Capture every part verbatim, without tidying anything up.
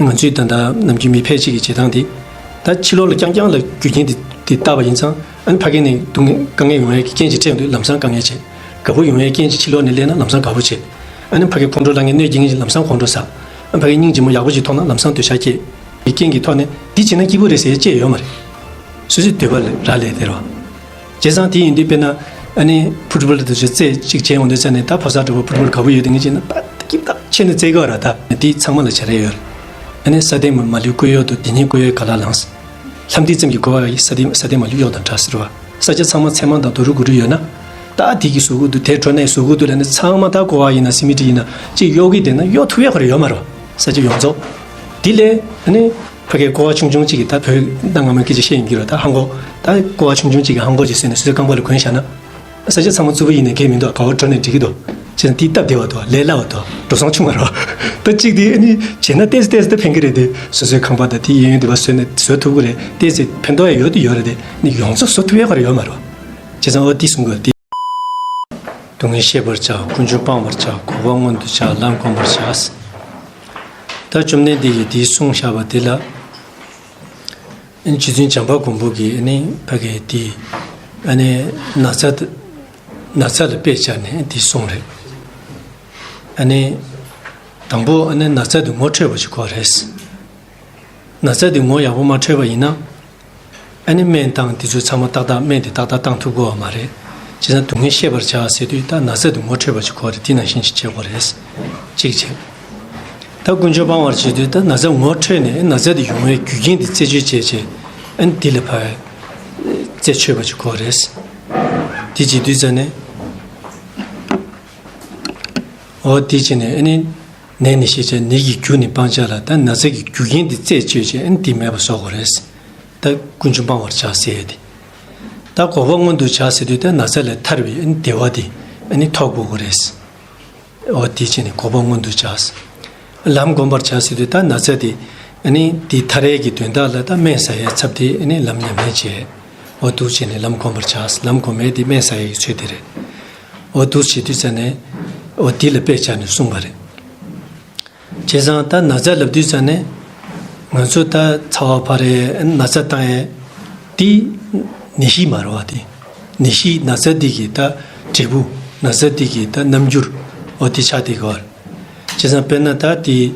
ང་ཚོས་ད་ལྟ་ནམ་རྒྱུན་མི་ཕལ་ཆེར་གྱི་བྱེད་སྟངས་དེ། ད་ཕྱི་ལོགས་ལ་རྐྱང་རྐྱང་ལ་རྒྱུ་རྐྱེན་དེ་དེ་བཏགས་པ་ཡིན་ཙང་། ཨ་ནི་ཕ་གི་ནས་སྡུག་བསྔལ་དཀའ་ངལ་ཡོང་ཡའི་རྐྱེན་ཅིག་འཕྲད་ཡོང་དུས་ལམ་སང་དཀའ་ངལ་བྱེད། དགའ་པོ་ཡོང་ཡའི་རྐྱེན་ཅིག་ཕྱི་ལོགས་ནས་སླེབས་ན་ལམ་སང་དགའ་པོ་བྱེད། ཨ་ནི་ཕ་གི་ཁོང་ཁྲོ་ལངས་ངེས་གནོད་སྐྱེལ་ངེས་ཅིག་ལམ་སང་ཁོང་ཁྲོ་ཟ། ཨ་ཕ་གི་སྙིང་རྗེ་མོ་ཡག་པོ་ཅིག་མཐོང་ན་ལམ་སང་འདོད་ཆགས་སྐྱེ། གི་རྐྱེན་གྱི་ཐོག་ནས་འདི་བྱས་ན་སྐྱིད་པོ་རེད་ཟེར་ཡ་ཅིག་ཡོད་མ་རེད། སོ་སོའི་འདོད་པ་ལ་རག་ལས་དེ་རེད་བ། བྱས་ཙང་དེ་ཡིན་དུས་དཔེར་ན། ཨ་ནི་ཕུཊ་བོལ་དེ་ཚོ་རྩེད་ཅིག་བྱས་ཡོང་དུས་ཙ་ནས་ད་ཕོ་གསར་འདྲ་པོ་ཕུཊ་བོལ་དགའ་པོ་ཡོད་དེ་ངེས་ཅིག་ན་ད་སྐྱིད་ཐག་ཆད་ནས་རྩེད་གི་ར། ད་དེ་ཚང་མ་ལ་བྱ་རེ་ཡོད་རེད། ཨ་ནི་ས་སྟེང་མ་མ་ལུས་ཀོ་ཡོག་ཏུ་འདི་ཉིད་ཀོ་ཡོག་ག་ལ་ལངས། ལྷམ་མཐིལ་ཙམ་གྱི་གོ་བ་ཡིས་ས་སྟེང་ས་སྟེང་མ་ལུས་གཡོག་དང་འདྲ་ཟེར་བ། ས་ཆ་ཚང་མ་ཚེར་མ་དང་རྡོ་རུ་གུ་རུ་ཡོད་ན། ད་དེ་གི་གཟུགས་སྐུ་དུ་དེ་འགྲོ་ནས་གཟུགས་སྐུ་དུ་ལ་ནི་ཚང་མ་ད་ཀོ་བ་ཡིན་ན་སི་མི་ཊི་ཡིན་ན་ཅིག་གཡོག་གི་བསྡད་ན་གཡོག་ཐུབ་ཡ་ཁོ་རེ་ཡོད་མ་རེད་བ། ས་ཆ་ཡོངས་རྫོགས། དེ་ལས་ཨ་ནི་ཕ་གའི་ཀོ་བ་ཆུང་ཆུང་ཅིག་གིས་ད་བོད་གནའ་སྔ་མོའི་སྐད་ཆ་བཤད་ཡིན་གྱི་རེད། ད་ཧང་གོ། ད་ཀོ་བ་ཆུང་ཆུང་ཅིག་གིས་ཧང་གོ་ཅིག་བཟོས་ནས་སོ་སོའི་རྐང་པ་ལ་གོན་བཞག་ན། ས་ཆ་ཚང་མ་རྩུབ་པོ་ཡིན་ནའི་གལ་མི་འདུག་ག་བ་འགྲོ་ནས་འགྲིག་གི་འདུག་བྱས་ན་དེ་སྟབས་བདེ་བ་འདུག་ལས་སླ་བ་འདུག་འགྲོ་སོང་ཆུང་བ་རེད་བ། ད་གཅིག་དེ་ཨ་ནི་བྱས་ན་ཏོག་ཙམ་ཏོག་ཙམ་ད་ཕན་གྱི་རེད་དེ། སོ་སོའི་ཁང་པ་དང་དེ་གཡས་གཡོན་དེ་བ་བཟོས་ནས་བཟོ་ཐུབ་ཀྱི་རེད། ཏོག་ཙམ་ཕན་ཐོགས་ཡ་ཡོད་དེ་ཡོད་རེད་དེ། ནི་ཡོངས་རྫོགས་བཟོ་ཐུབ་ཡ་ག་རེ་ཡོད་མ་རེད་བ། བྱས་ཙང་འོ་དེ་གསུང་དགོས་དེ། སྡུག་བསྔལ་ཤེས་པར་བྱ། ཀུན་འབྱུང་སྤང་བར་བྱ། འགོག་པ་མངོན་དུ་བྱ། ལམ་བསྒོམ་པར་བྱ། ད་བཅོམ་ལྡན་འདས་ཀྱིས་དེ་གསུངས་བཞག་པ་དེ་ལ། རྗེ་བཙུན་བྱམས་པ་མགོན་པོ་གིས་ནི་ཕ་གི་དེ་ཨ་ནི་ན་ཚ་དེ་ན་ཚ་ལ་དཔེ་བྱས་ནས་དེ་གསུངས་རེད། ཨ་ནི་དང་པོ་ཨ་ནི་ན་ཚ་དེ་ངོ་འཕྲོད་པ་ཞིག་དགོས་རེད། ན་ཚ་དེ་ངོ་ཡག་པོ་མ་འཕྲོད་པ་ཡིན་ན། ཨ་ནི་སྨན་བཏང་དེ་ཚོ་ཚང་མ་ཏག་ཏག་སྨན་དེ་ཏག་ཏག་བཏང་ཐུབ་ཀྱི་ཡོད་མ་རེད། བྱས་ཙང་སྡུག་བསྔལ་ཤེས་པར་བྱ་ཟེར་དུས་ད་ན་ཚ་དེ་ངོ་འཕྲོད་པ་ཞིག་དགོས་རེད། དེ་ནང་བཞིན་ཞིག་བྱེད་དགོས་རེད། གཅིག་བྱས། ད་ཀུན་འབྱུང་སྤང་བར་བྱེད་དུས་ད་ན་ཚ་ངོ་འཕྲོད་ནས་ན་ཚ་དེ་ཡོང་བའི་རྒྱུ་རྐྱེན་དེ་རྩད་གཅོད་བྱས་བྱས། ཨ་ནི་དེ་ལ་ཕར་རྩད་ཆོད་པ་ཞིག་དགོས་རེད། དེ་བྱེད་དུས་ཙ་ནས། འོ་དེ་བྱས་ནས་ཨ་ནི། ནད་ནི་ཤེས་བྱ་ནད་ཀྱི་རྒྱུ་ནི་སྤང་བྱ་ལ། ད་ན་ཚ་གི་རྒྱུ་རྐྱེན་དེ་རྩད་གཅོད་བྱས་ཨ་ནི་དེ་མེད་པ་བཟོ་དགོས་རེད། ད་ཀུན་འབྱུང་སྤང་བར་བྱ་ཟེར་ཡ་དེ། ད་འགོག་པ་མངོན་དུ་བྱ་ཟེར་དུས་ད་ན་ཚ་ལས་ཐར་བའི་ཨ་ནི་བདེ་བ་དེ་ཨ་ནི་ཐོབ་དགོས་ཀྱི་རེད། འོ་དེ་བྱས་ནས་འགོག་པ་མངོན་དུ་བྱ། ལམ་བསྒོམ་པར་བྱ་ཟེར་དུས་ད་ན་ཚ་དེ་ཨ་ནི་དེ་ཐར་ཡས་ཀྱི་དོན་དག་ལ་ད་སྨན་ཟ་ཡའི་ཚབ་དེ་ཨ་ནི་ལམ་ཉམས་ལེན་བྱས། འོ་འདུག་བྱས་ནས་ལམ་བསྒོམ་པར་བྱ། ལམ་བསྒོམ་ཡས་དེ་སྨན་ཟ་ཡས་ཀྱི་ཚུལ་དེ་རེད། འོ་འདུག་བྱེད་དུས་ཙ་ནས་འོ་དེ་ལ་དཔེ་བྱས་ནས་གསུངས་པ་རེད། བྱས་ཙང་ད་ན་ཚ་ལབ་དུས་ཙ་ནས་ང་ཚོ་ད་ཚ་བ་འཕར་ཡས་ན་ཚ་བཏང་ཡས་དེ་ནད་གཞི་མ་རེད་བ། དེ་ནད་གཞི་ན་ཚ་འདི་གི་ད་འབྲས་བུ། ན་ཚ་འདི་གི་ད་རྣམ་འགྱུར་འོ་དེ་ཆགས་བསྡད་ཀྱི་ཡོད་རེད། བྱས་ཙང་དཔེར་ན་ད་དེ་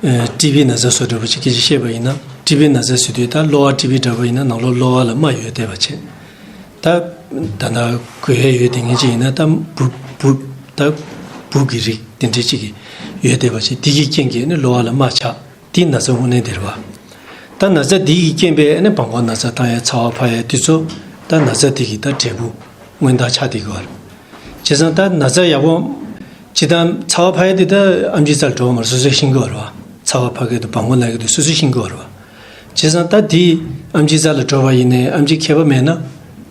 ཨ་ཊི་བི་ན་ཚ་བཟོ་འདྲ་པོ་ཅིག་སྐད་ཆ་བཤད་པ་ཡིན་ན། ཊི་བི་ན་ཚ་ཟེར་དུས་ད་གློ་བ་ཊི་བི་འདྲ་པོ་ཡིན་ན་ནང་ལོགས་གློ་བ་ལ་རྨ་ཡོད་བསྡད་པ་བྱས། ད་ད་ལྟ་གོ་ཡས་ཡོད་དེ་ངེས་ཅན་ཡིན་ན་ད་འབུ་འབུ་ད་འབུ་གི་རིགས་དེ་འདྲ་ཅིག་གི་ཡོད་བསྡད་པ་བྱས། དེ་གི་རྐྱེན་གྱིས་ནི་གློ་བ་ལ་རྨ་ཆགས། དེ་ན་ཚ་དངོས་གནས་དེ་རེད་བ། ད་ན་ཚ་དེ་གི་རྐྱེན་པས་ནི་བྲང་ཁོག་ན་ཚ་བཏང་ཡས་ཚ་བ་འཕར་ཡས་དེ་ཚོ་ད་ན་ཚ་དེ་གི་ད་འབྲས་བུ་མངོན་མཐའ་ཆགས་བསྡད་ཀྱི་ཡོད་རེད། བྱས་ཙང་ད་ན་ཚ་ཡག་པོ། སྤྱིར་བཏང་ཚ་བ་འཕར་ཡས་དེ་ད་ཨེམ་ཆི་རྩ་ལ་འགྲོ་བ་མ་རེད། སོ་སོས་ཤེས་ཀྱི་ཡོད་རེད་བ། ཚ་བ་འཕར་གི་འདུག་བྲང་ཁོག་ན་གི་འདུག་སོ་སོས་ཤེས་ཀྱི་ཡོད་རེད་བ། བྱས་ཙང་ད་དེ་ཨེམ་ཆི་རྩ་ལ་འགྲོ་བ་ཡིན་ནའི་ཨེམ་ཆི་མཁས་པ་མེད་ན།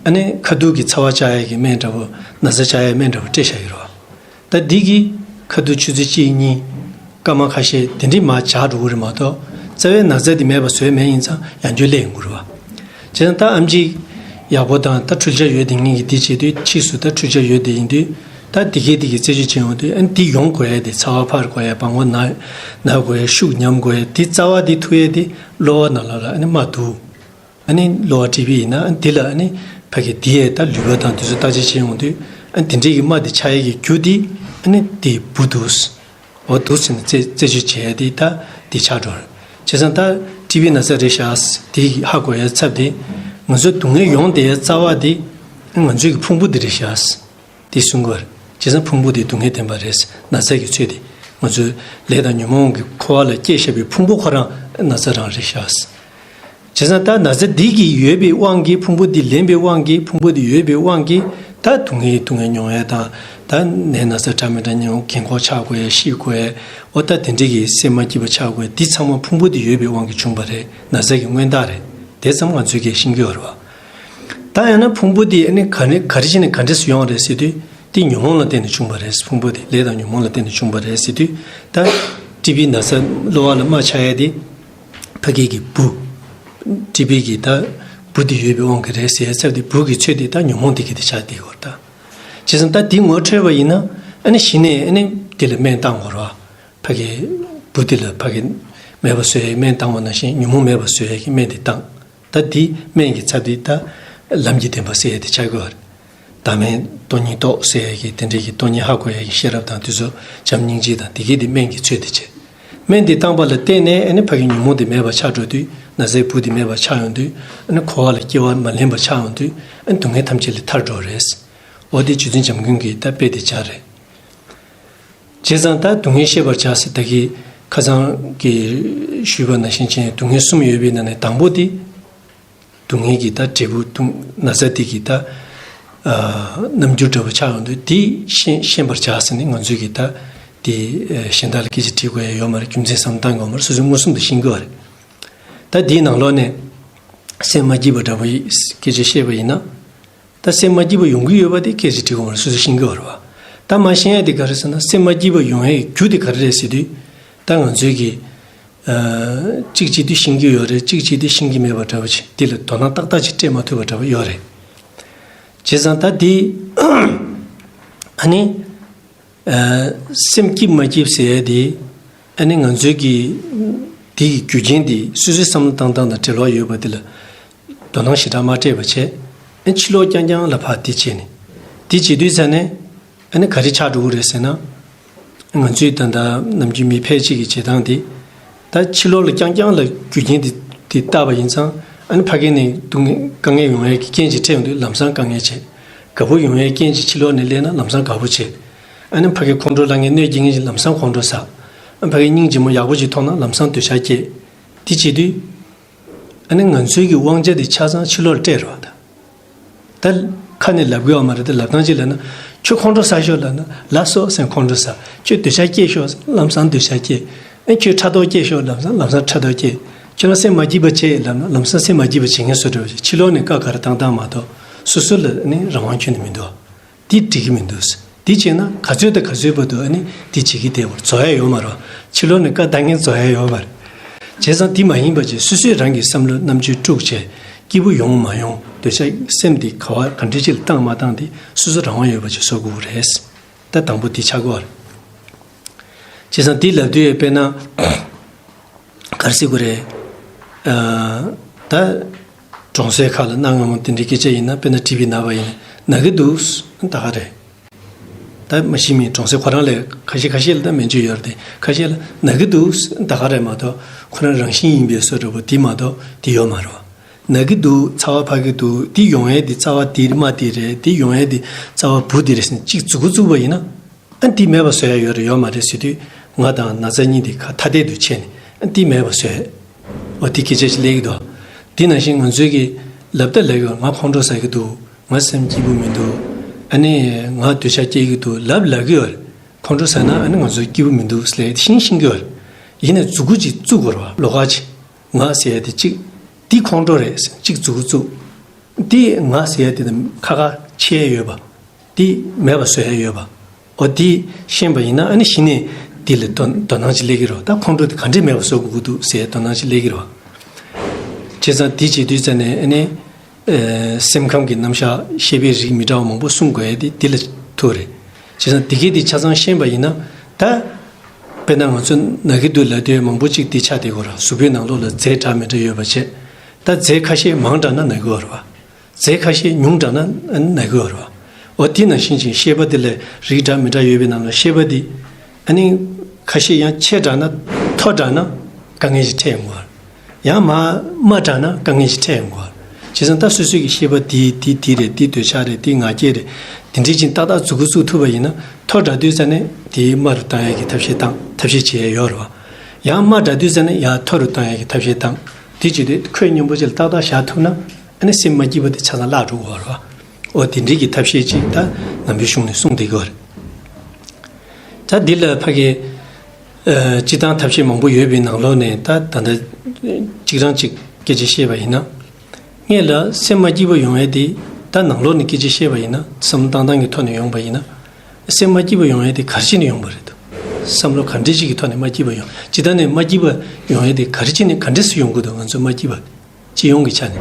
ཨ་ནི་ཁ་ཐུག་གི་ཚ་བ་བཅག་ཡས་ཀྱི་སྨན་འདྲ་པོ། ན་ཚ་བཅག་ཡས་སྨན་འདྲ་པོ་སྤྲད་བཞག་ཡོད་རེད་བ། ད་འདི་གིས་ཁ་ཐུག་ཆུ་ཚོད་གཅིག་གཉིས། སྐར་མ་ཁ་ཤས་དེ་འདྲའི་མར་འཇགས་འགྲོ་གི་རེད་མ་གཏོགས། རྩ་བའི་ན་ཚ་དེ་མེད་པ་བཟོས་མེད་ཡིན་ཙང་ཡང་བསྐྱར་སླེབས་ཡོང་གི་རེད་བ། བྱས་ཙང་ད་ཨེམ་ཆི་ཡག་པོ་དང་ད་འཕྲུལ་ཆས་ཡོད་དེ་ངེས་ཀྱི་དེ་བྱེད་དུས་ཕྱིས་སུ་ད་འཕྲུལ་ཆས་ཡོད་དེ་ཡིན་དུས། ད་དེ་གས་དེ་གི་རྩད་གཅོད་བྱེད་ཡོང་དུས་ཨ་ནི་དེ་ཡོང་དགོས་ཡས་དེ། ཚ་བ་འཕར་དགོས་ཡས། བྲང་ཁོག་ན་ན་དགོས་ཡས། ཤུགས་ཉམས་དགོས་ཡས་དེ། རྩ་བ་དེ་ཐུག་ཡས་དེ་གློ་བ་ནང་ལོགས་ལ་ཨ་ནི་རྨ་འདུག་ཨ་ནི་གློ་བ་ཊི་བི་ཡིན་ན་ཨ་ནི་དེ་ལ་ཨ་ནི་ཕ་གི་དེ་ཡས་ད་ལུད་པ་དང་དེ་ཚོ་བརྟག་དཔྱད་བྱེད་ཡོང་དུས། ཨ་ནི་དེ་འདྲའི་གི་རྨ་དེ་ཆགས་ཡས་ཀྱི་རྒྱུ་དེ་ཨ་ནི་དེ་འབུ་འདུག་འོ་འདུག་ཟེར་ནས་རྩད་རྩད་གཅོད་བྱས་ཏེ་ད་དེ་ཆགས་འགྲོ། བྱས་ཙང་ད་ཊི་བི་ན་ཚ་རེད་ཤག་དེ་ཧ་གོ་ཡ་ཚབ་དེ། ང་ཚོའི་སྡུག་བསྔལ་ཡོང་བསྡད་ཡ་རྩ་བ་དེ་ང་ཚོའི་གི་ཕུང་པོ་དེ་རེད་ཤག་དེ་གསུང་གི་ཡོད་རེད། བྱས་ཙང་ཕུང་པོ་དེ་སྡུག་བསྔལ་བདེན་པ་རེད། ན་ཚ་གི་ཚུལ་དེ་ང་ཚོའི་ལས་དང་ཉོན་མོངས་ཀྱི་འཁོར་བ་ལ་སྐྱེས་བཞག་པའི་ཕུང་པོ་ཁོ་རང་ན་ཚ་རང་རེད་ཤག་བྱས་ཙང་ད་ན་ཚ་འདི་གི་ཡོད་པའི་དབང་གིས། ཕུང་པོ་འདི་ལེན་པའི་དབང་གིས། ཕུང་པོ་འདི་ཡོད་པའི་དབང་གིས་ད་སྡུག་བསྔལ་སྡུག་བསྔལ་མྱོང་ཡས་དང་། ད་ནད་ན་ཚ་འདྲ་མི་འདྲ་མྱོང་། རྒན་འཁོགས་ཆགས་དགོས་ཡས། ཤི་དགོས་ཡས། འོ་ད་དེ་འདྲའི་གི་སེམས་མ་སྐྱིད་པ་ཆགས་དགོས་ཡས་འདི་ཚང་མ་ཕུང་པོ་འདི་ཡོད་པའི་དབང་གིས་བྱུང་བ་རེད། ན་ཚ་གི་མངོན་རྟགས་རེད། དེ་ཙམ་ང་ཚོས་ཀྱིས་ཤེས་ཀྱི་ཡོད་རེད་བ། ད་ཡང་ན་ཕུང་པོ་འདི་ཨ་ནི་ག་ནས་ག་རེ་བྱས་ནས་ག་འདྲས་སུ་ཡོང་བ་རེད་ཟེར་དུས། དེ་ཉོན་མོངས་ལ་བརྟེན་ནས་བྱུང་བ་རེད། ཕུང་པོ་དེ་ལས་དང་ཉོན་མོངས་ལ་བརྟེན་ནས་བྱུང་བ་རེད་ཟེར་དུས། ད་ཊི་བི་ན་ཚ་གློ་བ་ལ་རྨ་ཆགས་ཡས་དེ། ཕ་གི་གི་འབུ། ཊི་བི་གི་ད་འབུ་དེ་ཡོད་པའི་དབང་གིས་རེད་ཟེར་ཡས་ཚབ་དེ། འབུ་གི་ཚོད་དེ་ད་ཉོན་མོངས་དེ་གིས་དེ་ཆགས་བསྡད་ཡོད་རེད་ད། བྱས་ཙང་ད་དེ་ངོ་འཕྲོད་པ་ཡིན་ན་ཨ་ནི་གཞི་ནས་ཨ་ནི་དེ་ལ་སྨན་བཏང་དགོས་རེད་བ། ཕ་གི་འབུ་དེ་ལ་ཕ་གི་ མེད་པ་བཟོ་ཡའི་སྨན་བཏང་བ་ནང་བཞིན་ཉོན་མོངས་མེད་པ་བཟོ་ཡའི་སྨན་དེ་བཏང་། ད་འདི་སྨན་གྱི་ཚབ་དེ་ད་ལམ་གྱི་བདེན་པ་ཟེར་ཡ་དེ་ཆགས་ཀྱི་ཡོད་རེད། བདག་མེད་སྟོང་ཉིད་རྟོགས་ཟེར་ཡ་གི་དེ་འདྲའི་གི་སྟོང་ཉིད་ཧ་གོ་ཡ་གི་ཤེས་རབ་དང་དེ་ཚོ་བྱམས་སྙིང་རྗེ་དང་དེ་གའི་དེ་སྨན་གྱི་ཚུལ་དེ་བྱས། སྨན་དེ་བཏང་པ་ལ་བརྟེན་ནས་ཨ་ནི་ཕ་གི་ཉོན་མོངས་དེ་མེད་པ་ཆགས་འགྲོ་དུས་ན་ཚའི་བུ་དེ་མེད་པ་ཆགས་ཡོང་དུས་ཨ་ནི་འཁོར་བ་ལ་སྐྱེ་བ་མ་ལེན་པ་ཆགས་ཡོང་དུས་ཨ་ནི་སྡུག་བསྔལ་ཐམས་ཅད་ལས་ཐར་འགྲོ་རེད། འོ་དེ་རྗེ་བཙུན་བྱམས་མགོན་གྱི་ད་དཔེ་དེ་ཆགས་རེད། བྱས་ཙང་ད་སྡུག་བསྔལ་ཤེས་པར་བྱ་ཟེར་ད་གི་ཁ་སང་གི་ཞུས་པ་ནང་བཞིན་བྱས་ནས་སྡུག་བསྔལ་གསུམ་ཡོད་པའི་ནང་ནས་དང་པོ་དེ། སྡུག་བསྔལ་གྱི་ད་འབྲས་བུ་སྡུག་ན་ཚ་དེ་གི་ད་ཨ་རྣམ་འགྱུར་འདྲ་པོ་ཆགས་ཡོང་དུས་དེ་ཤེས་ཤེས་པར་བྱ་ཟེར་ནས་ང་ཚོས་གི་ད་དེ་ཨ་གཞན་དག་ལ་སྐད་ཆ་དྲི་དགོས་ཡ་ཡོད་མ་རེད། རྒྱུ་མཚན་བསམ་བློ་བཏང་དགོས་མ་རེད། སོ་སོས་མངོན་སུམ་དུ་ཤེས་ཀྱི་ཡོད་རེད། ད་དེའི་ནང་ལོགས་ནས་སེམས་མ་སྐྱིད་པ་འདྲ་པོ་ཡི་སྐད་ཆ་བཤད་པ་ཡིན་ན། ད་སེམས་མ་སྐྱིད་པ་ཡོང་གི་ཡོད་པ་དེ་སྐད་ཆ་དྲི་དགོས་མ་རེད། སོ་སོས་ཤེས་ཀྱི་ཡོད་རེད་བ། ད་མ་ཤེས་ཡ་དེ་ག་རེ་ཟེར་ན་སེམས་མ་སྐྱིད་པ་ཡོང་ཡའི་རྒྱུ་དེ་ག་རེ་རེད་ཟེར་དུས། ད་ང་ཚོས་གི་ཨ་གཅིག་བྱེད་དུས་ཤེས་ཀྱི་ཡོད་རེད། གཅིག་བྱེད་དུས་ཤེས་ཀྱི་མེད་པ་འདྲ་པོ་ཅིག་དེ་ལ་དོ་སྣང་ཏག་ཏག་ཅིག་སྤྲད་མ་ཐུབ་པ་འདྲ་པོ་ཡོད་རེད། བྱས་ཙང་ད་དེ་ཨ་ནི་ཨ་སེམས་སྐྱིད་མ་སྐྱིད་ཟེར་ཡ་དེ་ཨ་ནི་ང་ཚོའི་གི་དེ་གི་རྒྱུ་རྐྱེན་དེ་སོ་སོའི་བསམ་བློ་བཏང་སྟངས་དང་འབྲེལ་བ་ཡོད་པ་དེ་ལ་དོ་སྣང་ཞེ་དྲག་མ་སྤྲད་པ་བྱས། ཨ་ཕྱི་ལོགས་རྐྱང་རྐྱང་ལ་ཕར་དེ་བྱས་ནས་དེ་བྱེད་དུས་ཙ་ནས། ཨ་ནི་ག་རེ་ཆགས་འགྲོ་གི་རེད་ཟེར་ན། ང་ཚོས་ད་ལྟ་ནམ་རྒྱུན་མི་ཕལ་ཆེར་གྱི་བྱེད་སྟངས་དེ། ད་ཕྱི་ལོགས་ལ་རྐྱང་རྐྱང་ལ་རྒྱུ་རྐྱེན་དེ་དེ་བལྟས་པ་ཡིན་ཙང་ཨ་ནི་ཕ་གི་ནས་སྡུག་བསྔལ་དཀའ་ངལ་ཡོང་ཡས་ཀྱི་རྐྱེན་ཅིག་འཕྲད་ཡོང་དུས་ལམ་སང་དཀའ་ངལ་བྱེད། དགའ་པོ་ཡོང་ཡས་རྐྱེན་ཅིག་ཕྱི་ལོགས་ནས་སླེབས་ན་ལམ་སང་དགའ་པོ་བྱེད། ཨ་ནི་ཕ་གི་ཁོང་ཁྲོ་ལངས་ངེས་གནོད་སྐྱེལ་མཁན་ཅིག་ལམ་སང་ཁོང་ཁྲོ་ཟ། ཨ་ཕ་གི་སྙིང་རྗེ་མོ་ཡག་པོ་ཅིག་མཐོང་ན་ལམ་སང་འདོད་ཆགས་སྐྱེ། དེ་བྱེད་དུས། ཨ་ནི་ང་ཚོའི་གི་དབང་ཆ་དེ་ཆ་ཚང་ཕྱི་ལོགས་ལ་སྤྲད་རོགས་ད། ད་ཁ་ནས་ལབ་དགོས་བ་མ་རེད་དེ་ལབ་སྟངས་ཅིག་ལབ་ན། ཁྱོད་ཁོང་ཁྲོ་ཟ་ཤོག་ལབ་ན་ལབ་སོ་ཟེར་ཁོང་ཁྲོ་ཟ། ཁྱོད་འདོད་ཆགས་སྐྱེས་ཤོག་ལམ་སང་འདོད་ཆགས་སྐྱེས། ཨ་ཁྱོད་ཕྲག་དོག་སྐྱེས་ཤོག་ལམ་སང་ལམ་སང་ཕྲག་དོག་སྐྱེས། ཁྱོད་རང་སེམས་མ་སྐྱིད་པ་བྱེད་ལབ་ན་ལམ་སང་སེམས་མ་སྐྱིད་པ་བྱེད་མཁན་བཟོ་འདྲ་བ་ཞིག་ཕྱི་ལོགས་ནས་བཀའ་ག་རེ་བཏང་བཏང་མ་གཏོགས་སོ་སོ་ལ་ནི་རང་དབང་ཁྱོན་ནས་མི་འདུག་དེ་འགྲིག་གི་མི་འདུག་དེ་བྱས་ན་ག་ཚོད་དང་ག་ཚོད་བར་དུ་ཨ་ནི་དེ་བྱེད་ཀྱི་བསྡད་པར་རྫོགས་ཡ་ཡོད་མ་རེད། ཕྱི་ལོགས་ནས་བཀའ་བཏང་མཁན་རྫོགས་ཡ་ཡོད་མ་རེད། བྱས་ཙང་དེ་མ་ཡིན་པ་བྱས་སོ་སོས་རང་གི་བསམ་བློ་རྣམ་དཔྱོད་དཀྲུགས་བྱས་སྐྱིད་པོ་ཡོང་མ་ཡོང་འདོད་ཆགས་སེམས་དེ་ག་བ་ག་འདྲ་ཅིག་ལ་བཏང་མ་བཏང་དེ་སོ་སོ་རང་དབང་ཡོད་པ་ཅིག་བཟོ་དགོས་རེད། ད་དང་པོ་དེ་ཆགས་ཀྱི་ཡོད་རེད། བྱས་ཙང་དེ་ལབ་དུས་དཔེར་ན། ག་རེ་ཟེར་དགོས་རེད། ཨ་ད། གྲོང་གསེབ་ཁག་ལ་གནའ་སྔ་མོ་དེ་འདྲའི་སྐད་ཆ་ཡིན་ན་དཔེར་ན་བྲིས་པའི་ན་བ་ཡིན་ན་ན་གི་འདུག་ད་ག་རེད། ད་མ་གཞི་མི་གྲོང་གསེབ་ཁོ་རང་ལས་ཁ་ཤས་ཁ་ཤས་ལ་ད་སྨན་བཅོས་ཡོད་རེད་དེ་ཁ་ཤས་ལ་ན་གི་འདུག་ད་ག་རེད་མ་གཏོགས་ཁོ་རང་རང་བཞིན་ཡིན་པའི་བཟོ་འདྲ་པོ་དེ་མ་གཏོགས་དེ་ཡོད་མ་རེད་བ། ན་གི་འདུག་ཚ་བ་འཕར་གི་འདུག་དེ་ཡོང་ཡས་དེ་རྩ་བ་དེ་རྨ་དེ་རེད། དེ་ཡོང་ཡས་དེ་རྩ་བ་བུ་དེ་རེད་ཟེར་ནས་གཅིག་མཛུབ་གུ་བཙུགས་པ་ཡིན་ན། ཨ་འདི་མེད་པ་བཟོ་ཡ་ཡོད་རེད་ཡོད་མ་རེད་ཟེར་དུས་ང་དང་ན་ཚ་གཉིས་དེ་ཁ་ཐ་དད་དུ་ཕྱེ་ནས་ཨ་འདི་མེད་པ་བཟོས། འོ་དེ་སྐད་ཆ་ཞིག་སླེབས་ཀྱི་འདུག་དེ་ནང་བཞིན་ང་ཚོས་ཀྱི་ལབ་ད་ལབ་ཀྱི་ཡོད། ང་ཁོང་ཁྲོ་ཟ་གི་འདུག་ང་སེམས་སྐྱིད་པོ་མི་འདུག་ཨ་ནི་ང་འདོད་ཆགས་སྐྱེ་གི་འདུག་ལབ་ལབ་ཀྱི་ཡོད་རེད། ཁོང་ཁྲོ་ཟ་ན་ཨ་ནི་ང་ཚོ་སྐྱིད་པོ་མི་འདུག་ཟེར་ལབ་ཤིང་ཤིང་གི་ཡོད་རེད། ཡིན་ནའི་མཛུབ་གུ་ཅིག་བཙུགས་དགོས་རེད་བ། ལོགས་ཀ་ཅིག་ང་ཟེར་ཡ་དེ་གཅིག་འདི་ཁོང་ཁྲོ་རེད་ཟེར་གཅིག་མཛུབ་གུ་བཙུགས། འདི་ང་ཟེར་ཡ་དེ་དང་ཁ་ཁ་ཕྱེ་ཡ་ཡོད་པ། འདི་མེད་པ་བཟོ་ཡ་ཡོད་པ། འོ་འདི་ཤེས་པ་ཡིན་ན་ཨ་ནི་གཞི་ནས་འདི་ལ་དོ་དོ་སྣང་ཅིག་སླེབས་ཀྱི་རེད། ད་ཁོང་ཁྲོ་དེ་ག་འདྲས་མེད་པ་བཟོ་དགོས་ཀྱི་འདུག་ཟེར་དོ་སྣང་ཅིག་སླེབས་ཀྱི་རེད། བྱས་ཙང་འདི་བྱེད་དུས་ཙ་ནས་ཨ་ནི། ཨེ་སེམས་ཁམས་ཀྱི་རྣམ་གཞག་ཤེས་པའི་རིགས་མི་འདྲ་བ་མང་པོ་གསུང་དགོས་ཡ་དེ་འདི་ལ་ཐུག་རེད། བྱས་ཙང་འདི་གའི་དེ་ཆ་ཚང་ཤེས་པ་ཡིན་ན་ད། དཔེར་ན་ང་ཚོ་ན་གི་འདུག་ལབ་དུས་མང་པོ་ཅིག་འདི་ཆགས་བསྡད་ཀྱི་ཡོད་རེད། གཟུགས་པོའི་ནང་ལོགས་ལ་རྫས་འདྲ་མི་འདྲ་ཡོད་པ་བྱས། ད་རྫས་ཁ་ཤས་མང་དྲགས་ན་ན་གི་ཡོད་རེད་བ། རྫས་ཁ་ཤས་ཉུང་དྲགས་ན་ན་གི་ཡོད་རེད་བ། འོ་དེ་ནང་བཞིན་ཅིག་ཤེས་པ་དེ་ལ་རིགས་འདྲ་མི་འདྲ་ཡོད་པའི་ནང་ལ་ཤེས་པ་དེ། ཨ་ནི། ཁ་ཤས་ཡང་ཆེ་དྲགས་ན་མཐོ་དྲགས་ན་དཀའ་ངལ་ཞིག་འཕྲད་ཡོང་གི་རེད། ཡང་མ་དམའ་དྲགས་ན་དཀའ་ངལ་ཞིག་འཕྲད་ཡོང་གི་རེད། བྱས་ཙང་ད་སོ་སོའི་གི་ཤེས་པ་དེ་དེ་དེ་རེད། དེ་འདོད་ཆགས་རེད། དེ་ང་རྒྱལ་རེད། དེ་འདྲས་ཅིག་ཏག་ཏག་མཛུབ་གུ་བཙུགས་ཐུབ་པ་ཡིན་ན་མཐོ་དྲགས་དུས་ཙ་ནས་དེ་དམའ་རུ་བཏང་ཡ་གི་ཐབས་ཤེས་བཏང་ཐབས་ཤེས་བྱེད་ཡ་ཡོད་རེད་བ། ཡང་དམའ་དྲགས་དུས་ཙ་ནས་ཡང་མཐོ་རུ་བཏང་ཡ་གི་ཐབས་ཤེས་བཏང་། དེ་བྱེད་དུས་ཁོད་སྙོམས་པོ་ཅིག་ལ་ཏག་ཏག་བཞག་ཐུབ་ན་ཨ་ནི་སེམས་མ་སྐྱིད་པ་དེ་ཆ་ཚང་བརླག་འགྲོ་གི་ཡོད་རེད་བ། འོ་དེ་འདྲས་ཀྱི་ཐབས་ཤེས་ཅིག་ད་ནང་པའི་གཞུང་ནས་གསུངས་བསྡད་ཀྱི་ཡོད་རེད། ད་འདི་ལ་ཕ་གི་ཨ་སྤྱིར་བཏང་ཐབས་ཤེས་མང་པོ་ཡོད་པའི་ནང་ལོགས་ནས་ད་ད་ལྟ་གཅིག་རང་གཅིག་སྐད་ཆ་བཤད་པ་ཡིན་ན། སྔོན་ལ་སེམས་མ་སྐྱིད་པ་ཡོང་ཡས་དེ་ད་ནང་ལོགས་ནས་སྐད་ཆ་བཤད་པ་ཡིན་ན་བསམ་བློ་བཏང་སྟངས་ཀྱི་ཐོག་ནས་ཡོང་པ་ཡིན་ན། སེམས་མ་སྐྱིད་པ་ཡོང་ཡས་དེ་ག་རེ་བྱས་ནས་ཡོང་པ་རེད་འདུག་བསམ་བློ་ག་འདྲས་ཅིག་གི་ཐོག་ནས་མ་སྐྱིད་པ་ཡོང་། སྤྱིར་བཏང་ནས་མ་སྐྱིད་པ་ཡོང་ཡས་དེ་ག་རེ་བྱས་ནས་ག་འདྲས་སུ་ཡོང་གི་འདུག་ང་ཚོ་མ་སྐྱིད་པ། སྤྱི་ཡོངས་ཀྱི་ཆ་ནས།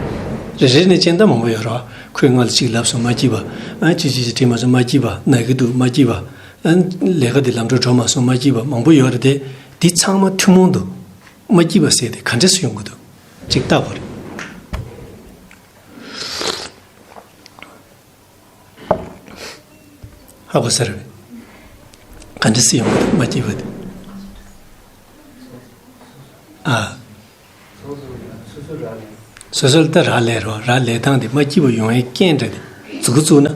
རེ་རེ་ནས་དཔྱད་ད་མང་པོ་ཡོད་རེད་བ། ཁོས་ང་ལ་གཅིག་ལབ་སོང་མ་སྐྱིད་པ། ཨ་ཅི་ཅི་ཅི་དྲིས་མ་སོང་མ་སྐྱིད་པ། ན་གི་འདུག་མ་སྐྱིད་པ། ཨ་ལས་ཀ་འདི་ལམ་འགྲོ་འགྲོ་མ་སོང་མ་སྐྱིད་པ་མང་པོ་ཡོད་རེད་དེ། འདི་ཚང་མ་ཐུན་མོང་དུ། མ་སྐྱིད་པ་ཟེར་དེ་ག་འདྲས་སུ་ཡོང་གི་འདུག་ཅིག་བལྟ་དགོས་རེད། ཧ་གོ་ས་རེད། ག་འདྲས་སུ་ཡོང་གི་འདུག་མ་སྐྱིད་པ་དེ། ཨ། སོ་སོ་ལ་ད་རག་ལས་རོ། རག་ལས་སྟངས་དེ་མ་སྐྱིད་པ་ཡོང་ཡའི་རྐྱེན་འདྲ་དེ་མཛུབ་གུ་བཙུགས་ན།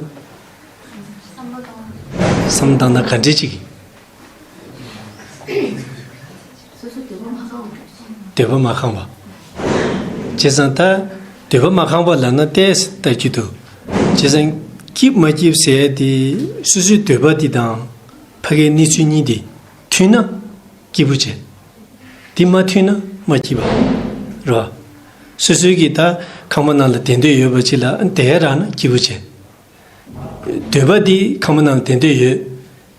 བསམ་བློ་བཏང་ན་ག་འདྲས་ཅིག་འདོད་པ་མ་ཁེངས་པ། བྱས་ཙང་ད་འདོད་པ་མ་ཁེངས་པ་ལབ་ན་ཏོག་ཙམ་ལྟ་རྒྱུ་འདུག་བྱས་ཙང་སྐྱིད་མ་སྐྱིད་ཟེར་ཡ་དེ་སོ་སོའི་འདོད་པ་དེ་དང་ཕ་གིའི་གནས་ཚུལ་གཉིས་དེ་མཐུན་ན་སྐྱིད་པོ་བྱེད། དེ་མ་མཐུན་ན་མ་སྐྱིད་པ་རེད་བ། སོ་སོའི་གི་ད་ཁང་པ་ནང་ལ་བསྡད་འདོད་ཡོད་པ་ཅིག་ལ་བསྡད་ཡ་རག་ན་སྐྱིད་པོ་བྱེད། འདོད་པ་འདི་ཁང་པ་ནང་ལ་བསྡད་འདོད་ཡོད།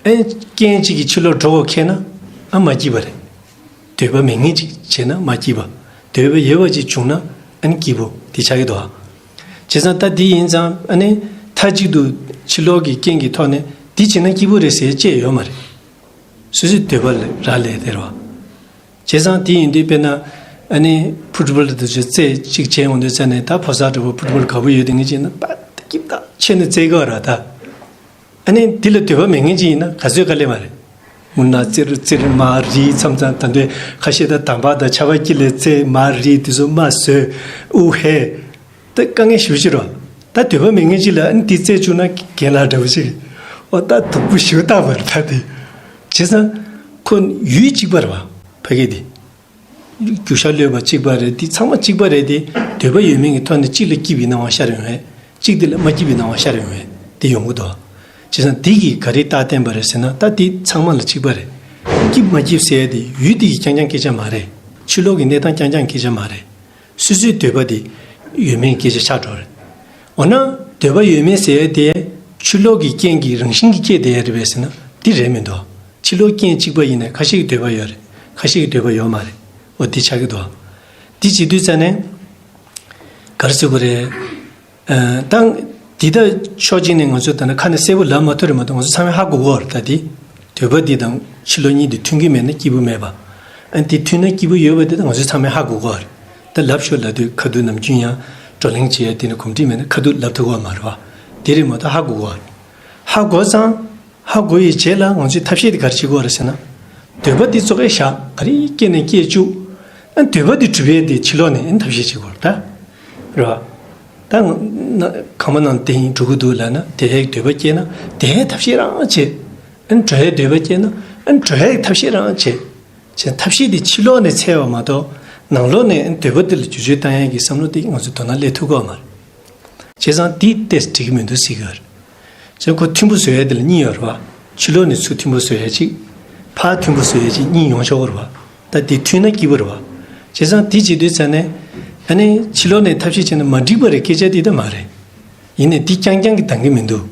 ཨེ་རྐྱེན་གཅིག་གིས་ཕྱི་ལོགས་འགྲོ་དགོས་ཁེལ་ན་ཨ་མ་སྐྱིད་པ་རེད། འདོད་པ་མེད་མཁན་ཅིག་བྱས་ན་མ་སྐྱིད་པ། འདོད་པ་ཡོད་པ་ཅིག་བྱུང་ན་ཨ་ནི་སྐྱིད་པོ་དེ་ཆགས་ཀྱི་འདུག་ཨ། བྱས་ཙང་ད་འདི་ཡིན་ཙང་ཨ་ནི་མཐའ་གཅིག་ཏུ་ཕྱི་ལོགས་ཀྱི་རྐྱེན་གྱི་ཐོག་ནས་འདི་བྱས་ན་སྐྱིད་པོ་རེད་ཟེར་བཅས་ཡོད་མ་རེད། སོ་སོའི་འདོད་པ་ལ་རག་ལས་དེ་རེད་བ། བྱས་ཙང་དེ་ཡིན་དུས་དཔེར་ན་ཨ་ནི་ཕུཊ་བོལ་དེ་ཚོ་རྩེད་གཅིག་བྱས་ཡོང་དུས་ཙ་ནས་ད་ཕོ་གསར་འདྲ་པོ་ཕུཊ་བོལ་དགའ་པོ་ཡོད་དེ་ངེས་ཅན་ན་པ་ད་སྐྱིད་ད་ཆེ་ནས་རྩེད་གི་ར་ད། ཨ་ནི་འདི་ལ་འདོད་པ་མེད་མཁན་ཅིག་ཡིན་ན་ག་ཚོད་དཀའ་ལས་མ་རེད། མུ་ན་རྩེར་རྩེར་མ་རིལ་མཚམས་མཚམས་ད་འདོད་ཁ་ཤས་ད་དམ་པ་དང་ཆར་པ་དཀྱིལ་ལ་རྩེད་མ་རིལ་དེ་ཚོ་མ་བཟོས་ཨུ་ཧེ། ད་དཀའ་ངལ་ཞེ་པོ་ཅིག་རེད། ད་འདོད་པ་མེད་མཁན་ཅིག་ལ་ཨ་ནི་འདི་རྩེད་བཅུག་ན་རྒན་ལགས་འདྲ་པོ་ཅིག་ཨོ་ད་སྡུག་པོ་ཞེ་པོ་བཏགས་པ་རེད་ད་དེ། བྱས་ཙང་ཁོ་ཡུལ་གཅིག་པ་རེད་བ་ཕ་གི་དེ། རྒྱུ་ཤ་གློད་པ་གཅིག་པ་རེད། འདི་ཚང་མ་གཅིག་པ་རེད་དེ། འདོད་པ་ཡོད་མེད་ཀྱི་ཐོག་ནས་གཅིག་ལ་སྐྱིད་པའི་སྣང་བ་ཤར་ཡོང་བས། གཅིག་དེ་ལ་མ་སྐྱིད་པའི་སྣང་བ་ཤར་ཡོང་བས་དེ་ཡོང་གི་འདུག་བྱས་ཙང་འདི་གིས་ག་རེ་རྟགས་བསྟན་པ་རེད་ཟེར་ན་ད་འདི་ཚང་མ་ལ་གཅིག་པ་རེད། སྐྱིད་མ་སྐྱིད་ཟེར་ཡ་དེ་ཡུལ་འདི་ཡི་རྐྱང་རྐྱང་སྐད་ཆ་མ་རེད། ཕྱི་ལོགས་ཀྱི་གནས་སྟངས་རྐྱང་རྐྱང་སྐད་ཆ་མ་རེད། སོ་སོའི་འདོད་པ་དེ་ཡོད་མེད་སྐད་ཆ་ཆགས་འགྲོ་རེད། འོ་ན་འདོད་པ་ཡོད་མེད་ཟེར་ཡ་དེ་ཕྱི་ལོགས་ཀྱི་རྐྱེན་གྱི་རང་བཞིན་གྱིས་སྐྱེས་བསྡད་ཡ་རེད་པས་ཟེར་ན་འདི་རེད་མི་འདུག་ཕྱི་ལོགས་རྐྱེན་གཅིག་པ་ཡིན་ན་ཁ་ཤས་ཀྱི་འདོད་པ་ཡོད་རེད། ཁ་ཤས་ཀྱི་འདོད་པ་ཡོད་མ་རེད། འོ་འདི་ཆགས་ཀྱི་འདུག་འདི་བྱེད་དུས་ཙ་ནས་ག་རེ་ཟེར་དགོས་རེད། ཨ། ད་འདི་ལྟར་ཕྱོགས་གཅིག་ནས་ང་ཚོས་ད་ནི་ཁ་ནས་གསལ་པོ་ལབ་མ་ཐུབ་རེད་མ་གཏོགས་ང་ཚོ་ཚང་མས་ཧ་གོ་གི་ཡོད་རེད་ད་དེ། འདོད་པ་འདི་དང་ཕྱི་ལོགས་གཉིས་དེ་མཐུན་གྱི་མེད་ན་སྐྱིད་པོ་མེད་པ། ཨ་འདི་མཐུན་ན་སྐྱིད་པོ་ཡོད་པ་འདི་ད་ང་ཚོས་ཚང་མས་ཧ་གོ་གི་ཡོད་རེད། ད་ལབ་ཤོག་ལབ་དུས་ཁ་ཐུག་ནམ་རྒྱུན་ཡང་བགྲོ་གླེང་བྱེད་ཡ་དེ་ནི་གོམས་འདྲིས་མེད་ན་ཁ་ཐུག་ལབ་ཐུབ་ཀྱི་ཡོད་མ་རེད་བ། དེ་རེད་མ་གཏོགས་ཧ་གོ་གི་ཡོད་རེད། ཧ་གོ་ཙང་། ཧ་གོ་ཡི་རྗེས་ལ་ང་ཚོས་ཐབས་ཤེས་དེ་ག་རེ་བྱེད་དགོས་རེད་ཟེར་ན། འདོད་པ་འདི་ཙོག་གེ་བཞག་ག་རེ་སྐྱེས་ནས་སྐྱེས་བཅུག་ཨ་འདོད་པ་འདི་གྲུབ་ཡས་དེ་ཕྱི་ལོགས་ནས་ཨ་ཐབས་ཤེས་བྱེད་དགོས་རེད་ད། རེད་བ། ད་ང་ན་ཁང་པ་ནང་དེ་ཡིན་འགྲོ་གི་འདུག་ལབ་ན་དེ་ཡས་འདོད་པ་སྐྱེས་ན་དེ་ཡས་ཐབས་ཤེས་རང་བྱེད། ཨ་འགྲོ་ཡས་འདོད་པ་སྐྱེས་ན་ཨ་འགྲོ་ཡས་ཐབས་ཤེས་རང་བྱེད། བྱས་ཐབས་ཤེས་དེ་ཕྱི་ལོགས་ནས་འཚོལ་བ་མ་གཏོགས་ནང་ལོགས་ནས་ཨ་འདོད་པ་འདི་ལ་བསྒྱུར་བཅོས་བཏང་ཡས་ཀྱི་བསམ་བློ་དེ་ང་ཚོའི་དོ་སྣང་སླེབས་ཐུབ་ཀྱི་ཡོད་མ་རེད། བྱས་ཙང་འདི་ཏོག་ཙམ་འགྲིག་གི་མི་འདུག་ཟེར་གྱི་ཡོད་རེད། བྱས་ཙང་ཁོ་མཐུན་པོ་བཟོ་ཡ་དེ་ལ་གཉིས་ཡོད་རེད་བ། ཕྱི་ལོགས་ནས་ཚུར་མཐུན་པོ་བཟོ་ཡ་གཅིག་ཕར་མཐུན་པོ་བཟོ་ཡ་གཅིག་གཉིས་ཡོང་ཆོག་གི་རེད་བ། ད་དེ་མཐུན་ན་སྐྱིད་པོ་རེད་བ། བྱས་ཙང་དེ་བྱེད་དུས་ཙ་ནས། ཨ་ནི་ཕྱི་ལོགས་ནས་ཐབས་ཤེས་བྱས་ན་མ་འགྲིག་པ་རེད་སྐད་ཆ་དེ་ད་མ་རེད། ཡིན་ནའི་དེ་རྐྱང་རྐྱང་གིས་འདང་གི་མི་འདུག་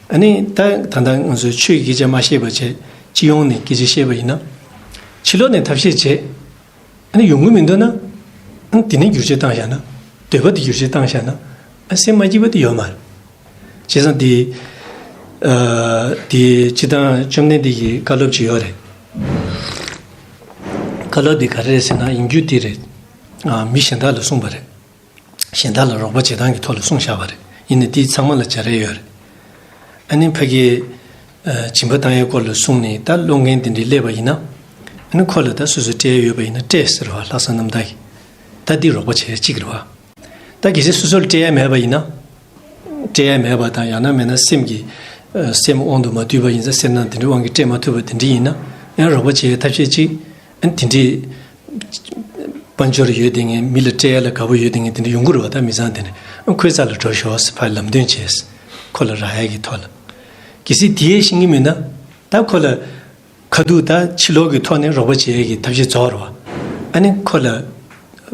ཨ་ནི་ད་ད་ལྟ་ང་ཚོས་ཆོས་ཀྱི་སྐད་ཆ་མ་བཤད་པ་བྱས་སྤྱི་ཡོངས་ནས་སྐད་ཆ་བཤད་པ་ཡིན་ན། ཕྱི་ལོགས་ནས་ཐབས་ཤེས་བྱས། ཨ་ནི་ཡོང་གི་མི་འདུག་ན། ཨ་ནི་དེ་ནས་བསྒྱུར་བཅོས་བཏང་བཞག་ན། འདོད་པ་དེ་བསྒྱུར་བཅོས་བཏང་བཞག་ན། ཨ་སེམས་མ་སྐྱིད་པ་དེ་ཡོད་མ་རེད། བྱས་ཙང་དེ། ཨ། དེ་སྤྱི་བཏང་བཅོམ་ལྡན་འདས་ཀྱི་བཀའ་སློབ་ཅིག་ཡོད་རེད། བཀའ་སློབ་དེ་ག་རེ་རེད་ཟེར་ན་ཡིན་རྒྱུ་དེ་རེད། ཨ། མི་གཞན་དག་ལ་གསུངས་པ་རེད། གཞན་དག་ལ་རོགས་པ་བྱེད་སྟངས་ཀྱི་ཐོག་ལ་གསུངས་བཞག་པ་རེད། ཡིན་ནའི་དེ་ཚང་མ་ལ་བྱ་ར་ཡོད་རེད། ཨ་ནི་ཕ་གིའི། ཨ། སྦྱིན་པ་བཏང་ཡའི་སྐོར་ལ་གསུངས་ནས་ད་སློང་མཁན་དེ་འདྲའི་སླེབས་པ་ཡིན་ན། ཨ་ནི་ཁོ་ལ་ད་སོ་སོ་སྤྲད་ཡ་ཡོད་པ་ཡིན་ན་སྤྲད་ཟེར་བ་ལྷག་བསམ་རྣམ་དག་གིས། ད་འདི་རོགས་པ་བྱེད་ཡ་གཅིག་རེད་བ། ད་གལ་སྲིད་སོ་སོ་ལ་སྤྲད་ཡ་མེད་པ་ཡིན་ན། སྤྲད་ཡ་མེད་པ་དང་ཡང་ན་མེད་ན་སེམས་ཀྱི། ཨ། སེམས་དབང་དུ་མ་བཏུལ་བ་ཡིན་ཙང་སེམས་ནང་དེ་འདྲའི་དབང་གིས་སྤྲད་མ་ཐུབ་པ་དེ་འདྲ་ཡིན་ན། ཡང་རོགས་པ་བྱེད་ཡའི་ཐབས་ཤེས་གཅིག་ཨ་ནི་དེ་འདྲའི། དཔལ་འབྱོར་ཡོད་དེ་ངས་མི་ལ་སྤྲད་ཡ་ལ་དགའ་པོ་ཡོད་དེ་ངས་དེ་འདྲ་ཡོང་གི་རེད་བ། ད་མི་ཚང་དེ་ནས་ཨ་ཁོའི་རྩ་ལ་འགྲོ་ཤོག་ཟེར་ཕར་ལམ་སྟོན་བྱས། ཁོ་ལ་རག་ཡ་གི་ཐོག་ལ། གལ་སྲིད་དེ་ཡས་ཤེས་ཀྱི་མིན་ན། ད་ཁོ་ལ་ཁ་ཐུག་ད་ཕྱི་ལོགས་ཀྱི་ཐོག་ནས་རོགས་པ་བྱེད་ཡ་གི་ཐབས་ཤེས་རྫོགས་རེད་བ། ཨ་ནི་ཁོ་ལ་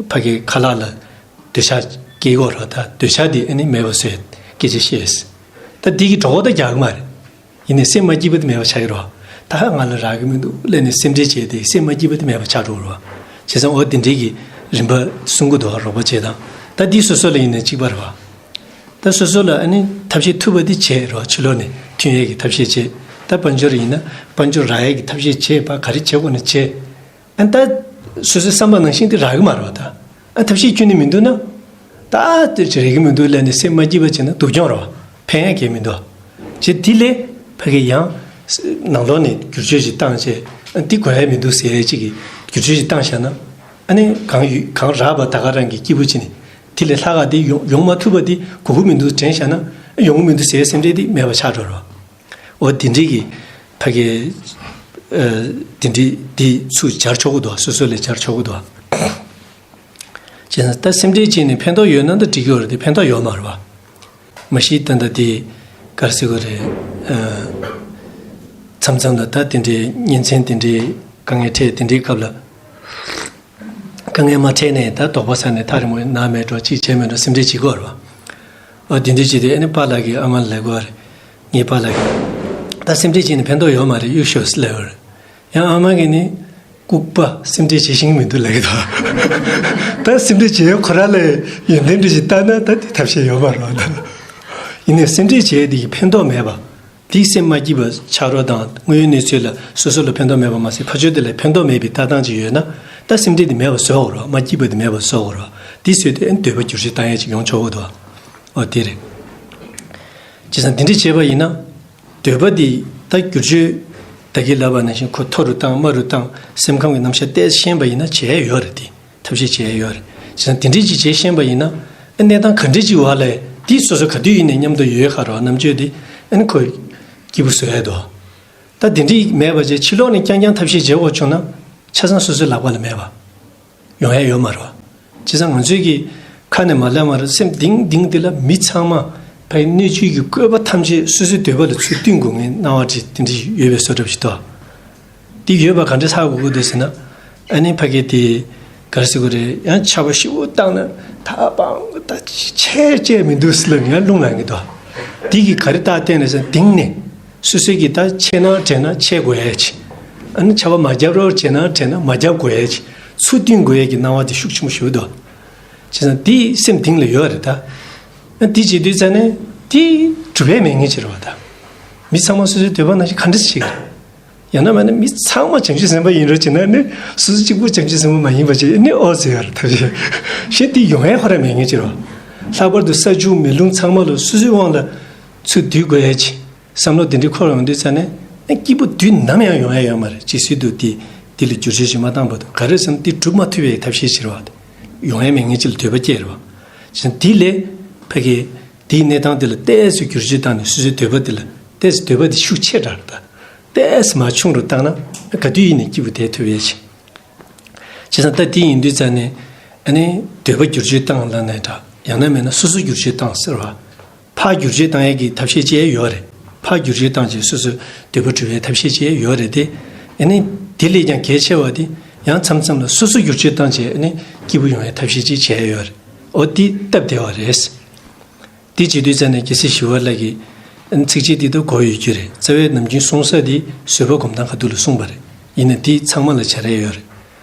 ཕ་གི་ཁ་ལག་ལ་འདོད་ཆགས་སྐྱེ་གི་རེད་བ། ད་འདོད་ཆགས་དེ་ཨ་ནི་མེད་པ་བཟོས་སྐད་ཆ་བཤད། ད་འདི་གི་གྲོད་ཁོག་ད་རྒྱག་གི་མ་རེད། ཡིན་ནའི་སེམས་མ་སྐྱིད་པ་དེ་མེད་པ་ཆགས་ཀྱི་རེད་བ། ད་ང་ལ་རག་གི་མི་འདུག་ལབ་ནས་སེམས་ཁྲལ་བྱས་ཏེ་སེམས་མ་སྐྱིད་པ་དེ་མེད་པ་ཆགས་འགྲོ་གི་རེད་བ། བྱས་ཙང་འོ་དེ་འདྲའི་གི་རིམ་པ་གསུང་གི་འདུག་བ། རོགས་པ་བྱེད་སྟངས་ད་འདི་སོ་སོ་ལ་ཡིན་ན་གཅིག་པ་རེད་བ། ད་སོ་སོ་ལ་ཨ་ནི་ཐབས་ཤེས་ཐུབ་པ་དེ་བྱས་རེད་བ། ཕྱི་ལོགས་ནས་མཐུན་ཡས་ཀྱི་ཐབས་ཤེས་བྱས། ད་དཔལ་འབྱོར་ཡིན་ན་དཔལ་འབྱོར་རག་ཡས་ཀྱི་ཐབས་ཤེས་བྱས་པ་ག་རེ་བྱེད་དགོས་ན་བྱས། ཨ་ནི་ད་ སོ་སོའི་བསམ་པ་ནང་བཞིན་དེ་རག་གི་མ་རེད་བ་ད། ཨ་ཐབས་ཤེས་ཁྱོན་ནས་མི་འདུག་ན། ད་དེ་རེག་གི་མི་འདུག་ལབ་ནས་སེམས་མ་སྐྱིད་པ་བྱས་ན་སྡུག་གྱོང་རེད་བ། ཕན་ཡག་གང་ཡང་མི་འདུག་བ། བྱས་དེ་ལས་ཕ་གི་ཡང་ནང་ལོགས་ནས་བསྒྱུར་བཅོས་ཤིག་བཏང་བྱས། ཨ་འདི་དགོས་ཡ་མི་འདུག་ཟེར་ཡ་ཅིག་གི་བསྒྱུར་བཅོས་ཤིག་བཏང་བཞག་ན། ཨ་ནི་གང་ཡོད་གང་རག་པ་ད་ག་རང་གི་སྐྱིད་པོ་བྱས་ནས། དེ་ལས་ལྷག་ག་དེ་ཡོང་ཡོང་མ་ཐུབ་པ་དེ་དགོས་ཀྱི་མི་འདུག་དྲན་བཞག་ན། ཡོང་གི་མི་འདུག་ཟེར་སེམས་ཁྲལ་དེ་མེད་པ་ཆགས་འགྲོ་རེད་བ། འོ་དེ་འདྲའི་གི་ཕ་གི་ཨ་དེ་འདྲའི་དེ་ཚུར་སྦྱར་ཆོག་གི་འདུག་བ། སོ་སོ་ལ་སྦྱར་ཆོག་གི་འདུག་བ། བྱས་ན་ད་སེམས་ཁྲལ་བྱས་ནས་ཕན་ཐོགས་ཡོད་ན་ད་འགྲིག་གི་ཡོད་རེད་དེ། ཕན་ཐོགས་ཡོད་མ་རེད་བ། མ་གཞི་ད་ལྟ་དེ་ག་རེ་ཟེར་དགོས་རེད། ཨ་མཚམས་མཚམས་ལ་ད་དེ་འདྲའི་གཉེན་ཚན་དེ་འདྲའི་དཀའ་ངལ་འཕྲད། དེ་འདྲའི་སྐབས་ལ་དཀའ་ངལ་མ་འཕྲད་ནས་ད་དོགས་པ་ཟ་ནས་ཐག་རིང་པོ་ན་མེད་འགྲོ། གཅིག་བྱས་མེད་འགྲོ། སེམས་ཁྲལ་བྱེད་དགོས་རེད་བ། འོ་དེ་འདྲའི་བྱས་ཏེ་ཨ་ནི་པཱ་ལགས་ཀྱིས་ཨ་མ་ལ་ལབ་དགོས་རེད། ངའི་པཱ་ལགས་ཀྱིས་ད་སེམས་ཁྲལ་བྱས་ནས་ཕན་ཐོགས་ཡོད་མ་རེད། གཡུག་ཤོག་ཟེར་ལབ་ཡོད་རེད། ཡང་ཨ་མ་གིས་ནི། ལྐུགས་པ། སེམས་ཁྲལ་བྱེད་ཤེས་ཀྱི་མི་འདུག་ལབ་ཀྱི་འདུག་ད་སེམས་ཁྲལ་བྱེད་ཡ་ཁོ་རང་ལ་ཡོན་ཏན་འདྲ་ཞིག་ལྟ་ན་ད་དེ་ཐབས་ཤེས་ཡོད་མ་རེད་བ་ད། ཡིན་ནའི་སེམས་ཁྲལ་བྱེད་ཡ་དེ་གི་ཕན་ཐོགས་མེད་པ། དེས་སེམས་མ་སྐྱིད་པ་ཆགས་རོགས་དང་། དངོས་ཡོད་གནས་ཚུལ་ལ་སོ་སོ་ལ་ཕན་ཐོགས་མེད་པ་མ་ཟད། ཕར་ཕྱོགས་དེ་ལ་ཕན་ཐོགས་མེད་པའི་ལྟ་སྟངས་ཅིག་ཡོད་ན། ད་སེམས་ཁྲལ་དེ་མེད་པ་བཟོ་དགོས་རེད་བ། མ་སྐྱིད་པ་དེ་མེད་པ་བཟོ་དགོས་རེད་བ། དེ་བཟོས་ཏེ་ཨ་ནི་འདོད་པ་བསྒྱུར་བཅོས་བཏང་ཡ་ཅིག་ཡོང་ཆོག་གི་འདུག་འོ་དེ་རེད། བྱས་ཙང་དེ་འདྲ་བྱས་པ་ཡིན་ན། འདོད་པ་འདི་ད་བསྒྱུར་བཅོས་ད་གིན་ལབ་པ་ནང་བཞིན་ཁོ་མཐོ་རུ་བཏང་། དམའ་རུ་བཏང་། སེམས་ཁམས་ཀྱི་རྣམ་གཞག་ཏོག་ཙམ་ཤེས་པ་ཡིན་ན་བྱེད་ཡ་ཡོད་རེད་དེ། ཐབས་ཤེས་བྱེད་ཡ་ཡོད་རེད། བྱས་ཙང་དེ་འདྲ་ཅིག་བྱེད་ཤེས་པ་ཡིན་ན། ཨ་གནས་སྟངས་ག་འདྲ་ཅིག་བར་ལ་དེ་སོ་སོ་ག་དུས་ཡིན་ནའི་མཉམ་དུ་ཡོད་ཁ་རོག་རྣམ་དཔྱོད་དེ་ཨ་ནི་ཁོ་སྐྱིད་པོ་བཟོ་ཡ་འདུག་ད་དེ་འདྲ་མེད་པ་བྱས་ཕྱི་ལོགས་ནས་རྐྱང་རྐྱང་ཐབས་ཤེས་བྱེད་དགོས་བྱུང་ན་ཆ་ཚང་སོ་སོའི་ལག་པ་ལ་མེད་པ། ཡོང་ཡ་ཡོད་མ་རེད་བ། བྱས་ཙང་ང་ཚོས་ཀྱི་ཁ་ནས་མ་ལབ་མ་རེད། སེམས་གཏིང་གཏིང་དེ་ལ་མི་ཚང་མ་ཕ་གི་སྣོད་བཅུད་ཀྱི་བཀོད་པ་ཐམས་ཅད་སོ་སོའི་འདོད་པ་ལ་ཚུར་བསྟུན་དགོས་ངེས་སྣང་བ་དེ་དེ་འདྲ་ཡོད་པའི་བཟོ་འདྲ་ཞིག་འདུག་དེ་ཡོད་པ་ག་འདྲ་ཧ་གོ་དགོས་འདུག་ཟེར་ན། ཨ་ནི་ཕ་གི་དེ་ག་རེ་ཟེར་དགོས་རེད། ཡང་ཆར་པ་ཞེ་པོ་བཏང་ན་ད་པང་ད་ཆད་ཆད་མི་འདུག་ཟེར་ལབ་ནས་ཡང་རླུང་ལངས་ཀྱི་འདུག་དེ་གི་ག་རེ་རྟགས་བསྟན་རེད་ཟེར་ན། གཏིང་ནས། སོ་སོས་ཀྱིས་ད་ཆད་ན་དྲན་ན་ཆད་དགོས་ཡ་ཅིག་ཨ་ནི་ཆར་པ་མ་བརྒྱབ་རོགས་བྱས་ན་དྲན་ན་མ་བརྒྱབ་དགོས་ཡ་ཅིག་ཚུར་བསྟུན་དགོས་ཡ་གི་སྣང་བ་དེ་ཤུགས་ཆེན་པོ་ཞིག་འདུག་བྱས་ཙང་དེ་སེམས་གཏིང་ལ་ཡོད་རེད་ད། ཨ་དེ་བྱེད་དུས་ཙ་ནས་དེ་གྲུབ་པའི་མེད་ངེས་ཅིག་རེད་བ་ད། མི་ཚང་མ་སོ་སོའི་འདོད་པ་ནང་བཞིན་ག་འདྲ་བྱེད་ཀྱི་རེད། ཡང་ན་མིན་ན་མི་ཚང་མ་བྱང་ཆུབ་སེམས་དཔའ་ཡིན་རོགས་བྱས་ན་ནི་སོ་སོ་གཅིག་པུ་བྱང་ཆུབ་སེམས་དཔའ་མ་ཡིན་པ་བྱས་ནི་ཨོ་ཟེར་ཡ་རེད་ཐབས་ཤེས། གཞན་དེ་ཡོང་ཡ་ཁོ་རང་མེད་ངེས་ཅིག་རེད་བ། ལྷག་པར་དུ་ས་ཆུ་མེ་རླུང་ཚང་མ་ལ་སོ་སོའི་དབང་ལ་ཚུར་འདུས་དགོས་ཡ་ཅིག་བསམ་བློ་དེ་འདྲའི་འཁོར་ཡོང་དུས་ཙ་ནས་ཨ་སྐྱིད་པོ་དུས་ནམ་ཡང་ཡོང་ཡ་ཡོད་མ་རེད། ཇི་སྲིད་དུ་དེ་དེ་ལ་བསྒྱུར་བཅོས་ཞིག་མ་བཏང་བར་དུ། ག་རེ་ཟེར་ན་དེ་སྒྲུབ་མ་ཐུབ་པའི་ཐབས་ཤེས་ཤིག་རེད་བ། ཡོང་ཡ་མེད་ངེས་ཅིག་ལ་འདོད་པ་སྐྱེ་རེད་བ། བྱས་ཙང་དེ་ལས་ཕ་གི་དེའི་གནས་སྟངས་དེ་ལ་ཏོག་ཙམ་བསྒྱུར་བཅོས་བཏང་ནས་སོ་སོའི་འདོད་པ་དེ་ལ་ཏོག་ཙམ་འདོད་པ་དེ་ཤུགས་ཆེ་དྲགས་རེད་ད། ཏོག་ཙམ་མར་ཆུང་རུ་བཏང་ན་ག་དུས་ཡིན་ནའི་སྐྱིད་པོ་བསྡད་ཐུབ་ཡ་ཅིག་བྱས་ཙང་ད་དེ་ཡིན་དུས་ཙ་ནས་ཨ་ནི་འདོད་པ་བསྒྱུར་བཅོས་བཏང་ལབ་ནའི་འདྲ། ཡང་ན་མིན་ན་སོ་སོ་བསྒྱུར་བཅོས་བཏང་ཟེར་བ། ཕར་བསྒྱུར་བཅོས་བཏང་ཡས་ཀྱི་ཐབས་ཤེས་བྱས་ཡོད་རེད། ཕར་བསྒྱུར་བཅོས་བཏང་བྱས་སོ་སོའི་འདོད་པ་སྒྲུབ་པའི་ཐབས་ཤེས་བྱས་ཡོད་རེད་དེ། ཨ་ནི་དེ་ལས་ཀྱང་གལ་ཆེ་བ་དེ་ཡང་མཚམས་མཚམས་ལ་སོ་སོ་བསྒྱུར་བཅོས་བཏང་བྱས་ཨ་ནི་སྐྱིད་པོ་ཡོང་ཡས་ཐབས་ཤེས་ཅིག་བྱས་ཡོད་རེད། འོ་དེ་སྟབས་བདེ་བ་རེད། དེ་བྱེད་དུས་ཙ་ནས་རྒྱལ་སྲས་ཞི་བ་ལྷ་གིས་ཚིགས་བཅད་འདི་ལྟར་གོ་ཡོད་རྒྱུ་རེད། རྩ་བའི་ནམ་རྒྱུན་གསུང་ས་འདི་བཟོད་པ་སྒོམ་སྟངས་ཁ་ཐུག་ལ་གསུངས་པ་རེད། ཡིན་ན་འདི་ཚང་མ་ལ་བྱ་ར་ཡོད་རེད།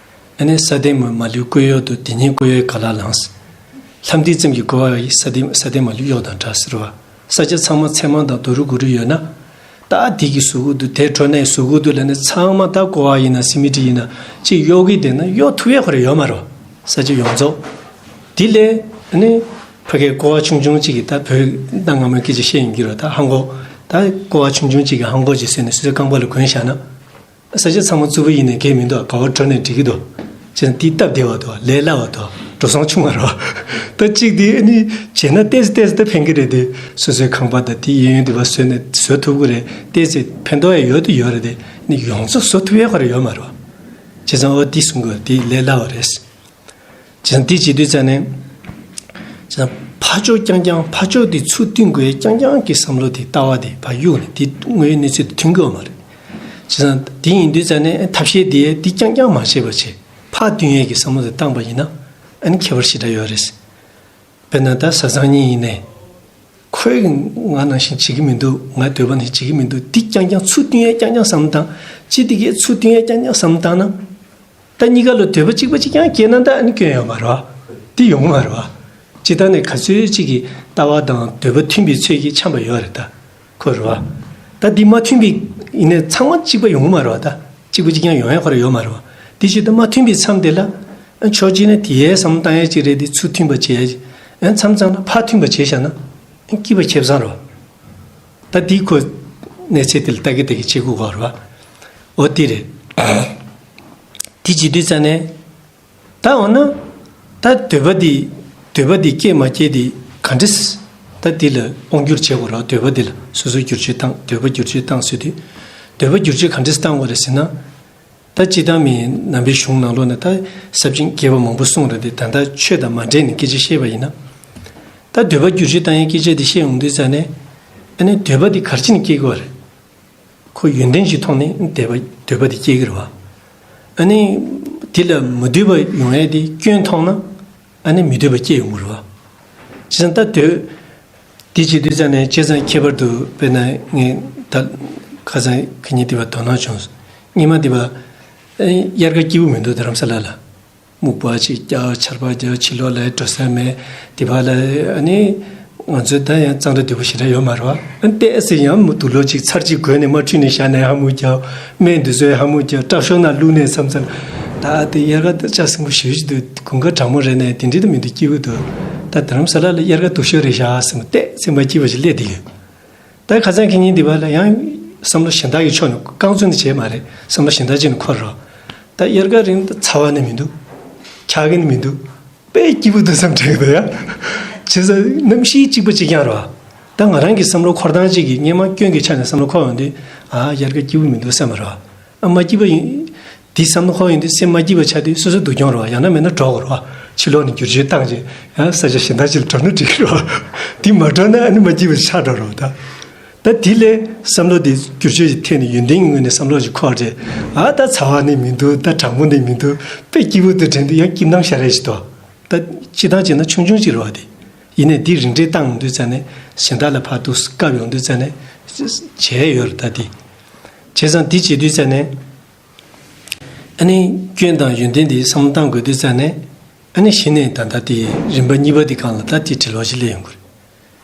ཨ་ནི་ས་སྟེང་མ་མ་ལུས་བཀོད་གཡོག་ཏུ། དེ་ཉིད་བཀོད་གཡོག་ག་ལ་ལངས། ལྷམ་མཐིལ་ཙམ་གྱིས་བཀོལ་བ་ཡིས། ས་སྟེང་ས་སྟེང་མ་ལུས་གཡོགས་དང་འདྲ་ཟེར་བ། ས་ཆ་ཚང་མ་ཚེར་མང་དང་རྡོ་རུ་གུ་རུ་ཡོད་ན། ད་འདི་གིས་བཟོ་གི་འདུག་དེ་འཕྲོ་ནས་བཟོ་གི་འདུག་ལབ་ནས་ཚང་མ་ད་ཀོ་བ་ཡིན་ན་སི་མི་ཊི་ཡིན་ན་ཅིག་གཡོག་གི་བསྡད་ན་གཡོག་ཐུབ་ཡས་ཁོ་རང་ཡོད་མ་རེད་བ། ས་ཆ་ཡོངས་རྫོགས། དེ་ལས་ཨ་ནི་ཕ་གིའི་ཀོ་བ་ཆུང་ཆུང་གཅིག་གིས། ད་བོད་གནའ་སྔ་མོའི་སྐད་ཆ་བཤད་ཡིན་གྱི་རེད། ད་ཧང་གོ། ད་ཀོ་བ་ཆུང་ཆུང་གཅིག་གིས་ཧང་གོ་ཅིག་བཟོས་ནས་སོ་སོའི་རྐང་པ་ལ་གོན་བཞག་ན། ས་ཆ་ཚང་མ་རྩུབ་པོ་ཡིན་ནའི་གལ་མི་འདུག་ག་བ་འགྲོ་ནའི་འགྲིག་གི་འདུག་བྱས་ན་དེ་སྟབས་བདེ་བ་འདུག་ལས་སླ་བ་འདུག་འགྲོ་སོང་ཆུང་བ་རེད་བ། ད་གཅིག་དེ་ཨ་ནི་བྱས་ན་ཏོག་ཙམ་ཏོག་ཙམ་ད་ཕན་གི་རེད་དེ། སོ་སོའི་ཁང་པ་དང་དེ་གཡས་གཡོན་དེ་བ་བཟོས་ནས་བཟོ་ཐུབ་ཀྱི་རེད། ཏོག་ཙམ་ཕན་ཐོགས་ཡ་ཡོད་དུ་ཡོད་རེད་དེ། ཨ་ནི་ཡོངས་རྫོགས་བཟོ་ཐུབ་ཡ་ཁོ་རང་ཡོད་མ་རེད་བ། བྱས་ཙང་འོ་དེ་གསུང་གི་རེད། དེ་ལས་སླ་བ་རེད། བྱས་ཙང་དེ་བྱེད་དུས་ཙ་ནས། བྱས་ཙང་ཕར་ཕྱོགས་རྐྱང་རྐྱང་ཕར་ཕྱོགས་དེ་ཚུར་བསྟུན་དགོས་རྐྱང་རྐྱང་གི་བསམ་བློ་དེ་ལྟ་བ་དེ་ཕར་གཡུག་ནས་དེ་དངོས་ཡོད་གནས་ཚུལ་དེ་མཐུན་གྱི་ཡོད་མ་རེད། བྱས་ཙང་དེ་ཡིན་དུས་ཙ་ནས་ཐབས་ཤེས་དེ་དེ་རྐྱང་རྐྱང་མ་བྱེད་པ་བྱས་ཕར་བསྟུན་ཡས་ཀྱི་བསམ་བློ་དེ་བཏང་པ་ཡིན་ན་ཨ་ནི་ཁྱད་པར་ཞེ་དྲག་ཡོད་རེད། དཔེར་ན་ད་བཟའ་ཚང་གཉིས་ཡིན་ནའི། ཁོས་ང་ནང་བཞིན་བྱེད་ཀྱི་མི་འདུག་ང་འདོད་པ་ནང་བཞིན་བྱེད་ཀྱི་མི་འདུག་འདི་རྐྱང་རྐྱང་ཚུར་བསྟུན་ཡས་རྐྱང་རྐྱང་བསམ་བློ་བཏང་། ཅི་དེ་གས་ཚུར་བསྟུན་ཡས་རྐྱང་རྐྱང་བསམ་བློ་བཏང་ན། ད་གཉིས་ཀ་ལ་འདོད་པ་གཅིག་པ་གཅིག་རྐྱང་སྐྱེས་ན་ད་ཨ་ནི་སྐྱོན་ཡོད་མ་རེད་བ། འདི་ཡོང་གི་མ་རེད་བ། སྤྱིར་བཏང་ནས་ག་ཚོད་ཅིག་གི་ལྟ་བ་དང་འདོད་པ་མཐུན་པའི་ཚོད་ཀྱིས་འཆམ་པ་ཡོད་རེད་ད། ཁོ་རེད་བ། ད་འདི་མ་མཐུན་པའི་ཡིན་ནའི་ཚང་མ་གཅིག་པ་ཡོང་གི་མ་རེད་བ་ད། གཅིག་པ་གཅིག་རྐྱང་ཡོང་ཡ་ཁོ་རང་ཡོད་མ་རེད་བ། དེ་བྱེད་དུས་མ་མཐུན་པའི་མཚམས་དེ་ལ་ཨ་ཕྱོགས་གཅིག་ནས་དེའི་བསམ་བློ་བཏང་ཡས་ཅིག་རེད། དེ་ཚུར་མཐུན་པ་བྱེད་ཡས་ཅིག་ཨ་མཚམས་མཚམས་ལ་ཕར་མཐུན་པ་བྱས་བཞག་ན་ཨ་སྐྱིད་པ་ཁེ་བཟང་རེད་བ། ད་དེ་ཁོ་གནས་ཚད་དེ་ལ་ལྟ་གི་ལྟ་གི་བྱེད་དགོས་གོ་རེད་བ། འོ་དེ་རེད། དེ་བྱེད་དུས་ཙ་ནས། ད་འོ་ན། ད་འདོད་པ་འདི། འདོད་པ་འདི་སྐྱེ་མ་སྐྱེ་འདི་ག་འདྲས། ད་འདི་ལ་དབང་བསྒྱུར་བྱེད་དགོས་རེད། འདོད་པ་འདི་ལ་སོ་སོ་བསྒྱུར་བཅོས་བཏང་། འདོད་པ་བསྒྱུར་བཅོས་བཏང་ཟེར་དུས། འདོད་པ་བསྒྱུར་བཅོས་ག་འདྲས་བཏང་དགོས་རེད་ཟེར་ན། ད་སྤྱིར་བཏང་མི་རྣམ་པའི་གཞུང་ནང་ལོགས་ནས་ད་ས་བཅད་རྒྱས་པ་མང་པོ་གསུངས་རེད་དེ། ད་ལྟ་ཆོས་དང་མ་འབྲེལ་ནས་སྐད་ཆ་བཤད་པ་ཡིན་ན། ད་འདོད་པ་བསྒྱུར་བཅོས་བཏང་ཡའི་སྐད་ཆ་འདི་བཤད་ཡོང་དུས་ཙ་ནས། ཨ་ནི་འདོད་པ་འདི་ག་རེ་བྱས་ནས་སྐྱེ་དགོས་རེད། ཁོ་ཡོན་ཏན་གྱི་ཐོག་ནས་འདོད་པ་འདོད་པ་དེ་སྐྱེ་གི་རེད་བ། ཨ་ནི། དེ་ལ་མི་འདོད་པ་ཡོང་ཡས་དེ་སྐྱོན་མཐོང་ན། ཨ་ནི་མི་འདོད་པ་སྐྱེ་ཡོང་གི་རེད་བ། བྱས་ཙང་ད་འདོད། དེ་བྱེད་དུས་ཙ་ནས་བྱས་ཙང་ཁྱད་པར་དུ་དཔེར་ན་ངས་ད། ཁ་སང་ཁ་ཉིན་དེ་བ་དོ་སྣང་བྱུང་། སྔོན་མ་དེ་བ། ཨ་ནི་དབྱར་ཁ་སྐྱིད་པོ་མི་འདུག་རྡ་རམ་ས་ལ་ལ། སྨུག་པ་ཅིག་རྒྱག་ཆར་པ་རྒྱག་ཕྱི་ལོགས་ལ་འགྲོ་ས་མེད། དེ་བ་ལ་ཨ་ནི། ང་ཚོས་ད་ཡང་གཙང་སྦྲ་དོད་པོ་ཞེ་དྲག་ཡོད་མ་རེད་བ། ཨ་ནི་ཏོག་ཙམ་ཡང་མི་དུག་ལོག་ཅིག་ཚར་གཅིག་གོན་ནས་མ་འཁྲུད་ནས་བཞག་ནས་ཧ་མུ་རྒྱག་སྨན་དེ་ཚོས་ཧ་མུ་རྒྱག་སྐྲ་ཤོར་ན་བླུགས་ནས་མཚམས་མཚམས། ད་དེ་དབྱར་ཁ་ད་ལྕགས་སྲིན་པོ་ཞེ་པོ་ཅིག་འདུག་དགུན་ཁ་གྲང་མོ་རེད་ནས་དེ་འདྲའི་ད་མི་འདུག་སྐྱིད་པོ་འདུག་ད་རྡ་རམ་ས་ལ་ལ་དབྱར་ཁ་སྡུག་ཤོས་རེད་ཤག་ཟེར་མ་ཏོག་ཙམ་མ་སྐྱིད་པ་ཞིག་སླེབས་བསྡད་ཡོད། ད་ཁ་སང་ཁ་ཉིན་འདི་བ་ལ་ཡང་བསམ་བློ་གཞན་དག་གི་ཕྱོགས་ནས་རྐང་བཙུགས་ནས་བྱས་མ་རེད། བསམ་བློ་གཞན་དག་ཅིག་ནས་འཁོར་རོགས། ད་དབྱར་ཁ་རིང་ད་ཚ་བ་ནི་མི་འདུག་འཁྱག་གི་ནི་མི་འདུག་དཔེ་སྐྱིད་པོ་འདུག་བསམ་དྲན་གི་འདུག་ཡ། བྱས་ཙང་གནམ་གཤིས་གཅིག་པ་གཅིག་རྐྱང་རེད་བ། ད་ང་རང་གི་བསམ་བློ་འཁོར་སྟངས་གཅིག་གིས་སྔོན་མ་སྐྱོན་གྱི་ཆ་ནས་བསམ་བློ་འཁོར་ཡོང་དུས། ཨ་དབྱར་ཁ་སྐྱིད་པོ་མི་འདུག་བསམ་པ་རེད་བ། ཨ་མ་སྐྱིད་པ་ཡིན། དེ་བསམ་བློ་འཁོར་ཡོང་དུས་སེམས་མ་སྐྱིད་པ་ཆགས་དུས་སོ་སོ་སྡུག་གྱོང་རེད་བ། ཡང་ན་མེད་ན་འགྲོ་དགོས་རེད་བ། ཕྱི་ལོགས་ནས་བསྒྱུར་བཅོས་བཏང་རྗེས་ཡང་ས་ཆ་གཞན་དག་ཅིག་ལ་འགྲོ་ན་འགྲིག་གི་རེད་བ། དེ་མ་འགྲོ་ན་ཨ་ནི་མ་སྐྱིད་པ་ཆགས་འགྲོ་རེད་བ་ད། ད་དེ་ལས་བསམ་བློ་དེ་བསྒྱུར་བཅོས་ཀྱི་ཐད་ནས་ཡོན་ཏན་གྱི་ངོས་ནས་བསམ་བློ་ཞིག་འཁོར་རྗེས། ཨ་ད་ཚ་བ་ནི་མི་འདུག་ད་གྲང་མོ་ནི་མི་འདུག་དཔེ་སྐྱིད་པོ་འདུག་དྲན་དུས་ཡང་སྐྱིད་སྣང་ཤར་རེ་ཞིག་འདུག་ད་སྤྱིར་བཏང་བྱས་ན་ཆུང་ཆུང་ཅིག་རེད་བ་དེ། ཡིན་ནའི་འདི་རིམ་གྲས་བཏང་ཡོང་དུས་ཙ་ནས་གཞན་དག་ལ་ཕར་འདུག་སེ་བཀབ་ཡོང་དུས་ཙ་ནས་བྱས་ཡོད་རེད་ད་དེ། བྱས་ཙང་འདི་བྱེད་དུས་ཙ་ནས། ཨ་ནི་སྐྱོན་དང་ཡོན་ཏན་འདི་བསམ་བློ་བཏང་དགོས་དུས་ཙ་ནས། ཨ་ནི་གཞི་ནས་ད་ལྟ་དེ་རིམ་པ་གཉིས་པ་འདི་སྒང་ལ་ད་དེ་འབྲེལ་བ་ཞིག་སླེབས་ཡོང་གི་རེད།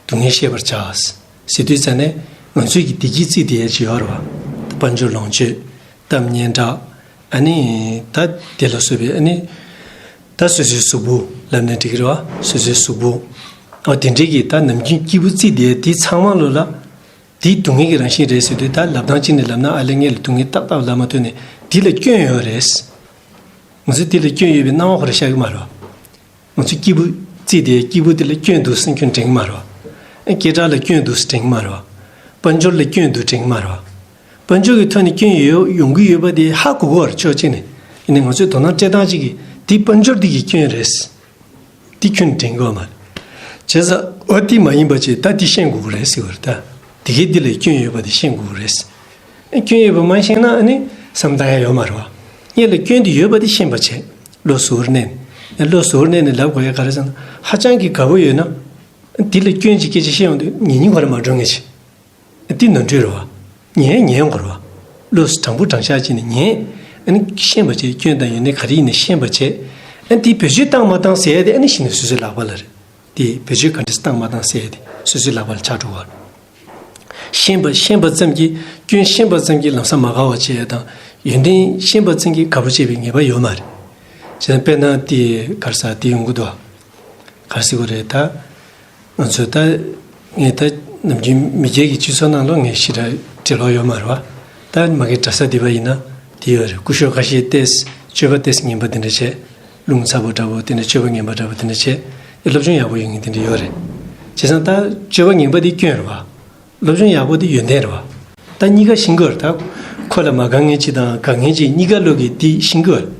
སྡུག་བསྔལ་ཤེས་པར་བྱ། ཟེར་དུས་ཙ་ནས་ང་ཚོས་ཀྱི་བདེ་སྐྱིད་རྩིས་དེ་ཡས་ཅིག་ཡོད་རེད་བ། དཔལ་འབྱོར་ལོངས་སྤྱོད། གཏམ་སྙན་གྲགས། ཨ་ནི་ད་དེ་ལ་སོགས་པའི་ཨ་ནི། ད་སོ་སོའི་གཟུགས་པོ་ལབ་ན་འགྲིག་གི་རེད་བ། སོ་སོའི་གཟུགས་པོ། ཨ་དེ་འདྲའི་གི་ད་ནམ་རྒྱུན་སྐྱིད་པོ་རྩིས་དེ་དེ་ཚང་མ་ལོ་ལ། དེ་སྡུག་བསྔལ་གྱི་རང་བཞིན་རེད་ཟེར་དུས། ད་ལབ་སྟངས་གཅིག་ནས་ལབ་ན་ཨ་ལས་ངས་ལ་སྡུག་བསྔལ་ཏག་ཏག་ལབ་མ་ཐུབ་ནས་དེ་ལ་སྐྱོན་ཡོད་རེད། ང་ཚོས་དེ་ལ་སྐྱོན་ཡོད་པའི་སྣང་བ་ཁོ་རང་ཤར་གི་མ་རེད་བ། ང་ཚོས་སྐྱིད་པོ་རྩིས་དེ་སྐྱིད་པོ་དེ་ལ་སྐྱོན་འདུག་ཟེར་ཁྱོན་དྲན་གི་མ་རེད་བ། ཨ་སྐད་གྲགས་ལ་སྐྱོན་འདུག་ཟེར་དྲན་གི་མ་རེད་བ། དཔལ་འབྱོར་ལ་སྐྱོན་འདུག་དྲན་གི་མ་རེད་བ། དཔལ་འབྱོར་གྱི་ཐོག་ནས་སྐྱོན་ཡོད་ཡོང་གི་ཡོད་པ་དེ་ཧ་གོ་གི་ཡོད་རེད་ཕྱོགས་གཅིག་ནས། ཡིན་ནའི་ང་ཚོས་དོ་སྣང་སྤྲད་སྟངས་གཅིག་གིས་དེ་དཔལ་འབྱོར་འདི་གི་སྐྱོན་རེད། འདི་ཁྱོན་དྲན་གི་ཡོད་མ་རེད། བྱས་ཙང་འོ་དེ་མ་ཡིན་པ་ཅིག་ད་འདི་ཤེས་དགོས་ཀྱི་རེད་ཟེར་བ་རེད་ད། དེ་གའི་འདི་ལ་སྐྱོན་ཡོད་པ་དེ་ཤེས་དགོས་ཀྱི་རེད། སྐྱོན་ཡོད་པ་མ་ཤེས་ན་ཨ་ནི་བསམ་བློ་བཏང་ཡ་ཡོད་མ་རེད་བ། སྔོན་ལ་སྐྱོན་དེ་ཡོད་པ་དེ་ཤེས་པ་བྱས། བློ་གཟུ་བོར་གནས་ནས། བློ་གཟུ་བོར་གནས་ནས་ལབ་དགོས་ཡ་ག་རེ་ཟེར་ན། ཧ་ཅང་གི་དགའ་པོ་ཡོད་ན། འདི་ལ་སྐྱོན་གྱི་སྐད་ཆ་བཤད་ཡོང་དུས་ཉན་ཉན་ཁོ་རང་མ་འགྲོ་ངེས་ཤིག་འདི་ནོར་འཁྲུལ་རེད་བ། ཉན་ཉན་དགོས་རེད་བ། བློ་དྲང་པོ་དྲང་བཞག་བྱས་ནས་ཉན། ཨ་ནི་ཤེས་པ་བྱས། སྐྱོན་དང་ཡོན་ཏན་ག་རེ་ཡིན་ནའི་ཤེས་པ་བྱས། ཨ་ནི་དེ་བེད་སྤྱོད་བཏང་མ་བཏང་ཟེར་ཡ་དེ་ཨ་ནི་གཞི་ནས་སོ་སོའི་ལག་པ་ལ་རེད། དེ་བེད་སྤྱོད་ག་འདྲས་བཏང་མ་བཏང་ཟེར་ཡ་དེ་སོ་སོའི་ལག་པ་ལ་ཆགས་འགྲོ་བ་རེད། ཤེས་པ་ཤེས་པ་ཙམ་གྱིས། སྐྱོན་ཤེས་པ་ཙམ་གྱིས་ལམ་སང་མ་དགའ་བ་བྱེད་ཡ་དང་། ཡོན་ཏན་ཤེས་པ་ཙམ་གྱིས་དགའ་པོ་བྱེད་པའི་ངེས་པ་ཡོད་མ་རེད། བྱས་ཙང་དཔེར་ན་དེ་ག་རེ་ཟེར་དེ་ཡོང་གི་འདུག་ག་ག་རེ་ཟེར་དགོས་རེད་ད། ང་ཚོས་ད། ངས་ད་ནམ་རྒྱུན་མི་སྒེར་གྱི་སྤྱི་ཚོགས་ནང་ལོགས་ངས་ཞེ་དྲག་འབྲེལ་བ་ཡོད་མ་རེད་བ། ད་མ་གི་གྲྭ་ས་འདི་པ་ཡིན་ན་དེ་ཡོད་རེད། སྐུ་ཞབས་ཁ་ཤས་ཏོག་ཙམ་སྤྱོད་པ་ཏོག་ཙམ་ངན་པ་དེ་འདྲ་བྱས། རླུང་ཚ་པོ་འདྲ་པོ་དེ་འདྲ། སྤྱོད་པ་ངན་པ་འདྲ་པོ་དེ་འདྲ་བྱས། སློབ་སྦྱོང་ཡག་པོ་ཡོད་མཁན་དེ་འདྲ་ཡོད་རེད། བྱས་ཙང་ད་སྤྱོད་པ་ངན་པ་དེ་སྐྱོན་རེད་བ། སློབ་སྦྱོང་ཡག་པོ་དེ་ཡོན་ཏན་རེད་བ། ད་གཉིས་ཀ་ཤེས་དགོས་རེད་ད། ཁོ་ལ་མ་དགའ་མཁན་ཅིག་དང་དགའ་མཁན་ཅིག་གཉིས་ཀ་ལོག་གིས་དེ་ཤེས་དགོས་རེད།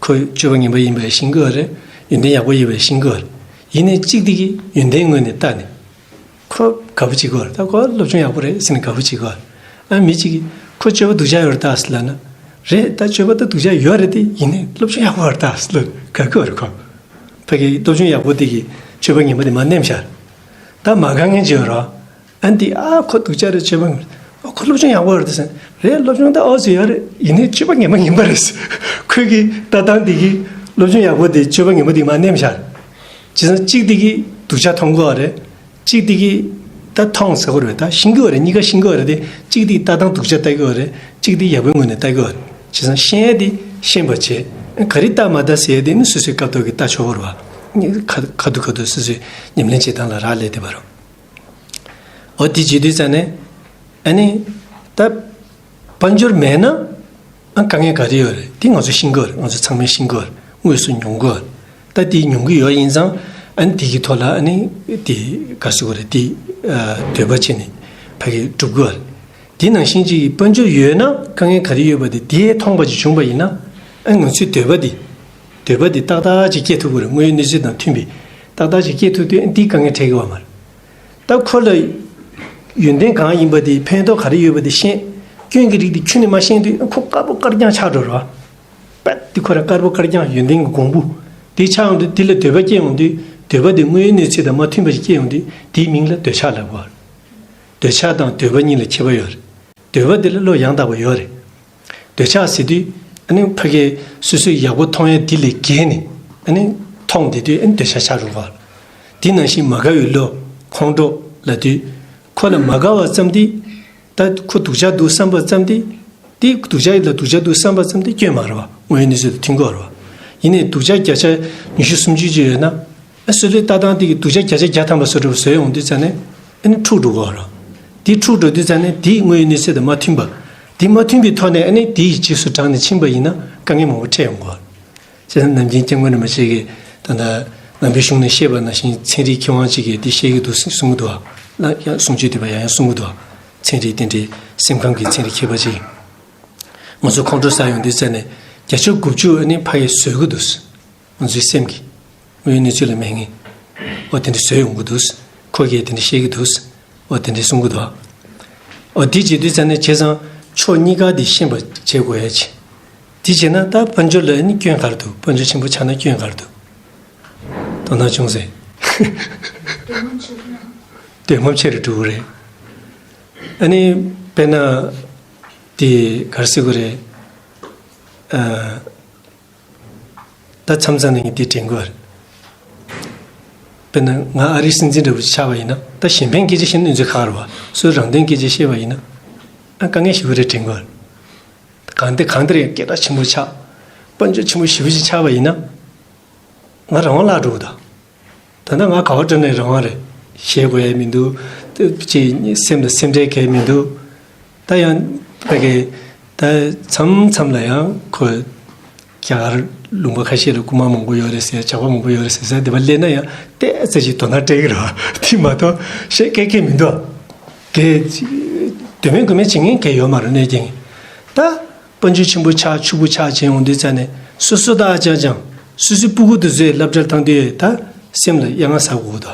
ཁོ་སྤྱོད་པ་ངན་པ་ཡིན་པ་ཤེས་དགོས་རེད། ཡོན་ཏན་ཡག་པོ་ཡོད་པ་ཤེས་དགོས་རེད། ཡིན་ནའི་གཅིག་དེ་གིས་ཡོན་ཏན་ངོས་ནས་བལྟས་ནས། ཁོ་དགའ་པོ་བྱེད་དགོས་རེད། ད་ཁོ་སློབ་སྦྱོང་ཡག་པོ་རེད་ཟེར་ནས་དགའ་པོ་བྱེད་དགོས་རེད། ཨ་མི་གཅིག་གིས་ཁོ་སྤྱོད་པ་སྡུག་ཅག་ཡོད་རེད་ད་ཟེར་ལབ་ན། རེད་ད། སྤྱོད་པ་ད་སྡུག་ཅག་ཡོད་རེད་དེ། ཡིན་ནའི་སློབ་སྦྱོང་ཡག་པོ་ཡོད་རེད་ད་ཟེར་ལབ་དགའ་གི་ཡོད་རེད་ཁོ། ཕ་གི་སློབ་སྦྱོང་ཡག་པོ་དེ་གིས་སྤྱོད་པ་ངན་པ་དེ་མར་ནེམ་བཞག་ད་མ་དགའ་མཁན་ཅིག་ཡོད་རེད། ཨ་འདི་ཨ་ཁོ་སྡུག་ཅག་རེད། སྤྱོད་པ་ངན། ཨ་ཁོ་སློབ་སྦྱོང་ཡག་པོ་རེད་ཟེར། རེད། སློབ་སྦྱོང་ད་ཨོ་ཙི་ཡོད་རེད། ཡིན་ནའི་སྤྱོད་པ་ངན་པ་ངན་པ་རེད། ཁོས་ཀྱི་ལྟ་སྟངས་དེ་གིས་སློབ་སྦྱོང་ཡག་པོ་དེ་སྤྱོད་པ་ངན་པ་དེ་མར་ནེམ་བཞག་བྱས་ཙང་གཅིག་དེ་གིས་སྡུག་ཅག་མཐོང་གི་ཡོད་རེད། གཅིག་དེ་གིས་ད་མཐོང་ཟེར་གི་རེད། ད་ཤེས་ཀྱི་ཡོད་རེད། གཉིས་ཀ་ཤེས་ཀྱི་ཡོད་རེད་དེ། གཅིག་དེ་གིས་ལྟ་སྟངས་སྡུག་ཅག་ལྟ་གི་ཡོད་རེད། གཅིག་དེ་ཡག་པོའི་ངོས་ནས་ལྟ་གི་ཡོད་རེད། བྱས་ཙང་ཤེས་ཡས་དེ་ཤེས་པ་བྱས། ག་རེ་ལྟ་མ་ལྟ་ཟེར་ཡ་དེ་ནི་སོ་སོའི་སྐབས་ཐོག་གི་ལྟ་ཆོག་གི་རེད་བ། ཁ་ཁ་ཐུག་ཁ་ཐུག་སོ་སོའི་ཉམས་ལེན་བྱེད་སྟངས་ལ་རག་ལས་བསྡད་པ་རེད། འོ་དེ་བྱེད་དུས་ཙང་ནས་ཨ་ནི་ད་དཔལ་འབྱོར་མེད་ན་ཨ་དཀའ་ངལ་ག་རེ་ཡོད་རེད། དེ་ང་ཚོ་ཤེས་ཀྱི་ཡོད་རེད། ང་ཚོ་ཚང་མས་ཤེས་ཀྱི་ཡོད་རེད། དངོས་སུ་མྱོང་གི་ཡོད་རེད། ད་དེ་མྱོང་གི་ཡོད་ཡིན་ཙང་ཨ་ནི་དེ་གི་ཐོག་ལ་ཨ་ནི་དེ་ག་ཟེར་དགོས་རེད། དེ་འདོད་པ་བྱས་ནས་ཕ་གི་སྒྲུབ་ཀྱི་ཡོད་རེད། དེ་ནང་བཞིན་གྱི་དཔལ་འབྱོར་ཡོད་ན་དཀའ་ངལ་ག་རེ་ཡོད་པ་དེ་དེ་མཐོང་བ་ཅིག་བྱུང་བ་ཡིན་ན་ཨ་ང་ཚོའི་འདོད་པ་དེ་འདོད་པ་དེ་ཏག་ཏག་ཅིག་སྐྱེ་ཐུབ་ཀྱི་རེད། དངོས་ཡོད་གནས་ཚུལ་དང་མཐུན་པའི་ཏག་ཏག་ཅིག་སྐྱེ་ཐུབ་དུས་ཨ་ནི་དེ་དཀའ་ངལ་འཕྲད་ཀྱི་ཡོད་མ་རེད། ད་ཁོ་ལ་ཡོན་ཏན་གང་ཡིན་པ་དེ་ཕན་ཐོགས་ག་རེ་ཡོད་པ་དེ་ཤེས། སྐྱོན་གྱི་རིགས་དེ་ཁྱོན་ནས་མ་ཤེས་དུས་ཁོ་དཀར་པོ་དཀར་རྐྱང་ཆགས་འགྲོ་རོགས། པད་དེ་ཁོ་རང་དཀར་པོ་དཀར་རྐྱང་ཡོན་ཏན་གྱི་གོང་བུ་དེ་ཆགས་ཡོང་དུས་དེ་ལ་འདོད་པ་སྐྱེ་ཡོང་དུས་འདོད་པ་དེ་དངོས་ཡོད་གནས་ཚུལ་དང་མ་མཐུན་པ་ཞིག་སྐྱེ་ཡོང་དུས་དེའི་མིང་ལ་འདོད་ཆགས་ལབ་དགོས། འདོད་ཆགས་དང་འདོད་པ་གཉིས་ལ་ཁྱད་པར་ཡོད་རེད། འདོད་པ་དེ་ལ་བློ་ཡང་དག་པ་ཡོད་རེད། འདོད་ཆགས་ཟེར་དུས་ཨ་ནི་ཕ་གིའི་སོ་སོས་ཡག་པོ་མཐོང་ཡ་དེ་ལས་བརྒལ་ནས་ཨ་ནི་མཐོང་བསྡད་དུས་ཨ་ནི་འདོད་ཆགས་ཆགས་འགྲོ་གི། དེ་ནང་བཞིན་མ་དགའ་བའི་བློ་ཁོང་ཁྲོ་ལབ་དུས་ཁོ་ལ་མ་དགའ་བ་ཙམ་དེ་ད་ཁོ་སྡུག་ཅག་འདུག་བསམ་པ་ཙམ་དེ་དེ་སྡུག་ཅག་ཡིན་ལ་སྡུག་ཅག་འདུག་བསམ་པ་ཙམ་དེ་སྐྱོན་མ་རེད་བ། དངོས་ཡོད་གནས་ཚུལ་དང་མཐུན་གྱི་ཡོད་རེད་བ། ཡིན་ནའི་སྡུག་ཅག་བརྒྱ་ཆ་ཉི་ཤུ་སུམ་ཅུ་ཅིག་ཡོད་ན་ཨ་སོ་སོའི་ལྟ་སྟངས་དེ་གི་སྡུག་ཅག་བརྒྱ་ཆ་བརྒྱ་ཐམ་པ་བཟོ་འདྲ་བཟོས་ཡོང་དུས་ཙང་ནས་ཨ་ནི་འཁྲུག་འགྲོ་གི་ཡོད་རེད། དེ་འཁྲུག་འགྲོ་དུས་ཙང་ནས་དེ་དངོས་ཡོད་གནས་ཚུལ་དང་མ་མཐུན་པ། དེ་མ་མཐུན་པའི་ཐོག་ནས་ཨ་ནི་དེའི་རྗེས་སུ་འབྲངས་ནས་ཕྱིན་པ་ཡིན་ན་དཀའ་ངལ་མང་པོ་འཕྲད་ཡོང་གི་ཡོད་རེད། བྱས་ཙང་ནམ་རྒྱུན་སྐྱབས་མགོན་རིན་པོ་ཆེ་གིས་ད་ལྟ་ནང་པའི་གཞུང་ནས་བཤད་པ་ནང་བཞིན་ཚན་རིག་མཁས་དབང་གཅིག་གིས་འདི་བཤད་ཀྱི་འདུག་གསུང་གི་འདུག་ཨ། ཡང་གསུང་ཆོས་འདི་པ་ཡང་ཡང་གསུང་གི་འདུག་ཨ། ཚན་རིག་དེ་འདྲའི་སེམས་ཁམས་ཀྱི་ཚན་རིག་མཁས་པ་གཅིག་ང་ཚོ་ཁོང་ཁྲོ་ཟ་ཡོང་དུས་ཙང་ནས་བརྒྱ་ཆ་དགུ་བཅུ་ཨ་ནི་ཕ་གིས་བཟོད་ཀྱི་འདུག་ང་ཚོའི་སེམས་ཀྱིས་དངོས་ཡོད་གནས་ཚུལ་ལ་མེད་ངེས། ཨོ་དེ་འདྲ་བཟོད་ཡོང་གི་འདུག་ཁོ་གིས་དེ་འདྲ་བཤད་ཀྱི་འདུག་ཨོ་དེ་འདྲ་གསུང་གི་འདུག་ཨོ་དེ་བྱེད་དུས་ཙང་ནས་བྱས་ཙང་ཕྱོགས་གཉིས་ཀ་དེ་ཤེས་པ་བྱེད་དགོས་ཡ་ཆེ། དེ་བྱས་ན་ད་དཔལ་འབྱོར་ལ་ནི་སྐྱོན་ག་རེ་འདུག་དཔལ་འབྱོར་ཆེན་པོ་ཆགས་ན་སྐྱོན་ག་རེ་འདུག་དོ་སྣང་བྱུང་ཟེར། འདོད་མ་ཆེ་རུ་འགྲོ་གི་རེད། ཨ་ནི་དཔེར་ན་དེ་ག་རེ་ཟེར་དགོས་རེད། ཨ། ད་མཚམས་མཚམས་ནས་ངས་འདི་དྲན་གྱི་ཡོད་རེད། དཔེར་ན་ང་ཨ་རིའི་སྲིད་འཛིན་འདྲ་པོ་ཞིག་ཆགས་པ་ཡིན་ན་ད་གཞན་ཕན་སྐད་ཆ་བཤད་ན་ང་ཚོས་ཁག་རེད་བ། སོའི་རང་དོན་སྐད་ཆ་བཤད་པ་ཡིན་ན་ཨ་དཀའ་ངལ་ཞེ་པོ་རེད་དྲན་གྱི་ཡོད་རེད། གང་ལྟར་གང་ལྟར་ཡང་སྐད་གྲགས་ཆེན་པོ་ཆགས། དཔལ་འབྱོར་ཆེན་པོ་ཞེ་པོ་ཞིག་ཆགས་པ་ཡིན་ན་ང་རང་དབང་བརླག་འགྲོ་གི་ད། ད་ལྟ་ང་ག་པར་འགྲོ་ནའི་རང་དབང་རེད། གཞས་གོ་ཡས་མི་འདུག་ཅིག་སེམས་ལ་སེམས་ཁྲལ་གང་ཡང་མི་འདུག་ད་ཡང་ཕ་གི་ད་མཚམས་མཚམས་ལ་ཡང་ཁོ་རྒྱ་གར་ལུང་པ་ཁ་ཤས་ལ་རྐུན་མ་མང་པོ་ཡོད་རེད་ཟེར། ཇག་པ་མང་པོ་ཡོད་རེད་ཟེར་ཟེར་དེ་པར་སླེབས་ན་ཡང་ཏོག་ཙམ་ཅིག་དོ་སྣང་སྤྲད་ཀྱི་རེད་བ། དེ་མ་གཏོགས་གཞས་སྐད་སྐད་མི་འདུག་གས་དོན་མེད་དགོས་མེད་བྱེད་མཁན་གས་ཡོད་མ་རེད་གནོད་སྐྱེལ་མཁན། ད། དཔལ་འབྱོར་ཆེན་པོ་ཆགས་ཕྱུག་པོ་ཆགས་བྱས་ཡོང་དུས་ཙང་ནས་སོ་སོ་ད་ཨ་ཅང་ཅང་སོ་སོའི་སྤུ་གུ་དེ་ཚོས་སློབ་གྲྭར་བཏང་དུས་ད་སེམས་ལ་གཡང་ང་ཟ་དགོས་དོ།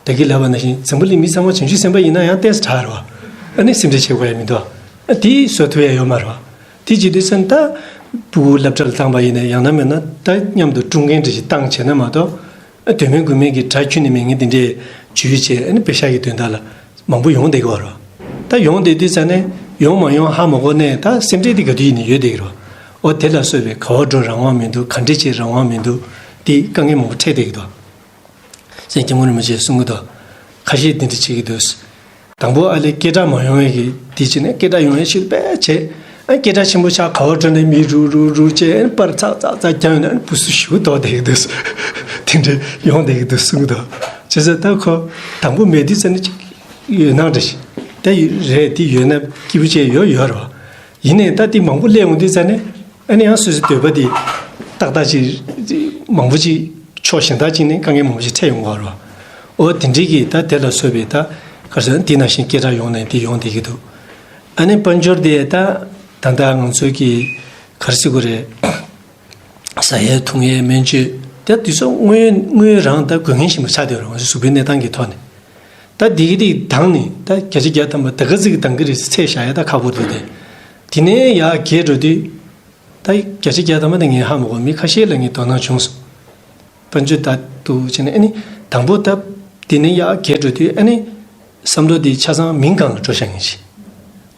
ད་གིན་ལབ་པ་ནང་བཞིན་འཛམ་བུ་གླིང་མི་ཚང་མ་བྱང་ཆུབ་སེམས་དཔའ་ཡིན་ན་ཡང་ཏོག་ཙམ་དྲག་རེད་བ། ཨ་ནི་སེམས་ཁྲལ་བྱེད་དགོས་ཡ་མི་འདུག་ཨ་དེ་བཟོ་ཐུབ་ཡ་ཡོད་མ་རེད་བ། དེ་བྱེད་དུས་ཙང་ད་སྤུ་གུ་སློབ་གྲྭ་ལ་བཏང་པ་ཡིན་ན་ཡང་ན་མིན་ན་ད་མཉམ་དུ་ཀྲུང་རྒན་འདྲ་ཞིག་བཏང་བྱས་ན་མ་གཏོགས་ཨ་དོན་མེད་དགོས་མེད་ཀྱི་དགྲ་ཁྱོན་ནས་མེད་མཁན་དེ་འདྲས་ཇུས་བྱས་ཨ་ནི་པེ་ཤག་གི་དོན་དག་ལ། མང་པོ་ཡོང་བསྡད་ཀྱི་ཡོད་རེད། ད་ཡོང་བསྡད་དུས་ཙང་ནས་ཡོང་མ་ཡོང་ཧ་མ་གོ་ནས་ད་སེམས་ཁྲལ་དེ་ག་དུས་ཡིན་ནའི་ཡོད་བསྡད་ཀྱི་རེད། འོ་དེ་ལ་སོགས་པའི་ག་པར་འགྲོ་རང་དབང་མི་འདུག་ག་འདྲ་བྱེད་རང་དབང་མི་འདུག་དེ་དཀའ་ངལ་མང་པོ་འཕྲད་བསྡད་ཀྱི་འདུག་སེང་སྐྱབས་མགོན་རིན་པོ་ཆེས་གསུང་གི་འདུག་ཁ་ཤས་འདི་འདྲ་བྱེད་ཀྱི་འདུག་དང་པོ་ཨ་ལས་སྐད་གྲགས་མ་ཡོང་བའི་གི་དེ་བྱས་ནས་སྐད་གྲགས་ཡོང་ཡའི་ཕྱིར་དཔེ་བྱས། ཨ་སྐད་གྲགས་ཆེན་པོ་ཆགས་ག་པར་འགྲོ་ནའི་མི་རུག་རུག་རུག་བྱས་ཨ་པར་ཚག་ཚག་ཚག་རྒྱག་ཡོང་ན་ཨ་བུ་སུ་ཞིག་ལྡོག་བསྡད་ཀྱི་འདུག་དེ་འདྲ་ཡོང་བསྡད་ཀྱི་འདུག་གསུང་གི་འདུག་བྱས་ཙང་ད་ཁོ་དང་པོ་མེད་དུས་ཙ་ནས་ཅིག་ཡོད་སྣང་འདྲ་ཞིག་ད་ཡོད་རེད། དེ་ཡོད་ན་སྐྱིད་པོ་བྱས་ཡོད་ཡོད་རེད་བ། ཡིན་ནའི་ད་དེ་མང་པོ་སླེབས་ཡོང་དུས་ཙ་ནས་ཨ་ནི་ཡང་སོ་སོའི་འདོད་པ་དེ་ཏག་ཏག་ཅིག་མང་པོ་ཅིག་ཕྱོགས་གཞན་དག་ཅིག་ནས་དཀའ་ངལ་མང་པོ་ཞིག་འཕྲད་ཡོང་གི་རེད་བ། འོ་དེ་འདྲའི་གི་ད་དེ་ལ་སོགས་པའི་ད་ག་རེ་ཟེར་དེ་ནང་བཞིན་སྐད་གྲགས་ཡོང་ནའི་དེ་ཡོང་བསྡད་ཀྱི་འདུག་ཨ་ནི་དཔལ་འབྱོར་དེ་ད་ད་ལྟ་ང་ཚོའི་གི་ག་རེ་ཟེར་དགོས་རེད། ཟ་ཡས་འཐུང་ཡས་སྨན་བཅོས་དེ་དུས་ཚོད་དངོས་དངོས་རང་ད་དགོས་མཁན་ཞིག་མ་ཆགས་བསྡད་ཡོད་རེད། ང་ཚོའི་གཟུགས་པོའི་གནས་སྟངས་ཀྱི་ཐོག་ནས། ད་འདི་གི་དེ་འདང་ནས་ད་བརྒྱ་ཆ་བརྒྱ་ཐམ་པ་ད་ག་ཚོད་ཀྱི་འདང་གི་རེད་ཟེར་ཚད་བཞག་ཡ་ད་ཁག་པོ་འདུག་དེ། དེ་ནས་ཡར་རྒྱས་འགྲོ་དུས་ད་བརྒྱ་ཆ་བརྒྱ་ཐམ་པ་དེ་ངས་ཧ་མ་གོ། མི་ཁ་ཤས་ལ་ངས་དོ་སྣང་བྱུང་སོང་། དཔལ་འབྱོར་ད་འདུག་བྱས་ནས་ཨ་ནི་དང་པོ་ད་དེ་ནས་ཡར་རྒྱས་འགྲོ་དུས་ཨ་ནི་བསམ་བློ་དེ་ཆ་ཚང་མིང་སྒང་ལ་འགྲོ་བཞག་མཁན་ཞིག་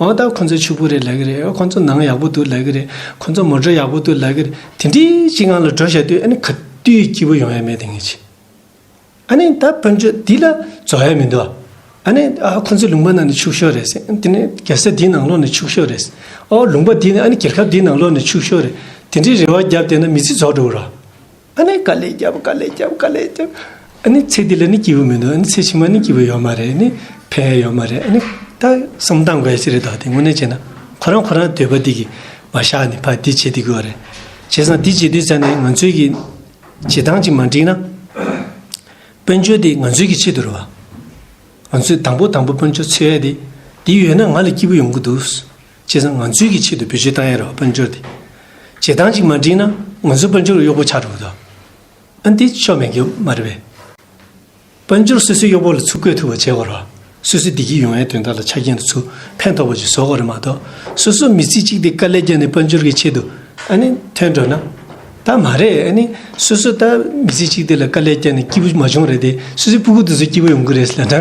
འོ་ད་ཁོ་ཚོ་ཕྱུག་པོ་རེད་ལབ་ཀྱི་རེད། ཁོ་ཚོ་ནང་ཡག་པོ་འདུག་ལབ་ཀྱི་རེད། ཁོ་ཚོ་མོ་ཊ་ཡག་པོ་འདུག་ལབ་ཀྱི་རེད། དེ་འདྲའི་ཅིག་སྒང་ལ་འགྲོ་བཞག་དུས་ཨ་ནི་ག་དུས་སྐྱིད་པོ་ཡོང་ཡ་མེད་དེ་ངེས་ཅིག་ཨ་ནི་ད་དཔལ་འབྱོར་འདི་ལ་རྫོགས་ཡ་མི་འདུག་ཨ་ནི་ཨ་ཁོ་ཚོ་ལུང་པ་ནང་ནས་ཕྱུག་ཤོས་རེད་ཟེར། དེ་ནས་རྒྱལ་ས་འདིའི་ནང་ལོགས་ནས་ཕྱུག་ཤོས་རེད་ཟེར། ཨོ་ལུང་པ་འདི་ནས་ཨ་ནི་རྒྱལ་ཁབ་འདིའི་ནང་ལོགས་ནས་ཕྱུག་ཤོས་རེད། དེ་འདྲའི་རེ་བ་བརྒྱབ་བསྡད་ན་མི་ཚེ་རྫོགས་འགྲོ་གི་རེད། ཨ་ནི་དཀའ་ལས་བརྒྱབ། དཀའ་ལས་བརྒྱབ། དཀའ་ལས་བརྒྱབ། ཨ་ནི་ཚེ་འདི་ལ་ནི་སྐྱིད་པོ་མི་འདུག་ཨ་ནི་ཚེ་ཕྱི་མ་ནི་སྐྱིད་པོ་ཡོད་མ་རེད། ཨ་ནི་ཕན་ཡོད་མ་རེད། ཨ་ནི་ད་བསམ་བློ་བཏང་དགོས་ཡ་ཅིག་རེད། ད་དེ་དངོས་གནས་བྱས་ན་ཁོ་རང་ཁོ་རང་འདོད་པ་འདི་གི་མ་བཞག་ནས་ཕར་འདི་བྱེད་བསྡད་དགོས་པ་རེད། བྱས་ཙང་འདི་བྱེད་དུས་ཙང་ནས་ང་ཚོའི་གི་བྱེད་སྟངས་ཅིག་མ་འགྲིག་ན། དཔལ་འབྱོར་དེ་ང་ཚོའི་གི་ཆེད་དུ་རེད་བ། ང་ཚོས་དང་པོ་དང་པོ་དཔལ་འབྱོར་འཚོལ་ཡ་དེ། དེ་ཡོད་ན་ང་ལ་སྐྱིད་པོ་ཡོང་གི་འདུག་བྱས་ཙང་ང་ཚོའི་གི་ཆེད་དུ་བེད་སྤྱོད་བཏང་ཡ་རེད་བ། དཔལ་འབྱོར་དེ། བྱེད་སྟངས་ཅིག་མ་འགྲིག་ན་ང་ཚོ་དཔལ་འབྱོར་གཡོག་པོ་ཆགས་འགྲོ་གི་འདུག་ཨ་འདི་ཆོ་མེད་གི་མ་རེད་པས། དཔལ་འབྱོར་སོ་སོའི་གཡོག་པོ་ལ་ཚུར་བཀོལ་ཐུབ་པ་བྱེད་དགོས་རེད་བ། སོ་སོའི་བདེ་སྐྱིད་ཡོང་ཡའི་དོན་དག་ལ་ཆ་རྐྱེན་དུ་ཚུར་ཕན་ཐོགས་པ་ཅིག་བཟོ་དགོས་རེད་མ་གཏོགས། སོ་སོ་མི་ཚེ་གཅིག་དེ་དཀའ་ལས་བརྒྱབ་ནས་དཔལ་འབྱོར་གྱི་ཆེད་དུ་ཨ་ནི་ཐོན་འགྲོ་ན། ད་མ་རེད། ཨ་ནི་སོ་སོ་ད་མི་ཚེ་གཅིག་དེ་ལ་དཀའ་ལས་བརྒྱབ་ནས་སྐྱིད་པོ་མ་བྱུང་རེད་དེ། སོ་སོའི་སྤུ་གུ་དེ་ཚོ་སྐྱིད་པོ་ཡོང་གི་རེད་ཟེར་ལབ་ན།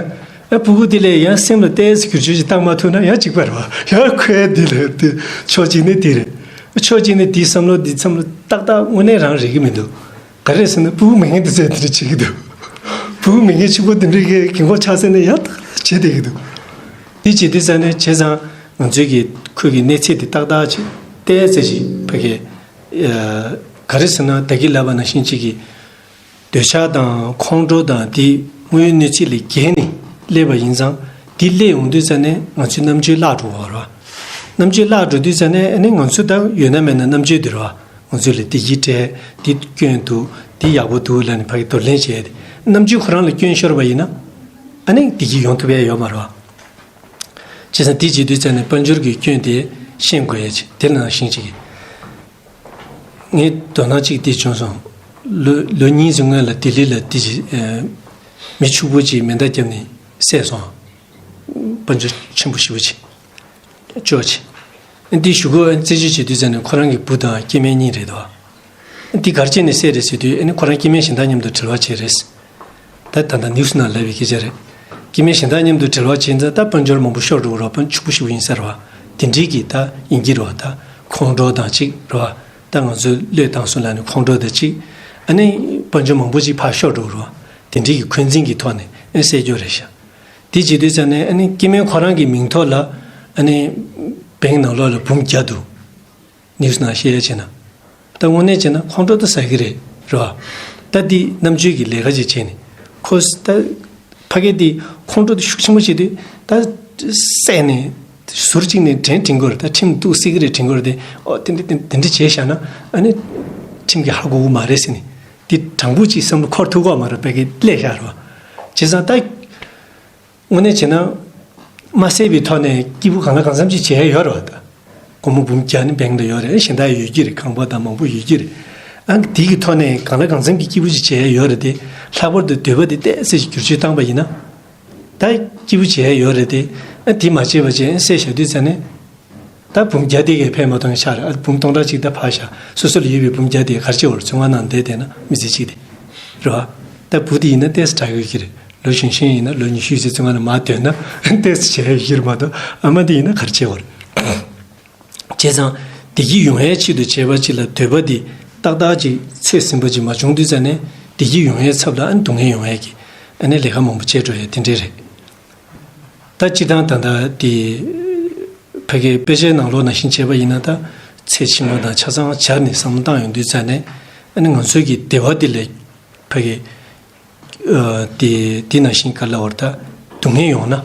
ཨ་སྤུ་གུ་དེ་ལ་ཡང་སེམས་ལ་ཏོག་ཙམ་བསྒྱུར་བཅོས་ཅིག་བཏང་མ་ཐུབ་ན་ཡང་གཅིག་པ་རེད་བ། ཡང་ཁོའི་དེ་ལ་དེ་ཕྱོགས་གཅིག་ནས་དེ་རེད། ཕྱོགས་གཅིག་ནས་དེའི་བསམ་བློ་དེ་བསམ་བློ་ཏག་ཏག་དངོས་གནས་རང་རེག་གི་མི་འདུག་ག་རེ་ཟེར་ན་སྤུ་གུ་མེད་མཁན་དེ་ཚོས་དེ་འདྲ་བྱེད་ཀྱི་འདུག་སྤུ་གུ་མེད་མཁན་གཅིག་པོ་དེ་འདྲའི་གི་རྒན་གོག་ཆགས་ཟེར་ན་ཡང་ཏག་ཏག་བྱེད་བསྡད་ཀྱི་འདུག་དེ་བྱེད་དུས་ཙང་ནས་བྱས་ཙང་ང་ཚོའི་གི་ཁོའི་གི་གནས་ཚད་དེ་ཏག་ཏག་ཅིག་ཏོག་ཙམ་ཅིག་ཕ་གི་ག་རེ་ཟེར་ན་ད་གིན་ལབ་པ་ནང་བཞིན་ཅིག་གི་འདོད་ཆགས་དང་ཁོང་ཁྲོ་དང་དེ་དངོས་ཡོད་གནས་ཚུལ་ལས་བརྒལ་ནས་སླེབས་པ་ཡིན་ཙང་། དེ་སླེབས་ཡོང་དུས་ཙང་ནས་ང་ཚོའི་རྣམ་དཔྱོད་བརླག་འགྲོ་བ་རེད་བ། རྣམ་དཔྱོད་བརླག་འགྲོ་དུས་ཙང་ནས་ཨ་ནི་ང་ཚོ་ད་ཡོད་ན་མེད་ན་རྣམ་དཔྱོད་དེ་རེད་བ། ང་ཚོ་ལ་བདེ་སྐྱིད་སྤྲད། འདི་སྐྱོན་འདུག་འདི་ཡག་པོ་འདུག་ལབ་ནས་ཕ་གི་གདོང་ལེན་བྱས་ཏེ། རྣམ་དཔྱོད་ཁོ་རང་ལ་སྐྱོན་ཤོར་བ་ཡིན་ན། ཨ་ནི་བདེ་སྐྱིད་ཡོང་ཐུབ་ཡ་ཡོད་མ་རེད་བ། བྱས་ཙང་དེ་བྱེད་དུས་ཙང་ནས་དཔལ་འབྱོར་གྱི་སྐྱོན་དེ་ཤེས་དགོས་ཡ་ཅིག་དེ་ནང་བཞིན་ཅིག་ངས་དོ་སྣང་གཅིག་དེ་བྱུང་སོང་། ལོ་ལོ་གཉིས་ཙམ་སྔོན་ལ་ལྡི་ལི་ལ་དེ་ཅིག་ཨེ། མི་ཕྱུག་པོ་ཅིག་མེ་མདའ་བརྒྱབ་ནས་བསད་སོང་། དཔལ་འབྱོར་ཆེན་པོ་ཞེ་པོ་ཅིག་ཅོག་ཅིག་འདི་ཞུ་སྒོ་རྩད་གཅོད་བྱེད་དུས་ཙང་ནས་ཁོ་རང་གི་བུ་དང་སྐྱེ་དམན་གཉིས་རེད་དོ། འདི་ག་རེ་བྱས་ནས་བསད་རེད་ཟེར་དུས་ཨ་ནི་ཁོ་རང་སྐྱེ་དམན་གཞན་དག་མཉམ་དུ་འབྲེལ་བ་བྱས་རེད། ད་ད་ལྟ་ནིའུ་སི་ནང་ལབ་པའི་སྐད་ཆ་རེད། སྐྱེ་དམན་གཞན་དག་མཉམ་དུ་འབྲེལ་བ་བྱས་ཙང་ད་དཔལ་འབྱོར་མང་པོ་ཤོར་འགྲོ་གི་རེད་བ། དཔལ་འབྱོར་ཕྱུག་པོ་ཞེ་པོ་ཡིན་ས་རེད་བ། དེ་འདྲའི་གི་ད་ཡིན་གྱི་རེད་བ། ད་ཁོང་ཁྲོ་དང་གཅིག་རེད་བ། ད་ང་ཚོས་བློས་བཏང་སོང་ལབ་ནས་ཁོང་ཁྲོ་དང་གཅིག་ཨ་ནི་དཔལ་འབྱོར་མང་པོ་ཅིག་ཕར་ཤོར་འགྲོ་གི་རེད་བ། དེ་འདྲའི་གི་འཁོན་འཛིན་གྱི་ཐོག་ནས་ཨ་ནི་བསད་རྒྱུ་རེད་ཤག་དེ་བྱེད་དུས་ཙང་ནས་ཨ་ནི་སྐྱེ་དམན་ཁོ་རང་གི་མིང་ཐོག་ལ་ཨ་ནི་བེང་ནང་ལོགས་ལ་འབུམ་བརྒྱ་འདུག་ནིའུ་སི་ནང་བཤད་ཡ་བྱས་ན། ད་དངོས་གནས་བྱས་ན་ཁོང་ཁྲོ་ད་ཟ་གི་རེད་རེད་བ། ད་འདི་རྣམ་དཔྱོད་ཀྱི་ལས་ཀ་ཅིག་བྱས་ནས་ཁོ་ད་ཕ་གི་འདི་ཁོང་ཁྲོ་ད་ཤུགས་ཆེན་པོ་བྱས་དུས་ད་བསད་ནས་ཟུར་གཅིག་ནས་དྲན་དྲན་དགོས་རེད། ད་ཁྲིམས་གཏུག་སྲིད་གི་རེད་དྲན་དགོས་རེད་དེ། ཨོ་དེ་འདྲ་དེ་འདྲ་བྱས་བཞག་ན་ཨ་ནི་ཁྲིམས་ཀྱིས་ཧ་གོ་གི་མ་རེད་ཟེར་ནས་འདི་དྲང་པོ་ཅིག་བསམ་བློ་འཁོར་ཐུབ་ཀྱི་མ་རེད། ཕ་གི་སླེབས་བཞག་རེད་བ། བྱས་ཙང་ད། དངོས་གནས་བྱས་ན། མ་བསད་པའི་ཐོག་ནས་སྐྱིད་པོ་གང་ལ་གང་འཚམ་ཅིག་བྱས་ཡོད་རེད་བ། ད། སྒོར་མོ་འབུམ་བརྒྱ་ནི་བེང་ལ་ཡོད་རེད། གཞན་དག་ཡོད་ཀྱི་རེད། ཁང་པ་དང་མང་པོ་ཡོད་ཀྱི་རེད། ཨ་དེ་གི་ཐོག་ནས་གང་ལ་གང་འཚམ་གྱི་སྐྱིད་པོ་ཅིག་བྱས་ཡོད་རེད་དེ། ལྷག་པར་དུ་འདོད་པ་དེ་ཏོག་ཙམ་ཅིག་བསྒྱུར་བཅོས་བཏང་པ་ཡིན་ན། ད་སྐྱིད་པོ་བྱས་ཡོད་རེད་དེ། ཨ་དེ་མ་བྱས་པ་བྱས་བསད་བཞག་དུས་ཙང་ནས། ད་འབུམ་བརྒྱ་དེ་གས་ཕན་མ་ཐོགས་ཆགས་རེད། ཨ་འབུམ་སྟོང་ཕྲག་གཅིག་ད་ཕར་བཞག་སོ་སོ་ལ་ཡོད་པའི་འབུམ་བརྒྱ་དེ་ག་རེ་བྱེད་དགོས་རེད། ཚོང་ཁང་ནང་བསྡད་བསྡད་ན་མི་ཚེ་གཅིག་དེ། རེད་བ། ད་བུ་དེ་ཡིན་ན་ཏོག་ཙམ་དྲག་ཡོད་ཀྱི་རེད། ལོ་གཞོན་གཞོན་ཡིན་ན་ལོ་ཉི་ཤུ་ཙམ་ཚོང་ཁང་ནང་མར་སྡོད་ན་ཏོག་ཙམ་བྱས་ཡོད་ཀྱི་རེད་མ་གཏོགས། ཨ་མ་དེ་ཡིན་ན་ག་རེ་བྱེད་དགོས་རེད། བྱས་ཙང་བདེ་སྐྱིད་ཡོང་ཡའི་ཆེད་དུ་བྱས་པ་ཅིག་ལ་འདོད་པ་དེ་ཏག་ཏག་ཅིག་ཚོད་ཟིན་པ་ཅིག་མ་བྱུང་དུས་ཙང་ནས་བདེ་སྐྱིད་ཡོང་ཡའི་ཚབ་ལ་ཨ་ནི་སྡུག་བསྔལ་ཡོང་ཡ་གི་ཨ་ནི་ལས་ཀ་མང་པོ་བྱས་འགྲོ་ཡ་དེ་འདྲས་རེད། ད་སྤྱིར་བཏང་ད་ལྟ་དེ་ཕ་གིའི་དཔེ་ཆའི་ནང་ལོགས་ནང་བཞིན་བྱས་པ་ཡིན་ན། ད་ཚེ་ཕྱི་མ་དང་ཆ་ཚང་སྦྱར་ནས་བསམ་བློ་བཏང་ཡོང་དུས་ཙང་ནས་ཨ་ནི་ང་ཚོའི་གི་བདེ་བ་འདི་ལ་ཕ་གི་ཨ་དེ་དེ་ནང་བཞིན་ག་ལབ་དགོས་རེད། ད་སྡུག་བསྔལ་ཡོང་ན་ལབ་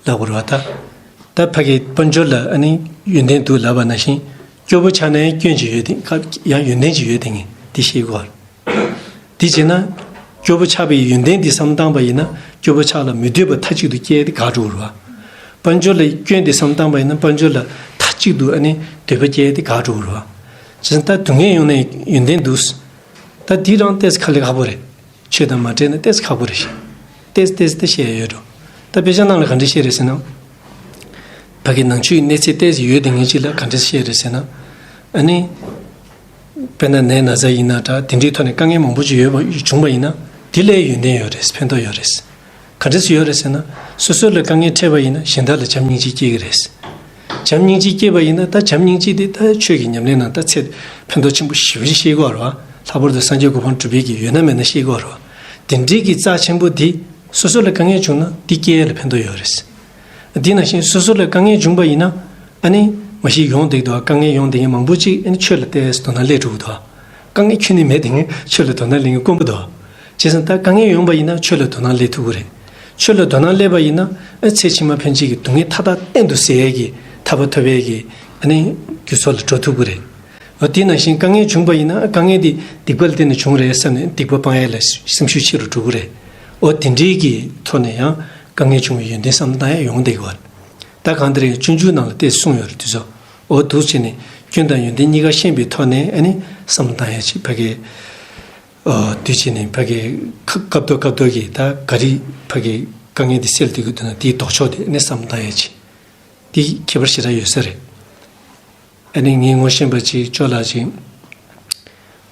དགོས་རེད་བ། ད་ད་ཕ་གིའི་དཔལ་འབྱོར་ལ་ཨ་ནི་ཡོན་ཏན་འདུག་ལབ་པ་ནང་བཞིན་སྐྱོ་པོ་ཆགས་ན་ཡང་སྐྱོན་ཅིག་ཡོད་དེ། ཡང་ཡོན་ཏན་ཅིག་ཡོད་དེ་ངས་འདི་ཤེས་དགོས་རེད། དེ་བྱས་ན། སྐྱོ་པོ་ཆགས་པའི་ཡོན་ཏན་འདི་བསམ་བཏང་པ་ཡིན་ན། སྐྱོ་པོ་ཆགས་ལ་མི་འདོད་པ་མཐའ་གཅིག་ཏུ་སྐྱེས་ཏེ་འགག་འགྲོ་གི་རེད་བ། དཔལ་འབྱོར་ལ་སྐྱོན་འདི་བསམ་བཏང་པ་ཡིན་ན། དཔལ་འབྱོར་ལ་མཐའ་གཅིག་ཏུ་ཨ་ནི་འདོད་པ་སྐྱེས་ཏེ་འགག་འགྲོ་གི་རེད་བ། བྱས་ཙང་ད་སྡུག་བསྔལ་ཡོང་ནའི་ཡོན་ཏན་འདུག་ད་འདི་རང་ཏོག་ཙམ་དཀའ་ལས་ཁག་པོ་རེད། ཆོས་དང་མ་འབྲེལ་ན་ཏོག་ཙམ་ཁག་པོ་རེད་ཤག་ཏོག་ཙམ་ཏོག་ཙམ་ད་བཤད་ཡ་ཡོད་འགྲོ། ད་དཔེ་ཆ་ནང་ལ་ག་འདྲ་བཤད་རེད་ཟེར་ན། ཕ་གི་ནང་ཆོས་ཀྱི་གནས་ཚད་ཏོག་ཙམ་ཡོད་དེ་ངེས་ཅིག་ལ་ག་འདྲ་བཤད་རེད་ཟེར་ན། ཨ་ནི། དཔེར་ན་ནད་ན་ཚ་ཡིན་ན་འདྲ། དེ་འདྲའི་ཐོག་ནས་དཀའ་ངལ་མང་པོ་ཅིག་ཡོད་པ་བྱུང་བ་ཡིན་ན། དེ་ལས་ཡོན་ཏན་ཡོད་རེད། ཕན་ཐོགས་ཡོད་རེད། ག་འདྲ་སེ་ཡོད་རེད་ཟེར་ན། སོ་སོ་ལ་དཀའ་ངལ་འཕྲད་པ་ཡིན་ན་གཞན་དག་ལ་བྱམས་སྙིང་རྗེ་སྐྱེ་གི་རེད། བྱམས་སྙིང་རྗེ་སྐྱེས་པ་ཡིན་ན། ད་བྱམས་སྙིང་རྗེ་དེ་ད་ཆོས་ཀྱི་ཉམས་ལེན་ནང་ད་ཚད་ཕན་ཐོགས་ཆེན་པོ་ཞེ་པོ་ཅིག་ཤེས་དགོས་རེད་བ། ལྷག་པར་དུ་སངས་རྒྱས་གོ་འཕང་སྒྲུབ་པའི་གི་ཡོད་ན་མེད་ན་ཤེས་དགོས་རེད་བ། དེ་འདྲའི་གི་རྩ་ཆེན་པོ་དེ་སོ་སོ་ལ་དཀའ་ངལ་བྱུང་ན་དེ་སྐྱེ་ཡ་ལ་ཕན་ཐོགས་ཡོད་རེད། དེ་ནང་བཞིན་སོ་སོ་ལ་དཀའ་ངལ་བྱུང་བ་ཡིན་ན། ཨ་ནི་ མ་གཞི་ཡོང་བསྡད་འདུག་དཀའ་ངལ་ཡོང་བསྡད་མཁན་མང་པོ་ཅིག་ཨ་ནི་ཆོས་ལ་ལྟས་དོ་སྣང་སླེབས་འགྲོ་གི་འདུག་དཀའ་ངལ་ཁྱོན་ནས་མེད་བསྡད་མཁན་ཆོས་ལ་དོ་སྣང་སླེབས་མཁན་དཀོན་པོ་འདུག་བྱས་ཙང་ད་དཀའ་ངལ་ཡོང་པ་ཡིན་ན་ཆོས་ལ་དོ་སྣང་སླེབས་ཐུབ་ཀྱི་རེད། ཆོས་ལ་དོ་སྣང་སླེབས་པ་ཡིན་ན་ཨ་ཚེ་ཕྱི་མ་ཕན་ཆད་ཀྱི་སྡུག་བསྔལ་མཐའ་དག་གཏན་དུ་སེལ་ཡས་ཀྱི་ཐར་པ་ཐོབ་ཡས་ཀྱི་ཨ་ནི་རྒྱུ་ཚོགས་ལ་འགྲོ་ཐུབ་ཀྱི་རེད། འོ་དེ་ནང་བཞིན་དཀའ་ངལ་བྱུང་པ་ཡིན་ན་དཀའ་ངལ་དེ་སྡིག་པ་ལ་བརྟེན་ནས་བྱུང་རེད་བསམ་ནས་སྡིག་པ་སྤང་ཡས་ལ་སེམས་ཤུགས་ཆེ་རུ་འགྲོ་གི་རེད། འོ་དེ་འདྲའི་གི་ཐོག་ནས་ཡང་དཀའ་ངལ་བྱུང་བའི་ཡོན་ཏན་བསམ་བློ་བཏང་ཡས་ཡོང་བསྡད་ཀྱི་ཡོད་རེད། ད་གང་ལྟར་ཡང་སྤྱོད་འཇུག་ནང་ལ་དེ་གསུངས་ཡོད་རེད་དུས་ཚོད། འོ་འདུག་བྱས་ནས་སྐྱོན་དང་ཡོན་ཏན་གཉིས་ཀ་ཤེས་པའི་ཐོག་ནས་ཨ་ནི་བསམ་བློ་བཏང་ཡས་ཅིག་ཕ་གི། འོ་དུས་ཕྱིན་ནས་ཕ་གི་ཁ་སྐབས་ཐོག་སྐབས་ཐོག་གི་ད་ག་རེ་ཕ་གི་དཀའ་ངལ་དེ་སེལ་ཐུབ་ཀྱི་འདུག་ན་དེའི་ལྡོག་ཕྱོགས་དེ་ཨ་ནི་བསམ་བློ་བཏང་ཡས་ཅིག་དེ་ཁྱད་པར་ཞེ་དྲག་ཡོད་ས་རེད། ཨ་ནི་ངའི་ངོ་ཤེས་པ་ཅིག་ཅོ་ལགས་ཅིག་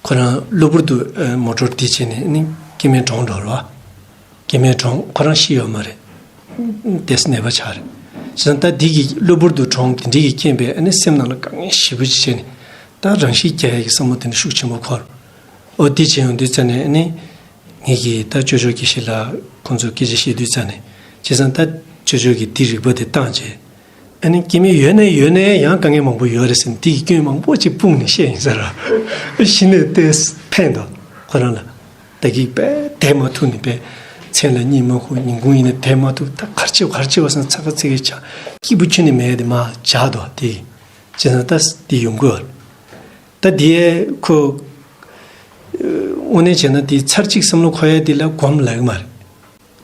ཁོ་རང་གློ་བུར་དུ་ཨ་མོ་ཊོར་དེ་བྱས་ནས་ཨ་ནི་སྐྱེ་དམན་གྲོངས་འགྲོ་ར། སྐྱེ་དམན་གྲོངས་ཁོ་རང་ཤི་ཡོད་མ་རེད། ཏེས་ནད་པ་ཆགས་རེད། བྱས་ཙང་ད་འདི་གི་གློ་བུར་དུ་གྲོངས་དེ་འདྲའི་གི་རྐྱེན་པས་ཨ་ནི་སེམས་ནང་ལ་དཀའ་ངལ་ཞེ་པོ་ཅིག་བྱས་ནས་ད་རང་ཤི་རྒྱག་ཡས་ཀྱི་བསམ་བློ་དེ་འདྲ་ཤུགས་ཆེན་པོ་འཁོར། ཨོ་དེ་བྱས་ཡོང་དུས་ཙ་ནས་ཨ་ནི། ངེད་ཀྱིས་ད་ཅོ་ཅོ་དགེ་བཤེས་ལགས་ཁོང་ཚོ་སྐད་ཆ་བཤད་དུས་ཙ་ནས་བྱས་ཙང་ད་ཅོ་ཅོ་གིས་འདི་རིག་པ་དེ་བཏང་བྱས། ཨ་ནི་སྐྱེ་དམན་ཡོད་ནའི་ཡོད་ནའི་ཡང་དཀའ་ངལ་མང་པོ་ཡོད་རེད་ཟེར་ནས་དེ་གི་སྐྱོན་མང་པོ་ཅིག་སྤུངས་ནས་བཤད་ཡིན་ས་ར། གཞི་ནས་ཏོག་ཙམ་ཕན་འདུག་ཁོ་རང་ལ། ད་གིན་དཔེ་བསྡད་མ་ཐུབ་ནས་དཔེ་མཚན་ལ་གཉིད་མ་ཁུག་ཉིན་གུང་ཡིན་ན་བསྡད་མ་ཐུབ། ད་ག་རེ་བྱེད་ག་རེ་བྱེད་པ་སང་ཚ་ག་ཚི་གི་ཆགས་སྐྱིད་པོ་ཁྱོན་ནས་མེད་དེ་མར་འཇགས་འདུག་དེ་བྱས་ན་ད་དེ་ཡོང་གི་ཡོད་རེད། ད་དེ་ཁོ་དངོས་གནས་བྱས་ན་དེ་ཚར་གཅིག་བསམ་བློ་འཁོར་ཡ་དེ་ལ་སྒོམ་ལབ་ཀྱི་མ་རེད།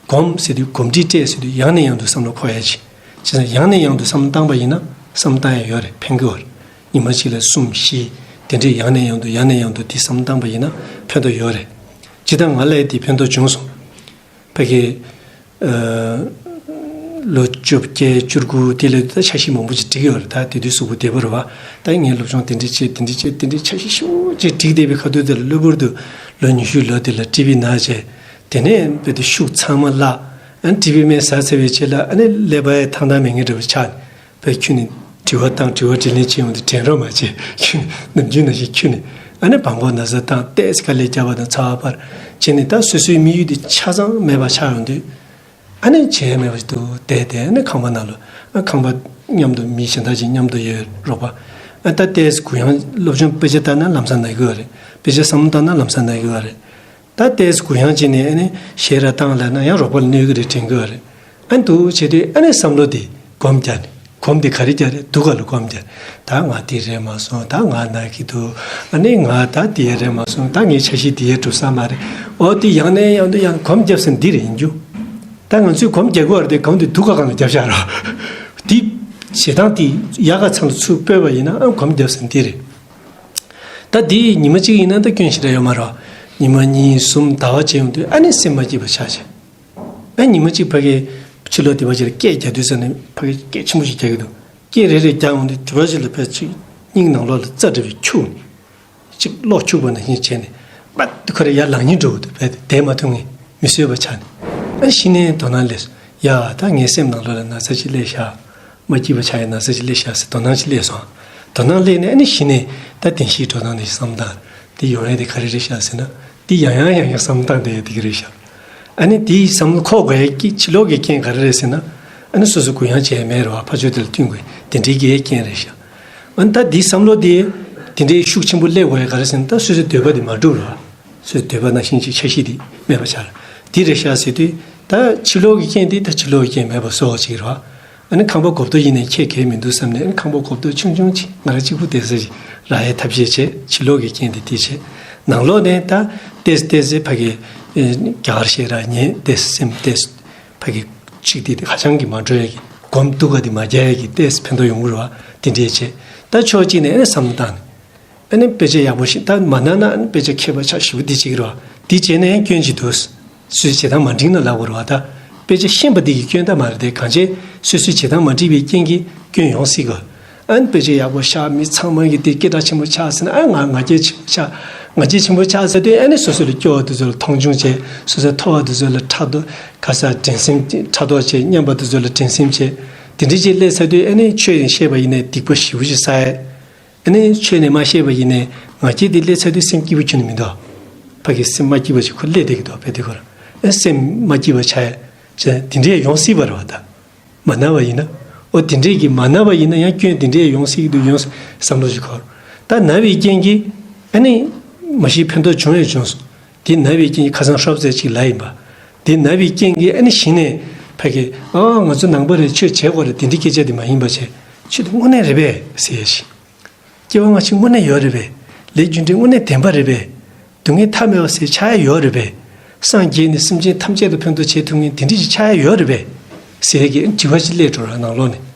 སྒོམ་ཟེར་དུས་གོམས་འདྲིས་སྤྲད་ཟེར་དུས་ཡང་ནས་ཡང་དུ་བསམ་བློ་འཁོར་ཡ་ཅིག་བྱས་ཙང་ཡང་ནས་ཡང་དུ་བསམ་བློ་བཏང་པ་ཡིན་ན་བསམ་བློ་བཏང་ཡ་ཡོད་རེད། ཕན་གི་ཡོད་རེད། ཉི་མ་གཅིག་ལ་གསུམ་བཞི་དེ་འདྲས་ཡང་ནས་ཡང་དུ་ཡང་ནས་ཡང་དུ་དེ་བསམ་བློ་བཏང་པ་ཡིན་ན་ཕན་ཐོགས་ཡོད་རེད། ཇི་ལྟར་ང་ལ་དེ་ཕན་ཐོགས་བྱུང་སོང་། ཕ་གི། ཨ། ལོ་བཅོ་བརྒྱད་བཅུ་དགུ་དེ་ལ་ད་འཆར་གཞི་མང་པོ་ཅིག་བསྒྲིགས་ཡོད་རེད། ད་དེ་དུས་གཟུགས་པོ་བདེ་པོ་རེད་བ། ད་ངས་སློབ་སྦྱོང་དེ་འདྲ་བྱེད་དེ་འདྲ་བྱེད་དེ་འདྲ་འཆར་གཞི་ཞེ་པོ་ཅིག་བསྒྲིགས་བསྡད་པའི་ཁ་ཐུག་དེ་ལ་གློ་བུར་དུ་ལོ་ཉི་ཤུ་ལོ་དེ་ལ་ཊི་བི་ན་བྱས། དེ་ནས་རྦད་དེ་ཤུགས་ཚང་མ་བརླག་ཨ་ནི་ཊི་བི་སྨན་ཟ་ཚར་བའི་རྗེས་ལ་ཨ་ནི་ཀླད་པ་ཡང་ཐང་ཐང་མེད་མཁན་འདྲ་བོ་ཆགས་ནས་བས་ཁྱོན་ནས་དྲི་བ་བཏང་དྲི་བ་དྲིས་ལན་བྱེད་ཡོང་དུས་དྲན་རོགས་མ་བྱེད། ཁྱོད་ནམ་རྒྱུན་ནང་བཞིན་ཁྱོད་ནས་ཨ་ནི་བང་གོ་ན་ཚ་བཏང་ཏོག་ཙམ་དཀའ་ལས་རྒྱབ་པ་དང་ཚ་བ་འཕར་བྱས་ནས་ད་སོ་སོའི་དམིགས་ཡུལ་དེ་ཆ་ཚང་མེད་པ་ཆགས་ཡོང་དུས། ཨ་ནི་བྱས་མེད་པ་ཞིག་ཏུ་བསྡད་དེ་ཨ་ནི་ཁང་པ་ནང་ལ་ཨ་ཁང་པ་མཉམ་དུ་མི་གཞན་དག་ཅིག་མཉམ་དུ་ཡོད་རོགས་པ། ཨ་ད་ལྟའི་གུ་ཡངས་སློབ་སྦྱོང་དཔེ་ཆ་ལྟ་ན་ལམ་སང་ན་གི་ཡོད་རེད། དཔེ་ཆ་བསམ་བློ་བཏང་ན་ལམ་སང་ན་གི་ཡོད་རེད། ད་ལྟའི་གུ་ཡངས་བྱས་ནས་ཨ་ནི་གཞས་ར་བཏང་ལབ་ན་ཡང་རོགས་པ་ལ་གནོད་གི་རེད་དྲན་གི་ཡོད་རེད། ཨ་ནི་འདུག་བྱས་དུས་ཨ་ནི་བསམ་བློ་དེ་སྒོམ་རྒྱག་ནས། སྒོམ་དེ་ག་རེ་རྒྱག་རེད། སྡུག་ག་ལ་སྒོམ་རྒྱག་ད་ང་དེ་རེད་མ་སོང་། ད་ང་ན་གི་འདུག་ཨ་ནི་ང་ད་དེ་རེད་མ་སོང་། ད་ངའི་འཆར་གཞི་དེ་ཡས་འགྲུབ་ས་མ་རེད། འོ་དེ་ཡང་ནས་ཡང་དུ་ཡང་སྒོམ་རྒྱབ་ཟིན་འདི་རེད་ཡིན་རྒྱུ། ད་ང་ཚོས་སྒོམ་རྒྱག་གི་བར་དེ་སྒོམ་དེ་སྡུག་ག་གང་ལ་རྒྱབ་བཞག་ར། དེ་ཞེ་སྡང་དེ་ཡག་ག་ཚང་དུ་ཚུར་སྤོས་པ་ཡིན་ན་ཨ་སྒོམ་རྒྱབ་ཟིན་འདི་རེད། ད་དེ་ཉི་མ་གཅིག་ཡིན་ན་ད་སྐྱོན་ཞེ་དྲག་ཡོད་མ་རེད་བ། ཉི་མ་གཉིས་གསུམ་ཟླ་བ་བྱས་ཡོང་དུས་ཨ་ནི་སེམས་མ་སྐྱིད་པ་ཆགས་བྱས། ཨ་ཉི་མ་གཅིག་ཕ་གི་ཕྱི་ལོགས་དེ་པ་ཅིག་ལ་སྐད་རྒྱག་དུས་ཙ་ནས་ཕ་གི་སྐད་ཆེན་པོ་ཞིག་རྒྱག་གི་འདུག་སྐད་རེ་རེ་རྒྱག་འོང་དུས་དེ་པ་ཅིག་ལ་ཕལ་ཆེར་སྙིང་ནང་ལོགས་ལ་རྩ་འདྲ་བའི་འཁྱུག་ནས། གཅིག་གློག་འཁྱུག་པ་ནང་བཞིན་བྱས་ནས་པ་ཁོ་རེ་ཡར་ལངས་སྙིང་འདོད་འདུག་བས་བསྡད་མ་ཐུབ་ངས་མི་བཟོད་པ་ཆགས་ནས་ཨ་གཞི་ནས་དོ་སྣང་སླེབས་སོང་། ཡ་ད་ངའི་སེམས་ནང་ལོགས་ལ་ན་ཚ་ཅིག་སླེབས་ཤག་མ་སྐྱིད་པ་ཆགས་ཡ་ན་ཚ་ཅིག་སླེབས་ཤག་ཟེར་དོ་སྣང་ཅིག་སླེབས་སོང་། དོ་སྣང་སླེབས་ནས་ཨ་ནི་གཞི་ནས་ད་བདེན་བཞིའི་འགྲོ་སྟངས་དེ་བསམ་སྟངས་དེ་ཡོང་ཡ་དེ་ག་རེ་རེད་ཤག་ཟེར་ན། དེ་ཡང་ཡང་ཡང་ཡང་བསམ་སྟངས་དེ་དེ་ག་རེད་ཤག་ཨ་ནི་དེའི་བསམ་བློ་འཁོར་དགོས་ཡ་གི་ཕྱི་ལོགས་ཀྱི་རྐྱེན་ག་རེ་རེད་ཟེར་ན། ཨ་ནི་སོ་སོ་གུ་ཡངས་བྱས་མེད་རེད་བ། ཕར་ཕྱོགས་དེ་ལ་བསྟུན་དགོས་དེ་འདྲའི་གི་རྐྱེན་རེད་ཤག་ཨ་ནི་ད་དེའི་བསམ་བློ་དེ་དེ་འདྲའི་ཤུགས་ཆེན་པོ་སླེབས་དགོས་ཡ་ག་རེ་ཟེར་ན་ད་སོ་སོའི་འདོད་པ་དེ་མ་འགྲུབ་རེད་བ། སོ་སོའི་འདོད་པ་ནང་བཞིན་ཅིག་འཆར་གཞི་དེ་མེད་པ་ཆགས་རེད། དེ་རེད་ཤག་ཟེར་དུས་ད་ཕྱི་ལོགས་ཀྱི་རྐྱེན་དེ་ད་ཕྱི་ལོགས་ཀྱི་རྐྱེན་མེད་པ་བཟོ་བ་ཅིག་རེད་བ། ཨ་ནི་ཁང་པ་གོ་བརྡ་ཡིན་ནའི་ཁྱད་གལ་མི་འདུག་བསམ་ནས་ཨ་ནི་ཁང་པ་གོ་བརྡ་ཆུང་ཆུང་ཅིག་ང་རང་གཅིག་པུ་བསྡད་ས་ཅིག་རག་ཡའི་ཐབས་ཤེས་བྱས། ཕྱི་ལོགས་ཀྱི་རྐྱེན་དེ་དེ་བྱས། ནང་ལོགས་ནས་ད་ཏོག་ཙམ་ཏོག་ཙམ་ཕ་གི་རྒྱ་གར་གཞས་ར་ཉན་ཏོག་ཙམ་སེམས་ཏོག་ཙམ་ཕ་གི་གཅིག་དེ་དེ་ཧ་ཅང་གི་མ་འགྲོ་ཡ་གི་སྒོམ་སྡུག་ག་དེ་མ་རྒྱག་ཡ་གི་ཏོག་ཙམ་ཕན་ཐོགས་ཡོང་གི་རེད་བ། དེ་འདྲས་བྱས་ད་ཕྱོགས་གཅིག་ནས་ཨ་ནི་བསམ་བློ་བཏང་ནས། ཨ་ནི་དཔེ་ཆ་ཡག་པོ་ཞིག་ད་མ་གནང་ན་ཨ་ནི་དཔེ་ཆ་མཁས་པ་ཆགས་ཞེ་པོ་འདི་བྱེད་ཀྱི་རེད་བ། འདི་བྱས་ནའི་སྐྱོན་ཅིག་འདུག་སོ་སོའི་བྱེད་སྟངས་མ་འགྲིག་ན་ལབ་དགོས་རེད་བ། ད་དཔེ་ཆ་ཤེས་པ་འདི་གི་སྐྱོན་ད་མ་རེད་དེ། གང་བྱས་སོ་སོའི་བྱེད་སྟངས་མ་འགྲིག་པའི་རྐྱེན་གྱིས་སྐྱོན་ཡོང་སྲིད་གི། ཨ་ནི་དཔེ་ཆ་ཡག་པོ་ཤག་མི་ཚང་མ་གིས་དེ་སྐད་གྲགས་ཆེན་པོ་ཆགས་ཟེར་ན་ཨ་ང་ང་རྒྱལ་ཆེན་པོ་ཆགས། ང་རྒྱལ་ཆེན་པོ་ཆགས་ཟེར་དུས་ཨ་ནི་སོ་སོ་ལ་སྐྱོ་བ་དེ་ཚོ་ལ་མཐོང་ཆུང་བྱས། སོ་སོ་མཐོ་བ་དེ་ཚོ་ལ་ཕྲག་དོག་ག་ས་འགྲན་སེམས་ཕྲག་དོག་བྱས། མཉམ་པ་དེ་ཚོ་ལ་འགྲན་སེམས་བྱས། དེ་འདྲ་ཅིག་སླེབས་ཚར་དུས་ཨ་ནི་ཆོས་ཡིན་ཤེས་པ་ཡིན་ནའི་སྡིག་པ་ཞེ་པོ་ཅིག་བསགས་ཡས། ཨ་ནི་ཆོས་ནས་མ་ཤེས་པ་ཡིན་ནའི་ང་རྒྱལ་དེ་སླེབས་ཚར་དུས་སེམས་སྐྱིད་པོ་ཁྱོན་ནས་མི་འདུག་ཕ་གི་སེམས་མ་སྐྱིད་པ་ཅིག་ཁོ་སླེབས་བསྡད་ཀྱི་འདུག་བས་དེ་ཁོ་རང་ཨ་སེམས་མ་སྐྱིད་པ་ཆགས་ཡ་དེ་འདྲས་ཡོང་སྲིད་པ་རེད་བ། ད་མ་ན་བ་ཡིན་ན་ ཨོ་དེ་འདྲས་ཀྱི་མ་ན་བ་ཡིན་ན་ཡང་སྐྱོན་དེ་འདྲས་ཡོང་སྲིད་ཀྱི་འདུག་ཡོང་བསམ་བློ་ཞིག་འཁོར། ད་ན་བའི་རྐྱེན་གྱིས་ཨ་ནི་མ་གཞི་ཕན་ཐོགས་བྱུང་ཡང་བྱུང་སོང་། དེ་ན་བའི་རྐྱེན་གྱིས་ཁ་སང་ཧྲོབ་ཙེ་ཅིག་ལ་ཡིན་པ། དེ་ན་བའི་རྐྱེན་གྱིས་ཨ་ནི་གཞི་ནས་ཕ་གི་ཨ་ང་ཚོ་ནང་པ་རེད། ཆོས་བྱེད་དགོས་རེད། དེ་འདྲའི་སྐད་ཆ་དེ་མ་ཡིན་པ་བྱས། ཆོས་དེ་དངོས་གནས་རེད་པས་ཟེར་ཡ་ཞིག་སྐྱེ་བ་སྔ་ཕྱི་དངོས་གནས་ཡོད་རེད་པས། ལས་རྒྱུ་འབྲས་དངོས་གནས་བདེན་པ་རེད་པས། སྡུག་བསྔལ་མཐའ་མེད་པ་ཟེར་ཆགས་ཡ་ཡོད་རེད་པས། སངས་རྒྱས་ནས་སེམས་ཅན་ཐམས་ཅད་ལ་ཕན་ཐོགས་བྱེད་ཐུབ་མཁན་དེ་འདྲ་ཞིག་ཆགས་ཡ་ཡོད་རེད་པས། ཟེར་གྱི་དྲི་བ་ཞིག་སླེབས་འགྲོ་ར་ནང་ལོགས་ནས།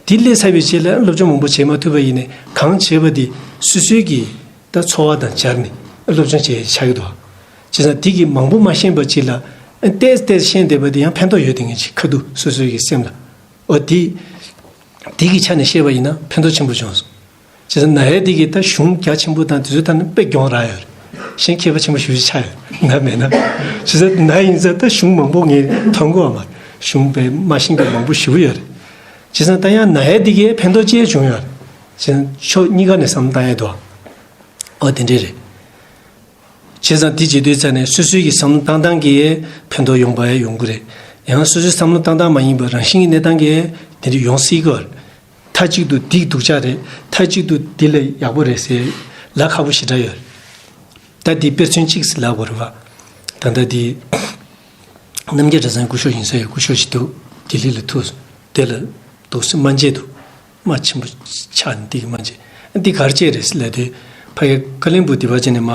དེ་སླེབས་ཚར་བའི་རྗེས་ལ་སློབ་སྦྱོང་མང་པོ་བྱེད་མ་ཐུབ་པ་ཡིན་ནའི་གང་བྱས་པ་དེ་སོ་སོའི་གི་ད་འཚོ་བ་དང་སྦྱར་ནས་སློབ་སྦྱོང་བྱེད་ཡ་ཆགས་ཀྱི་འདུག་བྱས་ཙང་དེ་གི་མང་པོ་མ་ཤེས་པ་ཅིག་ལ་ཏོག་ཙམ་ཏོག་ཙམ་ཤེས་བསྡད་པ་དེ་ཡང་ཕན་ཐོགས་ཡོད་དེ་ངེས་ཅིག་ཁ་ཐུག་སོ་སོའི་གི་སེམས་ལ། འོ་དེ། དེ་གི་ཆ་ནས་བཤད་པ་ཡིན་ན་ཕན་ཐོགས་ཆེན་པོ་བྱུང་སོང་། བྱས་ཙང་ན་ཡ་དེ་གི་ད་གཞུང་རྒྱ་ཆེན་པོ་དང་དེ་ཚོ་ད་ནི་དཔེ་གྱོང་རག་ཡོད་རེད། གཞན་མཁས་པ་ཆེན་པོ་ཞེ་པོ་ཅིག་ཆགས་ཡོད་རེད། ན་མེད་ན། བྱས་ཙང་ན་ཡིན་ཙང་ད་གཞུང་མང་པོ་ངས་མཐོང་གི་ཡོད་མ་རེད། གཞུང་དཔེ་མ་ཤེས་མཁན་མང་པོ་ཞེ་པོ་ཡོད་རེད། བྱས་ཙང་ད་ཡང་ན་ཡ་དེ་གི་ཕན་ཐོགས་ཅི་བྱུང་ཡོད་རེད། བྱས་ཙང་ཕྱོགས་གཉིས་ཀ་ནས་བསམ་བློ་བཏང་ཡ་འདུག་འོ་དེ་འདྲས་རེད། བྱས་ཙང་དེ་བྱེད་དུས་ཙ་ནས་སོ་སོའི་གི་བསམ་བློ་བཏང་སྟངས་ཀྱིས་ཕན་ཐོགས་ཡོང་པ་ཡང་ཡོང་གི་རེད། ཡང་སོ་སོའི་བསམ་བློ་བཏང་སྟངས་མ་ཡིན་པར་རང་བཞིན་གྱི་གནས་སྟངས་ཀྱིས་དེ་འདྲ་ཡོང་སྲིད་ཀྱི་རེད། མཐའ་གཅིག་ཏུ་འདི་སྡུག་ཅག་རེད། མཐའ་གཅིག་ཏུ་འདི་ལས་ཡག་པོ་རེད་ཟེར་ལབ་ཁག་པོ་ཞེ་དྲག་ཡོད་རེད། ད་འདི་དཔེར་མཚོན་གཅིག་ཟེར་ལབ་དགོས་རེད་བ། ད་ལྟ་འདི་རྣམ་རྒྱལ་གྲྭ་ཚང་སྐུ་ཞབས་ཡིན་ས་ཡི་སྐུ་ཞབས་ཤིག་འདུག་ལྡི་ལི་ལ་ཐུག་དེ་ལ་འདུག་སེ་སྨན་དཔྱད་འདུག་རྨ་ཆེན་པོ་ཆགས་ནས་འདི་གི་སྨན་དཔྱད། འདི་ག་རེ་བྱས་རེད་ཟེར་ལབ་དུས། ཕ་གི་ཀ་ལོན་སྦུག་འདི་བ་ཅན་ནས་མ་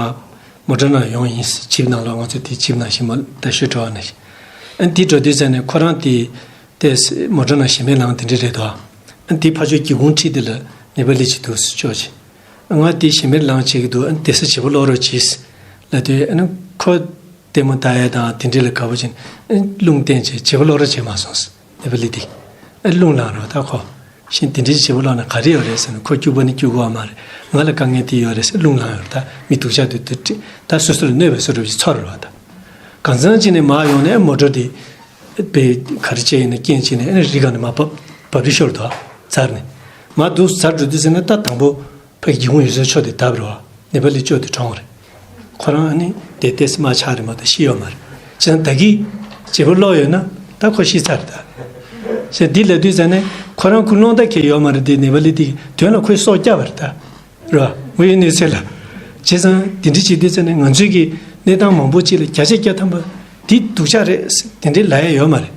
མོ་ཊ་ནང་ཡོང་ཡིན། ཇིབ་ནང་ལོགས་ང་ཚོ་དེ་ཇིབ་ནང་བཞིན་མ་ད་ཤོད་འགྲོ་བ་ནང་བཞིན། ཨ་འདི་འགྲོ་དུས་ཙ་ནས་ཁོ་རང་དེ་དེ་མོ་ཊ་ནང་ཞེ་མེར་ལངས་དེ་འདྲ་རེད་དོ། ཨ་འདི་ཕ་ཆོས་སྒེའུ་ཁུང་འཁྲིས་དེ་ལ་ནེ་པ་ལི་ཅིག་འདུག་ཅོག་ཅིག་ང་དེ་ཞེ་མེར་ལངས་བྱེད་ཀྱི་འདུག་ཨ་བསྡད་ས་བྱེད་པོ་ཀློག་རོགས་གྱིས་ལབ་དུས། ཨ་ནི་ཁོ་ལྟད་མོ་ལྟ་ཡ་དང་དེ་འདྲ་ལ་དགའ་པོ་བྱས་ནས་རླུང་བསྟན་བྱས་བྱེད་པོ་ཀློག་རོགས་བྱས་མ་སོང་། ནེ་པ་ལི་དེ། ཨ་རླུང་ལངས་རོགས་ད་ཁོ། གཞན་དེ་འདྲའི་བྱེད་པོ་ཀློག་ན་ག་རེ་ཡོད་རེད་ཟེར་ན། ཁོ་སྐྱུག་པ་ནི་སྐྱུག་གོ་བ་མ་རེད། ང་ལ་དཀའ་ངལ་དེ་ཡོད་རེད་ཟེར་རླུང་ལངས་ཡོད་རེད། ད་མི་སྡུག་ཅག་དེ་དེ་ད་སོ་སོ་ལ་གནོད་པའི་བཟོ་འདྲ་ཅིག་ཚོར་རེད་བ་ད། གང་ཚང་ཅིག་ནས་མར་ཡོང་ནས་མོ་ཊ་དེ། པའི་ག་རེ་བྱས་ཡིན་ན་རྐྱེན་བྱས་ནས་ཨ་ནི་རི་སྒང་ནས་མར་བབས་བབས་རི་ཤོར་དུ་འཛར་ནས། མར་འདུག་འཛར་འགྲོ་དུས་ཟེར་ན་ད་དང་པོ་ཕ་གི་སྒེའུ་ཁུང་ཡོད་སའི་ཕྱོགས་དེ་བརྡབས་རེད་བ། ནེ་པ་ལི་ཅོག་དེ་གྲོངས་རེད། ཁོ་རང་ཨ་ནི་དེ་ཏོག་ཙམ་མ་ཆགས་རེད་མ་གཏོགས་ཤི་ཡོད་མ་རེད། བྱས་ཙང་ད་གིན་བྱེད་པོ་ཀློག་ཡོད་ན་ད་ཁོ་ཤི་ཚར་རེད་ད། བྱས་འདི་ལབ་དུས་ཙ་ནས་ཁོ་རང་ཁོ་རླུང་རྟ་གས་ཡོད་མ་རེད་དེ། ནེ་པ་ལི་དེ་དོན་ལ་ཁོས་སྲོག་བསྐྱབས་པ་རེད་ད། རེད་བ། དངོས་ཡོད་གནས་ཚུལ་ལ། བྱས་ཙང་དེ་འདྲ་བྱེད་དུས་ཙ་ནས་ང་ཚོའི་གི་གནས་སྟངས་མང་པོ་ཅིག་ལ་བརྒྱ་ཆ་བརྒྱ་ཐམ་པ་དེ་སྡུག་ཅག་རེད་ཟེར་དེ་འདྲ་ལབ་ཡ་ཡོད་མ་རེད།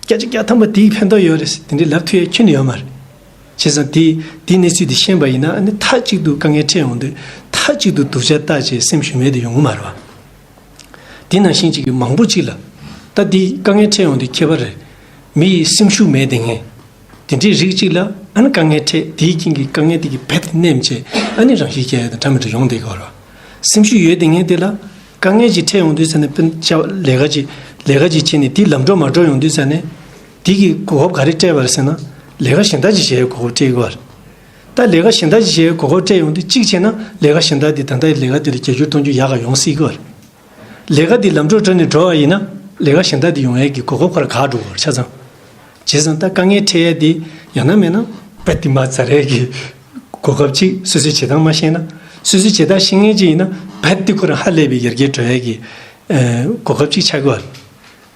བརྒྱ་ཆ་བརྒྱ་ཐམ་པ་དེའི་ཕན་ཐོགས་ཡོད་རེད་ཟེར་དེ་འདྲ་ལབ་ཐུབ་ཡ་ཁྱོན་ནས་ཡོད་མ་རེད། བྱས་ཙང་དེ་དེའི་གནས་ཚུལ་དེ་ཤེས་པ་ཡིན་ན་ཨ་ནི་མཐའ་གཅིག་ཏུ་དཀའ་ངལ་འཕྲད་ཡོང་དུས་མཐའ་གཅིག་ཏུ་སྡུག་ཅག་བལྟས་བྱས་སེམས་ཞུམ་མེད་དེ་ཡོང་གི་མ་རེད་བ། དེ་ནང་བཞིན་གཅིག་གི་མང་པོ་གཅིག་ལ། ད་འདི་དཀའ་ངལ་འཕྲད་ཡོང་དུས་ཁྱད་པར་རེད། མི་ཡི་སེམས་ཤུགས་མེད་དེ་ངས། དེ་འདྲའི་རིགས་གཅིག་ལ་ཨ་ནི་དཀའ་ངལ་འཕྲད་དེའི་རྐྱེན་གྱིས་དཀའ་ངལ་དེ་གི་རྦད་དེ་ནེམ་བྱས་ཨ་ནི་རང་ཤི་རྒྱག་ཡ་དང་འདྲ་མི་འདྲ་ཡོང་བསྡད་ཀྱི་ཡོད་རེད་བ། སེམས་ཤུགས་ཡོད་དེ་ངས་དེ་ལ་དཀའ་ངལ་ཅིག་འཕྲད་ཡོང་དུས་ཙ་ནས་དཔེར་ན་ལས་ཀ་ཅིག་ལས་ཀ་ཅིག་བྱས་ནས་དེ་ལམ་འགྲོ་མ་འགྲོ་ཡོང་དུས་ཙ་ནས་དེ་གི་གོ་སྐབས་ག་རེ་སྤྲད་པ་རེད་ཟེར་ན། ལས་ཀ་གཞན་དག་ཅིག་བྱེད་ཡའི་གོ་སྐབས་སྤྲད་ཀྱི་ཡོད་རེད། ད་ལས་ཀ་གཞན་དག་ཅིག་བྱེད་ཡའི་གོ་སྐབས་སྤྲད་ཡོང་དུས་གཅིག་བྱས་ན་ལས་ཀ་གཞན་དག་དེ་ད་ལྟའི་ལས་ཀ་དེ་ལ་བརྒྱ་འགྱུར་སྟོང་འགྱུར་ཡག་ག་ཡོང་སྲིད་ཀྱི་ཡོད་རེད། ལས་ཀ་འདི་ལམ་འགྲོ་འགྲོ་ནས་འགྲོ་བ་ཡིན་ན་ལས་ཀ་གཞན་དག་འདི་ཡོང་ཡས་ཀྱི་གོ་སྐབས་ཁོ་རང་ག་འགྲོ་གི་ཡོད་རེད་ཆ་ཚང་། བྱས་ཙང་ད་དཀའ་ངལ་འཕྲད་ཡས་འདི་ཡང་ན་མེད་ན་རྦད་དེ་མར་འཛར་ཡས་ཀྱི་གོ་སྐབས་ཅིག་སོ་སོའི་བྱེད་སྟངས་མ་ཤེས་ན། སོ་སོའི་བྱེད་སྟངས་ཤེས་མཁན་ཅིག་ཡིན་ན་རྦད་དེ་ཁོ་རང་ཧ་ལས་པའི་ཡར་རྒྱས་འགྲོ་ཡས་ཀྱི་ཨ་གོ་སྐབས་ཅིག་ཆགས་ཀྱི་ཡོད་རེད།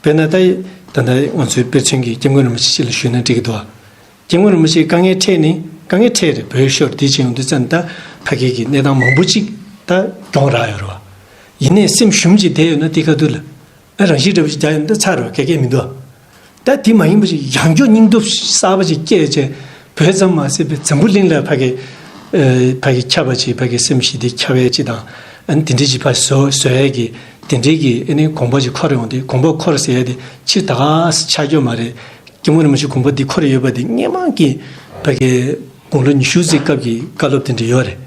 དཔེར་ན་ད་ད་ལྟ་ང་ཚོའི་དཔེ་མཚོན་གྱི་སྐྱབས་མགོན་རིན་པོ་ཆེ་ཅིག་ལ་ཞུས་ན་འགྲིག་གི་འདུག་སྐྱབས་མགོན་རིན་པོ་ཆེས་དཀའ་ངལ་འཕྲད་ནས་དཀའ་ངལ་འཕྲད་རེད། བོད་ཤོར་དེ་བྱས་ཡོང་དུས་ཙམ་ད་ཕ་གི་གི་གནས་སྟངས་མང་པོ་ཅིག་ད་གྱོང་རག་ཡོད་རེད་བ། ཡིན་ནའི་སེམས་ཞུམ་ཅིག་བསྡད་ཡོད་ན་དེ་ཁ་ཐུག་ལ་ཨ་རང་ཤི་འདྲ་པོ་ཅིག་རྒྱག་ཡོང་ད་ཚར་རེད་བ། ག་གེ་མི་འདུག་ད་དེ་མ་ཡིན་པ་ཅིག་ཡང་བསྐྱར་སྙིང་སྟོབས་གསར་པ་ཅིག་སྐྱེས་བྱས་བོད་ཙམ་མ་ཟད་པའི་འཛམ་བུ་གླིང་ལ་ཕ་གི་ཨ་ཕ་གི་ཁྱབ་པ་ཅིག་ཕ་གི་སེམས་ཤིག་དེ་ཁྱབ་ཡས་ཅིག་དང་ཨ་ནི་དེ་འདྲའི་ཅིག་ཕར་བཟོ་བཟོ་ཡས་ཀྱི་དེ་འདྲའི་གི་ཨ་ནི་དགོངས་པ་ཅིག་འཁོར་ཡོང་དུས། དགོངས་པ་འཁོར་ཟེར་ཡས་དེ་ཕྱིར་ད་ག་སེ་ཆགས་ཀྱི་ཡོད་མ་རེད། སྐྱབས་མགོན་རིན་པོ་ཆེ་དགོངས་པ་འདི་འཁོར་ཡོད་པ་འདི་སྔོན་མ་གི་ཕ་གི་དགུང་ལོ་ཉི་ཤུ་ཙམ་སྐབས་ཀྱི་བཀའ་སློབ་དེ་འདྲ་ཡོད་རེད།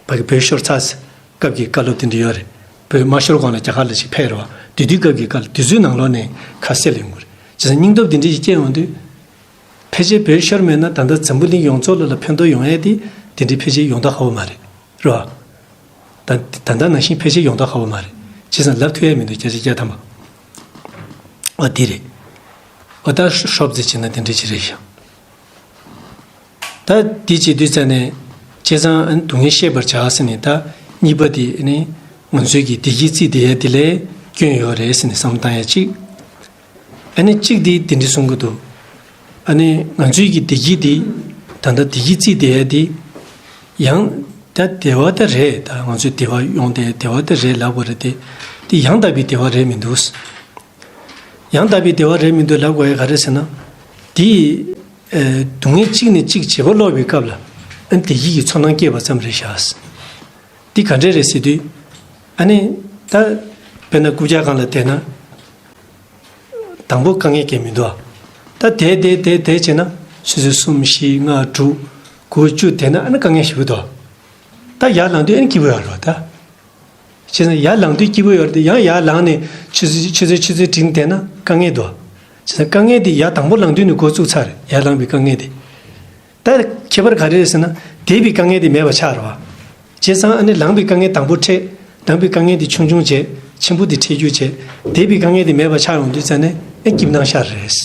ཕ་གི་བོད་ཤོར་ཚར་སྐབས་ཀྱི་བཀའ་སློབ་དེ་འདྲ་ཡོད་རེད། བོད་མ་ཤོར་གོང་ལ་རྒྱ་གར་ལ་ཞིག་ཕེབས་རེད་བ། དེ་དུས་སྐབས་ཀྱི་བཀའ་སློབ་དེ་ཚོའི་ནང་ལོགས་ནས་ཁ་གསལ་ལེན་དགོས་རེད། བྱས་ཙང་སྙིང་སྟོབས་དེ་འདྲ་ཞིག་སྐྱེས་ཡོང་དུས། ཕལ་ཆེར་བོད་ཤོར་མེད་ན་ད་ལྟ་འཛམ་བུ་གླིང་ཡོངས་རྫོགས་ལ་ལ་ཕན་ཐོགས་ཡོང་ཡས་དེ་དེ་འདྲའི་ཕལ་ཆེར་ཡོང་ཐབས་ཁག་པོ་མ་རེད། རེད་བ། ད་ད་ལྟ་ནང་བཞིན་ཕལ་ཆེར་ཡོང་ཐབས་ཁག་པོ་མ་རེད། བྱས་ཙང་ལབ་ཐུབ་ཡས་མི་འདུག་བརྒྱ་ཆ་བརྒྱ་ཐམ་པ། ཨོ་དེ་རེད། ཨོ་ད་ཧྲོབ་ཙེ་བྱས་ན་དེ་འདྲ་ཅིག་རེད་ཤག་ད་དེ་བྱེད་དུས་ཙ་ནས་བྱས་ཙང་ཨ་ནི་སྡུག་བསྔལ་ཤེས་པར་བྱ་ཟེར་ནས་ད་གཉིས་པ་དེ་ཨ་ནི་ང་ཚོའི་གི་བདེ་སྐྱིད་རྩིས་བསྡད་ཡས་དེ་ལས་སྐྱོན་ཡོད་རེད་ཟེར་ནས་བསམ་བློ་བཏང་ཡས་གཅིག་ཨ་ནི་གཅིག་དེ་དེ་འདྲ་གསུང་གི་འདུག་ཨ་ནི་ང་ཚོའི་གི་བདེ་སྐྱིད་དེ། ད་ལྟ་བདེ་སྐྱིད་བརྩིས་བསྡད་ཡ་དེ། ཡང་ད་བདེ་བ་ད་རེད། ད་ང་ཚོའི་བདེ་བ་ཡོང་དེ་བདེ་བ་ད་རེད་ལབ་དགོས་རེད་དེ། དེ་ཡང་དག་པའི་བདེ་བ་རེད་མི་འདུག་ཡང་དག་པའི་བདེ་བ་རེད་མི་འདུག་ལབ་དགོས་ཡ་ག་རེ་ཟེར་ན། དེ་ཨ་སྡུག་བསྔལ་གཅིག་ནས་གཅིག་བརྗེ་པོ་སློག་པའི་སྐབས་ལ། ཨ་ནི་བདེ་སྐྱིད་ཀྱི་ཚོར་སྣང་སྐྱེས་པ་ཙམ་རེད་ཤག་འདི་ག་འདྲས་རེད་ཟེར་དུས། ཨ་ནི་ད་དཔེར་ན་རྐུབ་བཀྱག་སྒང་ལ་བསྡད་ན། དང་པོ་དཀའ་ངལ་གང་ཡང་མི་འདུག་ད་བསྡད་བསྡད་བསྡད་བསྡད་བྱས་ན། ཆུ་ཚོད་གསུམ་བཞི་ལྔ་དྲུག་དགུ་བཅུ་བསྡད་ན། ཨ་ནི་དཀའ་ངལ་ཞེ་པོ་འདུག་ད་ཡར་ལངས་དུས་ཨ་ནི་སྐྱིད་པོ་ཡོད་རེད་པ། ད་བྱས་ན་ཡར་ལངས་དུས་སྐྱིད་པོ་ཡོད་རེད་དེ། ཡང་ཡར་ལངས་ནས་ཆུ་ཚོད་ཆུ་ཚོད་ཆུ་ཚོད་བདུན་བསྡད་ན་དཀའ་ངལ་འདུག་བྱས་ན་དཀའ་ངལ་དེ་ཡར་དང་པོ་ལངས་དུས་ནས་འགོ་བཙུགས་ཚར་རེད། ཡར་ལངས་པའི་དཀའ་ངལ་དེ། ད་ཁྱད་པར་ག་རེ་རེད་ཟེར་ན། བསྡད་པའི་དཀའ་ངལ་དེ་མེད་པ་ཆགས་རེད་པ། བྱས་ཙང་ཨ་ནི་ལངས་པའི་དཀའ་ངལ་དང་པོ་འཕྲད། ལངས་པའི་དཀའ་ངལ་དེ་ཆུང་ཆུང་བྱས། ཆེན་པོ་དེ་འཕྲད་རྒྱུ་བྱས། བསྡད་པའི་དཀའ་ངལ་དེ་མེད་པ་ཆགས་ཡོང་དུས་ཙ་ནས་ཨེ་སྐྱིད་པོ་སྣང་ཤར་རེད། བྱས་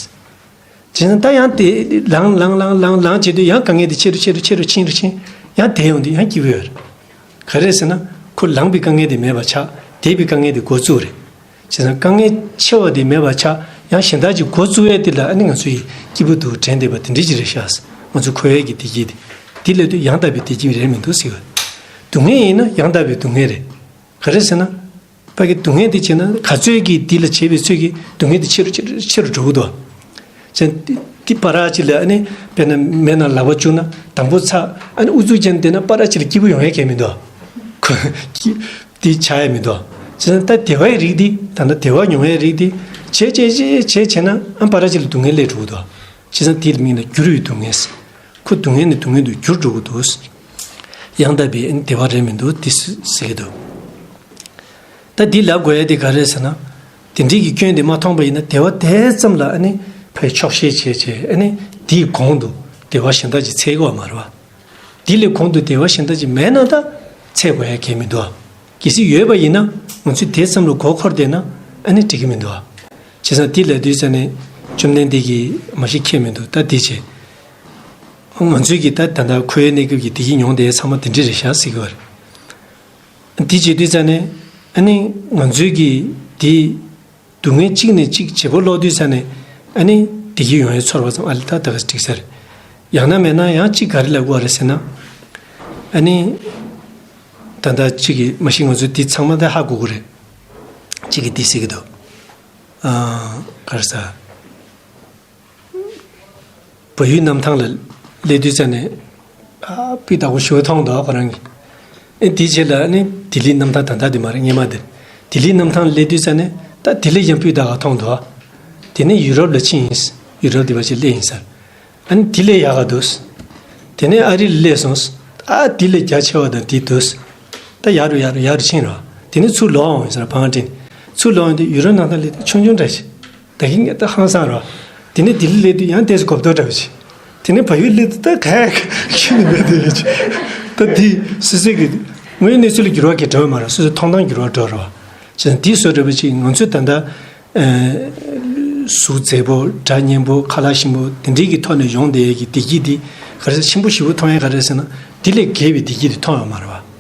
ཙང་ད་ཡང་དེ་ལངས་ལངས་ལངས་ལངས་ལངས་བྱེད་དུས་ཡང་དཀའ་ངལ་དེ་ཆེ་རུ་ཆེ་རུ་ཆེ་རུ་ཕྱིན་རུ་ཕྱིན། ཡང་བསྡད་ཡོང་དུས་ཡང་སྐྱིད་པོ་ཡོད་རེད། ག་རེ་ཟེར་ན། ཁོ་ལངས་པའི་དཀའ་ངལ་དེ་མེད་པ་ཆགས། བསྡད་པའི་དཀའ་ངལ་དེ་འགོ་བཙུགས་རེད། བྱས་ཙང་དཀའ་ངལ་ཆེ་བ་དེ་མེད་པ་ཆགས། ཡང་གཞན་དག་ཅིག་འགོ་བཙུགས་ཡས་དེ་ལ་ཨ་ནི་ང་ཚོ་ཡི་སྐྱིད་པོ་འདུག་དྲན་བསྡད་པ་དེ་འདྲ་ཅིག་རེད་ཤག་ང་ཚོ་འཁོར་བའི་གི་བདེ་སྐྱིད་དེ། དེ་ལབ་དུས་ཡང་དག་པའི་བདེ་སྐྱིད་རེད་མི་འདུག་ཟེར་བ། སྡུག་བསྔལ་ཡིན་ན་ཡང་དག་པའི་སྡུག་བསྔལ་རེད། ག་རེ་ཟེར་ན། ཕ་གི་སྡུག་བསྔལ་དེ་བྱས་ན་ག་ཚོད་ཀྱིས་འདི་ལ་བྱས་པའི་ཚོད་ཀྱིས་སྡུག་བསྔལ་དེ་ཆེ་རུ་ཆེ་རུ་ཆེ་རུ་འགྲོ་གི་འདུག་བྱས་ཙང་འདི་བར་ཅིག་ལ་ཨ་ནི་དཔེར་ན་མེ་ནང་ལག་པ་བཅུག་ན། དང་པོ་ཚ། ཨ་ནི་ཨུ་ཚུགས་ཅན་དེ་ན་བར་ཅིག་ལ་སྐྱིད་པོ་ཡོང་ཡ་གང་ཡང་མི་འདུག་ཁོ་སྐྱིད་དེ་ཆགས་ཡ་མི་འདུག་བྱས་ཙང་ད་བདེ་བའི་རིགས་འདི། ད་ལྟ་བདེ་བ་མྱོང་ཡའི་རིགས་འདི་བྱས་བྱས་བྱས་བྱས་བྱས་ན། ཨ་བར་ཅིག་ལ་སྡུག་བསྔལ་སླེབས་འགྲོ་གི་འདུག་བྱས་ཙང་དེའི་མིང་ལ་འགྱུར་བའི་སྡུག་བསྔལ། ཁོ་སྡུག་བསྔལ་ནས་སྡུག་བསྔལ་དུ་འགྱུར་འགྲོ་གི་འདུག་ཡང་དག་པའི་བདེ་བ་རེད་མི་འདུག་འདི་ཟེར་གྱི་འདུག་ད་འདི་ལབ་དགོས་ཡ་དེ་ག་རེ་ཟེར་ན། དེ་འདྲའི་གི་སྐྱོན་དེ་མ་མཐོང་པ་ཡིན་ན། བདེ་བ་དེ་ཙམ་ལ་ཨ་ནི་ཕར་ཆོག་ཤེས་བྱས་བྱས། ཨ་ནི་དེའི་གོང་དུ་བདེ་བ་གཞན་དག་ཅིག་འཚོལ་དགོས་པ་མ་རེད་པ། དེ་ལས་གོང་དུ་བདེ་བ་གཞན་དག་ཅིག་མེད་ན་ད་འཚོལ་དགོས་ཡ་གང་ཡང་མི་འདུག་གལ་སྲིད་ཡོད་པ་ཡིན་ན། ང་ཚོས་དེ་ཙམ་ལ་མགོ་འཁོར་བསྡད་ན་ཨ་ནི་འགྲིག་གི་མི་འདུག་བྱས་ཙང་དེ་ལབ་དུས་ཙ་ནས་བཅོམ་ལྡན་འདས་ཀྱིས་མ་གཞི་ཁྱད་མི་འདུག་ད་དེ་བྱས། ང་ཚོའི་གི་ད་ད་ལྟ་འཁོར་བའི་གནས་སྐབས་ཀྱི་བདེ་སྐྱིད་མྱོང་བསྡད་ཡ་ཚང་མ་དེ་འདྲ་རེད་ཤག་ཟེར་གྱི་ཡོད་རེད། དེ་བྱེད་དུས་ཙ་ནས་ཨ་ནི་ང་ཚོའི་གི་དེ་སྡུག་བསྔལ་གཅིག་ནས་གཅིག་བརྗེ་པོ་སློག་དུས་ཙ་ནས། ཨ་ནི་བདེ་སྐྱིད་ཡོང་ཡའི་ཚོར་བ་ཙམ། ཨ་ལེ་ད་ད་ག་འགྲིག་ས་རེད། ཡང་ན་མེད་ན་ཡང་གཅིག་ག་རེ་ལབ་དགོས་རེད་ཟེར་ན། ཨ་ནི་ད་ལྟ་གཅིག་གིས་མ་གཞི་ང་ཚོས་འདི་ཚང་མ་ད་ཧ་གོ་གི་རེད། གཅིག་གིས་འདི་ཟེར་གྱི་འདུག་ཨ། ག་རེ་ཟ། བལ་ཡུལ་གནམ་ཐང་ལ་སླེབས་དུས་ཙ་ནས། ཨ། སྤུས་དག་པོ་ཞེ་པོ་མཐོང་འདུག་ཁོ་རང་གིས། ཨེ། དེའི་རྗེས་ལ་ནི་ལྡི་ལིའི་གནམ་ཐང་། ད་ལྟ་དེ་མ་རེད། སྔོན་མ་དེ། ལྡི་ལིའི་གནམ་ཐང་ལ་སླེབས་དུས་ཙ་ནས་ད་དེ་ལས་ཀྱང་སྤུས་དག་པ་མཐོང་འདུག་དེ་ནས་ཡུ་རོབ་ལ་ཕྱིན་ཡིན། ཡུ་རོབ་དེ་བར་ཅིག་སླེབས་ཡིན་ཟེར། ཨ་ནི་དེ་ལས་ཡག་ག་འདུག་དེ་ནས་ཨ་རི་ལ་སླེབས་སོང་། ཨ། དེ་ལས་རྒྱ་ཆེ་བ་དང་དེ་འདུག་ད་ཡག་རུ་ཡག་རུ་ཡག་རུ་ཕྱིན་རོགས། དེ་ནས་ཚུར་ལོག་འོང་ཡིན་ཟེར། བང་ཁྲིད་ཚུར་ལོག་འོང་དུས་ཡུ་རོབ་གནམ་ཐང་སླེབས་དུས་ཆུང་ཆུང་འདྲ་ཞིག་ད་གིན་ངས་ད་ཧང་སངས་རོ། དེ་ནས་ལྡི་ལི་སླེབས་དུས་ཡང་ཏོག་ཙམ་གོ་བརྡ་འདྲ་བོ་ཅིག་དེ་ནས་བལ་ཡུལ་སླེབས་དུས་ད་ག་ཁྱོན་ནས་མེད་དེ་ཡོད་ཅིག་ད་འདི་སོ་སོའི་གི་དངོས་ཡོད་གནས་ཚུལ་ལ་འགྱུར་བ་གང་ཡང་འགྲོ་ཡོད་མ་རེད། སོ་སོའི་མཐོང་སྟངས་འགྱུར་བ་འགྲོ་རོགས། བྱས་ཙང་འདི་བཟོ་འདྲ་བོ་ཅིག་ང་ཚོས་ད་ལྟ་ཨ། གཟུགས་མཛེས་པོ། སྒྲ་སྙན་པོ། ཁ་ལག་ཞིམ་པོ། དེ་འདྲའི་གི་ཐོག་ནས་ཡོང་བསྡད་ཡས་ཀྱི་བདེ་སྐྱིད་འདི་ག་རེ་ཟེར། ཆེན་པོ་ཞེ་པོ་མཐོང་ཡས་ག་རེ་ཟེར་ན། འདི་ལས་བརྒལ་བའི་བདེ་སྐྱིད་འདི་མཐོང་ཡོད་མ་རེད་པ།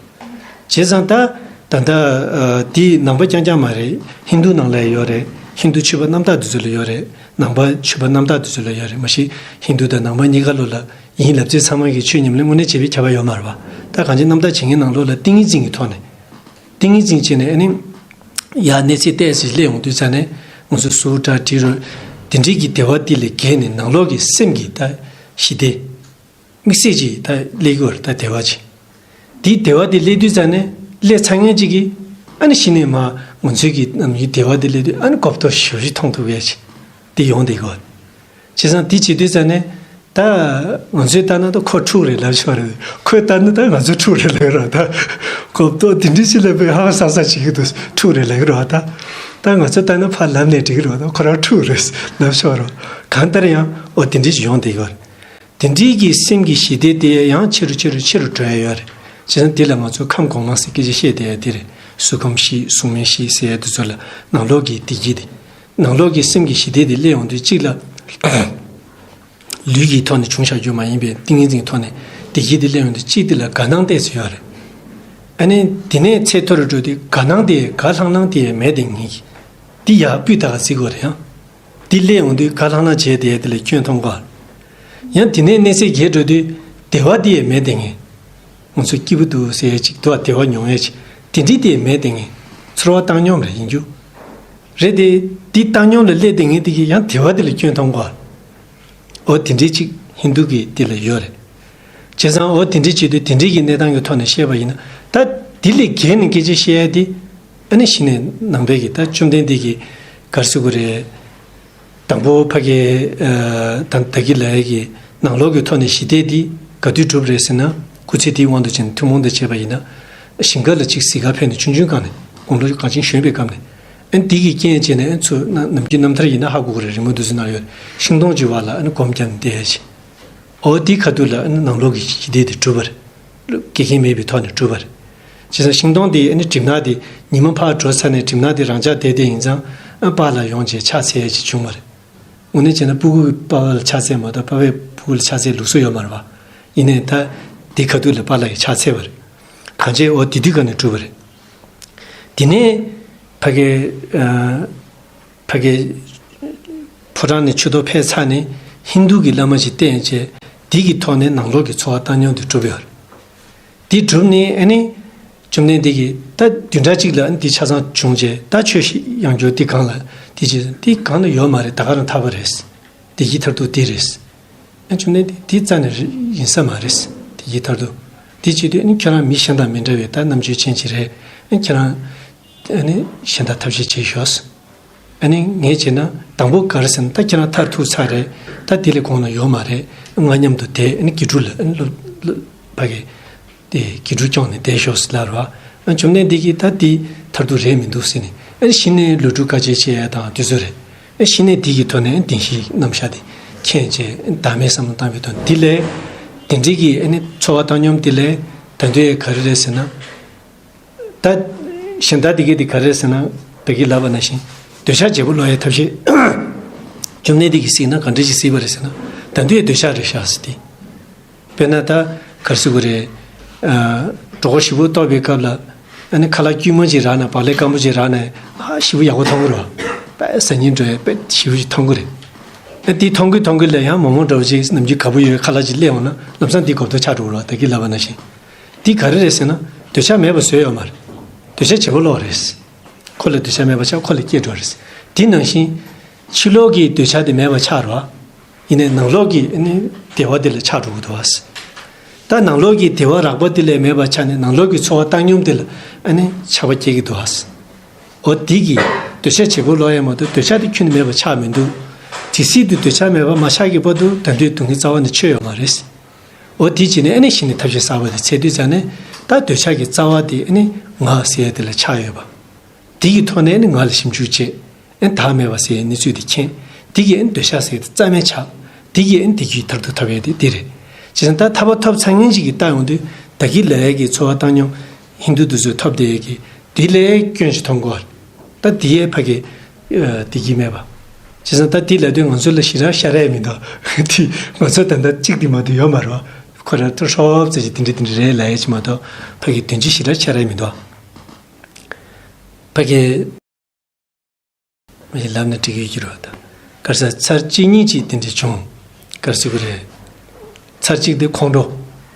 བྱས་ཙང་ད་ད་ལྟ་ཨ། འདི་ནང་པ་རྐྱང་རྐྱང་མ་རེད། ཧིན་རྡུ་ནང་ལ་ཡོད་རེད། ཧིན་རྡུ་ཆོས་པ་རྣམ་དག་དེ་ཚོ་ལ་ཡོད་རེད། ནང་པ་ཆོས་པ་རྣམ་དག་དེ་ཚོ་ལ་ཡོད་རེད། མ་གཞི་ཧིན་རྡུ་དང་ནང་པ་གཉིས་ཀ་ལོ་ལ་ཡིན་ལབ་ཚེ་ཚང་མ་གིས་ཆོས་ཉམས་ལེན་དངོས་གནས་བྱེད་པའི་ཁྱབ་པ་ཡོད་མ་རེད་པ། ད་གང་ཅི་རྣམ་དག་བྱེད་མཁན་ནང་ལོགས་ལ་ཏིང་ངེ་འཛིན་གྱི་ཐོག་ནས། ཏིང་ངེ་འཛིན་བྱས་ནས་ཨ་ནི་ཡར་གནས་ཚད་ཏོག་ཙམ་སླེབས་ཡོང་དུས་ཙ་ནས་ང་ཚོ་གཟུགས་སྒྲ་དྲི་རོ་དེ་འདྲའི་གི་བདེ་བ་དེ་ལས་བརྒལ་ནས་ནང་ལོགས་ཀྱི་སེམས་ཀྱི་ད་ཞི་བདེ། དམིགས་བསལ་གྱི་ད་སླེབས་ཀྱི་ཡོད་རེད། ད་བདེ་བ་ཅིག་དེའི་བདེ་བ་དེ་སླེབས་དུས་ཙ་ནས་སླེབས་ཚར་མཁན་ཅིག་གིས་ཨ་ནི་གཞི་ནས་མར་ང་ཚོའི་གི་ནམ་རྒྱུན་བདེ་བ་དེ་སླེབས་དུས་ཨ་ནི་གོ་བརྡ་ཞེ་པོ་ཅིག་མཐོང་ཐུབ་ཡས་ཅིག་དེ་ཡོང་བསྡད་ཀྱི་ཡོད། བྱས་ཙང་དེ་བྱེད་དུས་ཙ་ནས་ད་ང་ཚོས་ལྟ་ན་ད་ཁོ་ཕྲུག་རེད་ལབ་ཆོག་རེད། ཁོས་ལྟ་ན་ད་ང་ཚོ་ཕྲུག་རེད་ལབ་ཀྱི་རེད་པ། ད་གོ་བརྡ་དེ་འདྲ་ཞིག་ལབ་པའི་ཧང་སང་ས་བྱེད་ཀྱི་འདུག་ཕྲུག་རེད་ལབ་ཀྱི་རེད་པ། ད་ད་ང་ཚོ་ལྟ་ན་ཕར་ལབ་ནས་འགྲིག་གི་རེད་པ། ད་ཁོ་རང་ཕྲུག་རེད་ལབ་ཆོག་རེད་པ། གང་ལྟར་ཡང་འོ་དེ་འདྲ་ཞིག་ཡོང་བསྡད་ཀྱི་ཡོད་རེད། དེ་འདྲའི་གི་སེམས་ཀྱི་ཞི་བདེ་དེ་ཡང་ཆེ་རུ་ཆེ་རུ་ཆེ་རུ་འགྲོ་ཡ་ཡོད་རེད། བྱས་ཙང་འདི་ལ་ང་ཚོས་ཁམས་གོང་མ་ཟེར་སྐད་ཆ་བཤད་བསྡད་ཡ་དེ་རེད། གཟུགས་ཁམས་ཞི་གཟུགས་མེད་ཞི་ཟེར་ཡ་དེ་ཚོ་ལ་ནང་ལོགས་ཀྱི་བདེ་སྐྱིད་དེ། ནང་ལོགས་ཀྱི་སེམས་ཀྱི་ཞི་བདེ་དེ་སླེབས་ཡོང་དུས་གཅིག་ལ། ལུས་ཀྱི་ཐོག་ནས་བྱུང་བཞག་རྒྱུ་མ་ཡིན་པའི་ཏིང་ངེ་འཛིན་གྱི་ཐོག་ནས་བདེ་སྐྱིད་དེ་སླེབས་ཡོང་དུས་གཅིག་དེ་ལ་དགའ་སྣང་ཏོག་ཙམ་ཡོད་རེད། ཨ་ནི་དེ་ནས་ཚད་མཐོ་རུ་འགྲོ་དུས་དགའ་སྣང་དེ་དགའ་ལྷང་ལྷང་དེ་མེད་དེ་ངེས་ཀྱི། འདི་ཡར་སྤུས་དག་ག་བརྩི་དགོས་རེད་ཡང་། འདི་སླེབས་ཡོང་དུས་དགའ་ལྷང་ལྷང་བྱས་བསྡད་ཡ་དེ་ལ་སྐྱོན་མཐོང་ག་ཡང་དེ་ནས་གནས་ཚད་རྒྱས་འགྲོ་དུས་བདེ་བ་དེ་ཡང་མེད་དེ་ངས། ང་ཚོ་སྐྱིད་པོ་འདུག་ཟེར་ཡས་ཅིག་འདུག་བ། བདེ་བ་མྱོང་ཡས་ཅིག་དེ་འདྲའི་དེ་ཡང་མེད་དེ་ངས། ཚོར་བ་བཏང་སྙོམས་རེད་ཡིན་རྒྱུ། རེད་དེ། འདི་བཏང་སྙོམས་ལ་སླེབས་དེ་ངས་དེ་གི་ཡང་བདེ་བ་དེ་ལ་སྐྱོན་མཐོང་གོ། འོ་དེ་འདྲའི་ཅིག་ཧིན་རྡུ་གི་དེ་ལ་ཡོད་རེད། བྱས་ཙང་འོ་དེ་འདྲའི་བྱེད་དུས་དེ་འདྲའི་གི་གནས་སྟངས་ཀྱི་ཐོག་ནས་བཤད་པ་ཡིན་ན། ད་དེ་ལས་བརྒལ་ནས་སྐད་ཆ་བཤད་ཡ་དེ། ཨ་ནི་གཞི་ནས་ནང་པའི་གི་ད་བཅོམ་ལྡན་འདས་ཀྱི་ག་རེ་ཟེར་དགོས་རེད། དང་པོ་ཕ་གི་ཨ་ད་ད་གི་ལ་ཡ་གི་ནང་ལོགས་ཀྱི་ཐོག་ནས་ཞི་བདེ་འདི་ག་དུས་འགྲུབ་རེད་ཟེར་ན། སྐུ་ཚེ་འདིའི་དབང་དུ་བྱས་ནས་ཐུན་མོང་དུ་བྱས་པ་ཡིན་ན། ཞིང་ཁ་ལ་ཅིག་གཟིགས་ག་ཕེབས་ནས་ཆུང་ཆུང་སྒང་ནས་དགུང་ལོ་གང་ཅིན་གཞོན་པའི་སྐབས་ནས། ཨ་ནི་འདི་གི་རྐྱེན་བྱས་ནས་ཨ་ནི་ཚུར་ན་ནམ་རྒྱུན་རྣམ་ཐར་ཡིན་ན་ཧ་གོ་གི་རེད། རི་མོ་འདི་ཚོ་ནང་ཡོད། ཤིང་སྡོང་གི་བར་ལ་ཨ་ནི་སྒོམ་བརྒྱབ་ནས་བསྡད་ཡ་ཅིག་འོ་དེའི་ཁ་ཐུག་ལ་ཨ་ནི་ནང་ལོགས་ཀྱི་ཞི་བདེ་དེ་གྲུབ་པ་རེད། འགལ་རྐྱེན་མེད་པའི་ཐོག་ནས་གྲུབ་པ་རེད། བྱས་ཙང་ཤིང་སྡོང་དེ་ཨ་ནི་གྲིབ་ནག་དེ་ཉི་མ་ཕར་འགྲོ་ཚར་ནས་གྲིབ་ནག་དེ་རང་འཇགས་བསྡད་བསྡད་ཡིན་ཙང་། ཨ་པཱ་ལགས་ཡོང་བྱས་ཕྱག་འཚལ་ཡས་ཅིག་བྱུང་བ་རེད། དངོས་གནས་བྱས་ན་སྤུ་གུ་གིས་པཱ་ལགས་ལ་ཕྱག་འཚལ་མ་གཏོགས་པཱ་ཕས་སྤུ་གུ་ལ་ཕྱག་འཚལ་ལུགས་སྲོལ་ཡོད་མ་རེད་པ། ཡིན་ནའི་ད་དེ་ཁ་ཐུག་ལ་པཱ་ལགས་ཀྱིས་ཕྱག་འཚལ་བ་རེད། གང་བྱས་འོ་དེ་དུས་ག་ནས་གྲུབ་པ་རེད། དེ་ནས་ཕ་གི་ཨ་ཕ་གི་ཕོ་བྲང་ནས་ཆུ་གཏོར་ཕེབས་ཚར་ནས་ཧིན་རྡུ་གི་བླ་མ་ཞིག་བསྟེན་བྱས། དེ་གི་ཐོག་ནས་ནང་ལོགས་ཀྱི་འཚོ་བ་བཏང་སྙོམས་དེ་གྲུབ་ཡོད་རེད། དེ་གྲུབ་ནས་ཨ་ནི་བཅོམ་ལྡན་འདས་ཀྱིས་ད་བདུན་ཕྲག་གཅིག་ལ་ཨ་ནི་དེ་ཆ་ཚང་བྱུང་རྗེས། ད་ཆོས་ཤིག་ཡང་བསྐྱར་དེ་གང་ལ་དེ་བྱས། དེ་གང་ལ་ཡོད་མ་རེད། ད་ག་རང་ཐར་པ་རེད། བདེ་སྐྱིད་མཐར་ཐུག་དེ་རེད། ཨ་བཅོམ་ལྡན་འདས་དེ་རྩ་ནས་ཡིན་ས་མ་རེད། བདེ་སྐྱིད་མཐར་ཐུག་དེ་བྱེད་དུས་ཨ་ནི་ཁྱེད་རང་མི་གཞན་དང་མི་འདྲ་བའི་ད་རྣམ་དཔྱོད་ཅན་ཅིག་རེད། ཨ་ཁྱེད་རང་ཨ་ནི་གཞན་དག་ཐབས་ཤེས་བྱེད་ཤོག་ཨ་ནི་ངས་བྱས་ན་དང་པོ་ག་རེ་ཟེར་ན། ད་ཁྱེད་རང་མཐར་ཐུག་ཚར་རེད། ད་དེ་ལས་གོང་ན་ཡོད་མ་རེད། ང་མཉམ་དུ་བསྡད། ཨ་ནི་དགེ་ཕྲུག་ལ་ཨ་ནི་སློབ་སློབ་ཕ་གི་དེ་དགེ་ཕྲུག་སྐྱོང་ནས་བསྡད་ཤོག་ཟེར་ལབ་རེད་པ། ཨ་བཅོམ་ལྡན་འདས་ཀྱིས་ད་དེ་མཐར་ཐུག་རེད་མི་འདུག་ཟེར་ནས། ཨ་གཞི་ནས་ལོ་དྲུག་དཀའ་སྤྱད་བྱེད་ཡ་དང་དེ་ཚོ་རེད། ཨ་གཞི་ནས་དེ་གི་ཐོག་ནས་བདེན་བཞིའི་རྣམ་གཞག་དེ་མཁྱེན་བྱས། བདག་མེད་བསམ་བློ་བཏང་བའི་ཐོག་ནས། དེ་ལས་དེ་འདྲའི་གི་ཨ་ནི་འཚོ་བ་བཏང་སྙོམས་དེ་ལས་ད་དུང་ག་རེ་རེད་ཟེར་ན། ད་གཞན་དག་དེ་གས་དེ་ག་རེ་ཟེར་ན། ད་གིན་ལབ་པ་ནང་བཞིན་འདོད་ཆགས་བརྗེ་པོ་ལོག་ཡའི་ཐབས་ཤེས། བཅོམ་ལྡན་འདས་ཀྱིས་གཟིགས་ན་ག་འདྲ་ཞིག་གཟིགས་པ་རེད་ཟེར་ན། ད་དུང་འདོད་ཆགས་རེད་ཤག་ཟེར་ཏེ། དཔེར་ན་ད་ག་རེ་ཟེར་དགོས་རེད། ཨ་གྲོད་ཁོག་ཞེ་པོ་ལྟོགས་པའི་སྐབས་ལ། ཨ་ནི་ཁ་ལག་དཀྱུས་མ་ཅིག་རག་ན། བག་ལེབ་སྐམ་པོ་ཅིག་རག་ན། ཨ་ཞེ་པོ་ཡག་པོ་མཐོང་གི་རེད་པ། དཔེ་ཟ་སྙིང་འདོད་ཡ་དཔེ་ཞེ་པོ་ཅིག་མཐོང་གི་རེད། ཨ་དེ་མཐོང་གི་མཐོང་གི་ལ་ཡང་མོག་མོག་འདྲ་བོ་ཅིག་ནམ་རྒྱུན་དགའ་པོ་ཡོད་ཁ་ལག་ཅིག་སླེབས་འོང་ན། ལམ་སང་དེ་གོ་ཐོས་ཆགས་འགྲོ་གི་རེད་པ། ད་གིན་ལབ་པ་ནང་བཞིན། འདི་ག་རེ་རེད་ཟེར་ན། འདོད་ཆགས་མེད་པ་བཟོས་ཡོད་མ་རེད། འདོད་ཆགས་བརྗེ་པོ་ལོག་རེད། ཁོ་ལ་འདོད་ཆགས་མེད་པ་ཆགས། ཁོ་ལ་སྐྱེས་འགྲོ་རེད། དེ་ནང་བཞིན་ཕྱི་ལོགས་ཀྱི་འདོད་ཆགས་དེ་མེད་པ་ཆགས་རེད་པ། ཡིན་ནའི་ནང་ལོགས་ཀྱི་ཨ་ནི་བདེ་བ་དེ་ལ་ཆགས་འགྲོ་གི་འདུག་པ། ད་ནང་ལོགས་ཀྱི་བདེ་བ་རགས་པ་དེ་ལས་མེད་པ་ཆགས་ནས་ནང་ལོགས་ཀྱི་ཚོར་བ་བཏང་སྙོམས་དེ་ལ་ཨ་ནི་ཆགས་པ་སྐྱེ་གི་འདུག་པ། འོ་དེ་གིས་འདོད་ཆགས་བརྗེ་པོ་ལོག་ཡ་མ་གཏོགས་འདོད་ཆགས་དེ་ཁྱོན་ནས་མེད་པ་ཆགས་མི་འདུག་དེ་སྲིད་དུ་འདོད་ཆགས་མེད་པ་མ་ཆགས་ཀྱི་བར་དུ་ད་དུང་སྡུག་བསྔལ་རྩ་བ་ནས་ཆོད་ཡོད་མ་རེད། འོ་དེ་བྱས་ནས་ཨ་ནི་གཞི་ནས་ཐབས་ཤེས་གསར་པ་དེ་འཚོལ་དུས་ཙ་ནས། ད་འདོད་ཆགས་ཀྱི་རྩ་བ་དེ་ཨ་ནི་ང་ཟེར་ཡ་དེ་ལ་ཆགས་ཡོད་པ། དེ་གི་ཐོག་ནས་ཨ་ནི་ང་ལ་ཞིབ་འཇུག་བྱས། ཨ་ནི་བདག་མེད་པ་ཟེར་ཡའི་གནས་ཚུལ་དེ་མཁྱེན། དེ་གིས་ཨ་ནི་འདོད་ཆགས་ཟེར་ཡ་དེ་རྩ་མེད་ཆགས། དེ་གིས་ཨ་ནི་བདེ་སྐྱིད་མཐར་ཐུག་ཐོབ་ཡ་དེ་དེ་རེད། བྱས་ཙང་ད་ཐར་པ་ཐོབ་ཚར་མཁན་ཅིག་གིས་བལྟ་ཡོང་དུས། ད་གིན་ལབ་ཡ་གི་འཚོ་བ་བཏང་སྙོམས་ཧིན་རྡུ་དེ་ཚོས་ཐོབ་བསྡད་ཡ་གི་དེ་ལས་སྐྱོན་ཞིག་མཐོང་གོ། ད་དེ་ཡས་ཕ་གི་ཨ་བདེ་སྐྱིད་མེད་པ། བྱས་ཙང་ད་དེ་ལབ་དུས་ང་ཚོ་ལ་ཞེ་དྲག་ཤར་ཡ་མི་འདུག་དེ་ང་ཚོ་ད་ལྟ་གཅིག་དེ་མ་གཏོགས་ཡོད་མ་རེད་པ། ཁོ་རང་ཐུག་ཧྲོབ་ཙམ་ཅིག་དེ་འདྲ་དེ་འདྲ་རེད་ལབ་ཡ་ཅིག་མ་གཏོགས་ཕ་གི་དོན་སྤྱི་ཞེ་དྲག་ཤར་ཡ་མི་འདུག་ཕ་གི་མ་ཞིག་ལབ་ན་འགྲིག་གི་ཡོད་ཀྱི་རེད་པ། ད་ག་རེ་ཟེར། ཚར་གཅིག་གཉིས་ཅིག་དེ་འདྲ་བྱུང་། ག་རེ་ཟེར་དགོས་རེད། ཚར་གཅིག་དེ་ཁོང་ཁྲོ་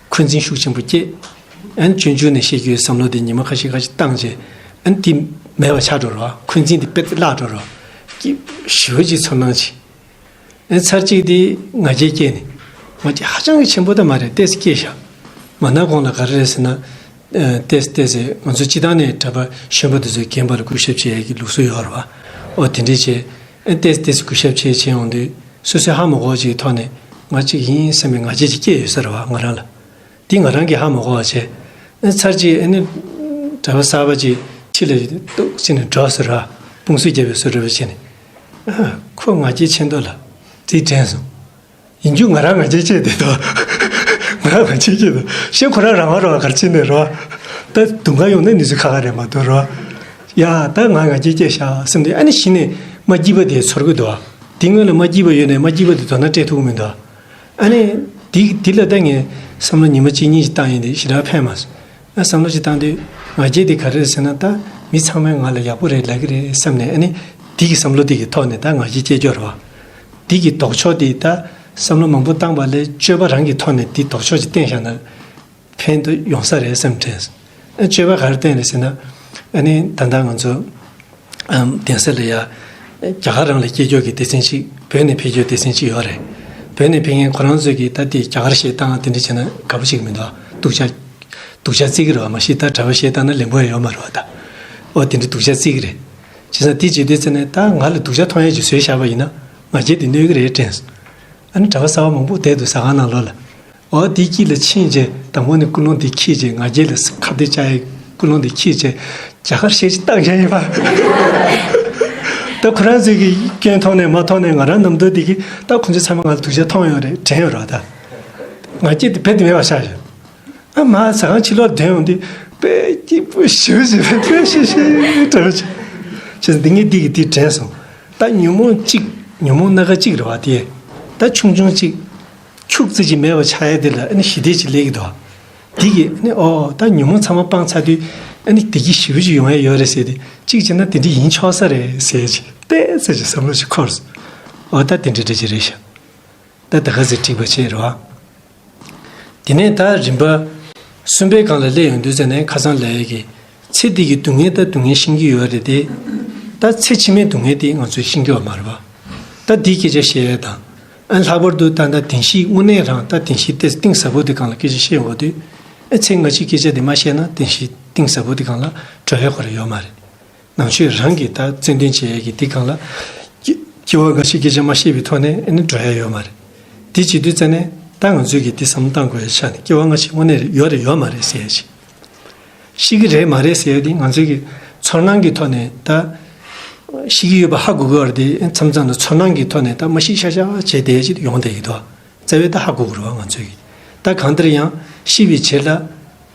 འཁོན་འཛིན་ཤུགས་ཆེན་པོ་སྐྱེས། ཨ་ནི་སྤྱོད་འཇུག་ནས་བཤད་རྒྱུའི་བསམ་བློ་དེ་ཉི་མ་ཁ་ཤས་ཁ་ཤས་བཏང་རྗེས། ཨ་ནི་དེ་མེད་པ་ཆགས་འགྲོ་རེད་པ། འཁོན་འཛིན་དེ་དཔེ་བརླག་འགྲོ་རེད་པ། སྐྱིད་ཞེ་པོ་ཅིག་ཚོར་སྣང་ཅིག་ཨ་ནི་ཚར་གཅིག་དེ་ང་རྒྱལ་སྐྱེས་ནས། ང་རྒྱལ་ཧ་ཅང་གི་ཆེན་པོ་ད་མ་རེད། ཏོག་ཙམ་སྐྱེས་ཤག་མ་ན་གོང་ལ་ག་རེ་རེད་ཟེར་ན། ཨ་ཏོག་ཙམ་ཏོག་ཙམ་ང་ཚོ་སྤྱིར་བཏང་ནས་གྲྭ་པ་གཞོན་པ་དེ་ཚོས་རྒན་པ་ལ་གུས་ཞབས་བྱེད་ཡ་གི་ལུགས་སྲོལ་ཡོད་རེད་པ། འོ་དེ་འདྲ་བྱས། ཨ་ཏོག་ཙམ་ཏོག་ཙམ་གུས་ཞབས་བྱས་བྱས་ཡོང་དུས་སོ་སོའི་ཧ་མ་གོ་བ་ཅིག་གི་ཐོག་ནས་ང་གཅིག་ཡིན་བསམ་པའི་ང་རྒྱལ་ཅིག་སྐྱེས་ཡོད་ས་རེད་པ། ང་རང་ལ། འདི་ང་རང་གིས་ཧ་མ་གོ་བ་བྱས། ཨ་ཚར་གཅིག་ཨ་ནི་གྲྭ་པ་གསར་པ་ཅིག་ཕྱི་ལ་ཏོག་ཙམ་ནས་འགྲོ་ཟེར་ར། དཔུང་སུ་རྒྱབ་པའི་བཟོ་འདྲ་བྱས་ནས། ཨ་ཁོ་ང་རྒྱལ་ཆེ་མདོག་ལ་རྩིས་དྲན་སོང་། ཡིན་རྒྱུ་ང་རང་ང་རྒྱལ་སྐྱེས་བསྡད་དོ། ང་རང་ང་རྒྱལ་སྐྱེས་དོ། ཤེས་ཁོ་རང་རང་བ་རོ་གར་ཕྱིན་ནས་རོ། ད་དུང་ག་ཡོང་ན་ནི་ཚུལ་ཁ་ཁ་རེད་མ་གཏོགས་རོ། ཡ་ད་ང་ང་རྒྱལ་སྐྱེས་ཤག་བསམ་དུས་ཨ་ནི་གཞི་ནས་མ་སྐྱིད་པ་དེ་ཚོར་གི་འདུག་དེ་སྔོན་ལ་མ་སྐྱིད་པ་ཡོད་ནས་མ་སྐྱིད་པ་དེ་དོ་སྣང་སྤྲད་ཐུབ་ཀྱི་མི་འདུག་ཨ་ནི་དེ་དེ་ལ་ད་ངས་བསམ་བློ་ཉི་མ་གཅིག་གཉིས་ཤིག་བཏང་ཡིན་དེ་ཞེ་དྲག་ཕན་མ་སོང་། ཨ་བསམ་བློ་ཞིག་བཏང་དུས་ང་རྒྱལ་དེ་ག་རེ་རེད་ཟེར་ན། ད་མི་ཚང་མས་ང་ལ་ཡག་པོ་རེད་ལབ་ཀྱི་རེད་བསམ་ནས། ཨ་ནི་དེ་གི་བསམ་བློ་དེ་གི་ཐོག་ནས་ད་ང་རྒྱལ་སྐྱེ་རྒྱུ་རེད་པ། དེ་གི་ལྡོག་ཕྱོགས་དེ་ད་ བསམ་བློ་མང་པོ་བཏང་པ་ལས་སྤྱོད་པ་རང་གི་ཐོག་ནས་འདི་ལྡོག་ཕྱོགས་ཅིག་བསྟན་བཞག་ན་ཕན་དུ་ཡོང་ས་རེད་བསམ་དྲན། ཨ་སྤྱོད་པ་ག་རེ་བསྟན་རེད་ཟེར་ན། ཨ་ནི་ད་ལྟ་ང་ཚོ་ཨམ་གདན་ས་ལ་ཡ་རྒྱ་གར་རང་ལ་སྐྱེས་མགྱོགས་ཀྱི་སྡེ་ཚན་ཅིག་བོད་ནས་ཕེབས་མགྱོགས་སྡེ་ཚན་ཅིག་ཡོད་རེད། བོད་ནས་ཕེབས་མཁན་ཁོ་རང་ཚོས་ཀྱིས་ད་དེ་རྒྱ་གར་གཞས་བཏང་དེ་འདྲ་བྱས་ན་དགའ་པོ་ཅིག་མི་འདུག་སྡུག་ཅག་སྡུག་ཅག་བརྩི་གི་རེད་བ། མ་གཞི་ད་གྲྭ་པ་གཞས་བཏང་ན་ལེན་པོ་ཡང་ཡོད་མ་རེད་བ་ད། ཨོ་དེ་འདྲ་སྡུག་ཅག་བརྩི་གི་རེད། བྱས་ཙང་དེ་བྱེད་དུས་ཙ་ནས་ད་ང་ལ་སྡུག་ཅག་མཐོང་ཡས་ཅིག་བཟོས་བཞག་པ་ཡིན་ན་ང་རྒྱལ་དེ་གནོད་གི་རེད་དྲན་སོང་། ཨ་ནི་གྲྭ་པ་གསར་པ་མང་པོ་བསྡད་འདུག་ཟ་ཁང་ནང་ལོགས་ལ། ཨོ་དེ་དཀྱིལ་ལ་ཕྱིན་རྗེས་དང་པོ་ནས་ཀུན་སློང་དེ་འཁྱེར་རྗེས་ང་རྒྱལ་ལ་ཁ་གཏད་བཅག་ཡས་ཀུན་སློང་དེ་འཁྱེར་རྗེས་རྒྱ་གར་གཞས་ཅིག་བཏང་མཁན་ཡིན་པ། ད་ཁོ་རང་ཚོས་ཀྱི་སྐྱོན་མཐོང་ནས་མ་མཐོང་ནས་ང་རང་རྣམ་རྟོག་དེ་གི་ད་ཁོ་ཚོས་ཚང་མ་ང་ལ་སྡུག་ཅག་མཐོང་ཡོད་རེད་དྲན་ཡོད་རེད་བ་ད། ང་རྒྱལ་དེ་རྦད་དེ་མེད་པ་ཆགས་ཡོད། ཨ་མ་ཟ་ཁང་ཕྱི་ལོགས་ཐོན་ཡོང་དུས་དཔེ་སྐྱིད་པོ་ཞེ་པོ་ཞེ་པོ་དཔེ་ཤེས་ཤེས་འདྲ་པོ་ཅིག་བྱས་ཙང་འདི་ངས་འདི་གི་འདི་དྲན་སོང་། ད་ཉོན་མོངས་གཅིག་ཉོན་མོངས་སྣ་ཁ་གཅིག་རེད་བ་དེ། ད་ཆུང་ཆུང་གཅིག་ཁྱུག་ཙི་ཅིག་མེད་པ་ཆགས་ཡ་དེ་ལ་ཨ་ནི་ཞི་བདེ་ཅིག་སླེབས་ཀྱི་འདུག་འདི་གི་ཨ་ནི་ཨོ་ད་ཉོན་མོངས་ཚང་མ་སྤངས་ཚར་དུས་ཨ་ནི་བདེ་སྐྱིད་ཞེ་པོ་ཅིག་ཡོང་ཡ་ཡོད་རེད་ཟེར་ཏེ་གཅིག་བྱས་ན་དེ་འདྲ་ཡིན་ཆོག་ས་རེད་ཟེར་ཅིག་ཏོག་ཙམ་ཅིག་བསམ་བློ་ཅིག་འཁོར་སོང་། ཨོ་ད་དེ་འདྲ་འདྲ་ཅིག་རེད་ཤག་ད་ད་ག་ཚོད་འགྲིག་པ་བྱས་རོགས། དེ་ནས་ད་རིམ་པ་གསུམ་པའི་སྒང་ལ་སླེབས་ཡོང་དུས་ཙ་ནས་ཁ་སང་ལབ་ཡས་ཀྱི་ཚེ་འདི་གི་སྡུག་བསྔལ་ད་སྡུག་བསྔལ་ཤེས་ཀྱི་ཡོད་རེད་དེ། ད་ཚེ་ཕྱི་མའི་སྡུག་བསྔལ་དེ་ང་ཚོས་ཤེས་ཀྱི་ཡོད་མ་རེད་པ། ད་འདིའི་སྐད་ཆ་བཤད་ཡས་དང་། ཨ་ལྷག་པར་དུ་ད་ལྟ་བདེན་བཞི་དངོས་གནས་རང་ད་བདེན་བཞི་ཏོག་ཙམ་གཏིང་ཟབ་པོ་དེ་སྒང་ལ་སྐད་ཆ་བཤད་ཡོང་དུས། ཨ་ཚེ་སྔ་ཕྱིའི་སྐད་ཆ་དེ་མ་བཤད་ན་བདེན་བཞི་གཏིང་ཟབ་པོ་དེ་སྒང་ལ་འགྲོ་ཡས་ཁོ་རང་ཡོད་མ་རེད། ནང་ཆོས་རང་གིས་ད་རྩོད་འདོན་བྱེད་ཡས་ཀྱི་འདི་སྒང་ལ། སྐྱེ་སྐྱེ་བ་སྔ་ཕྱིའི་སྐད་ཆ་མ་བཤད་པའི་ཐོག་ནས་ཨ་ནི་འགྲོ་ཡ་ཡོད་མ་རེད། འདི་བྱེད་དུས་ཙ་ནས་ད་ང་ཚོས་ཀྱི་འདི་བསམ་བློ་བཏང་དགོས་ཡ་ཆ་ནས་སྐྱེ་བ་སྔ་ཕྱི་དངོས་གནས་རེད་ཡོད་རེད་ཡོད་མ་རེད་ཟེར་ཡ་ཅིག་ཤི་གི་རེད་མ་རེད་ཟེར་ཡ་འདི་ང་ཚོས་ཀྱི་ཚོར་སྣང་གི་ཐོག་ནས་ད། ཤི་གི་ཡོད་པ་ཧ་གོ་གི་ཡོད་རེད་དེ་མཚམས་མཚམས་ལ་ཚོར་སྣང་གི་ཐོག་ནས་ད་མ་ཤི་ཤ་ཤ་བྱས་བསྡད་ཡ་ཅིག་ཡོང་བསྡད་ཀྱི་འདུག་རྩ་བའི་ད་ཧ་གོ་གི་རེད་བ་ང་ཚོས་ཀྱི། ད་གང་ལྟར་ཡང་ཤི་བའི་རྗེས་ལ་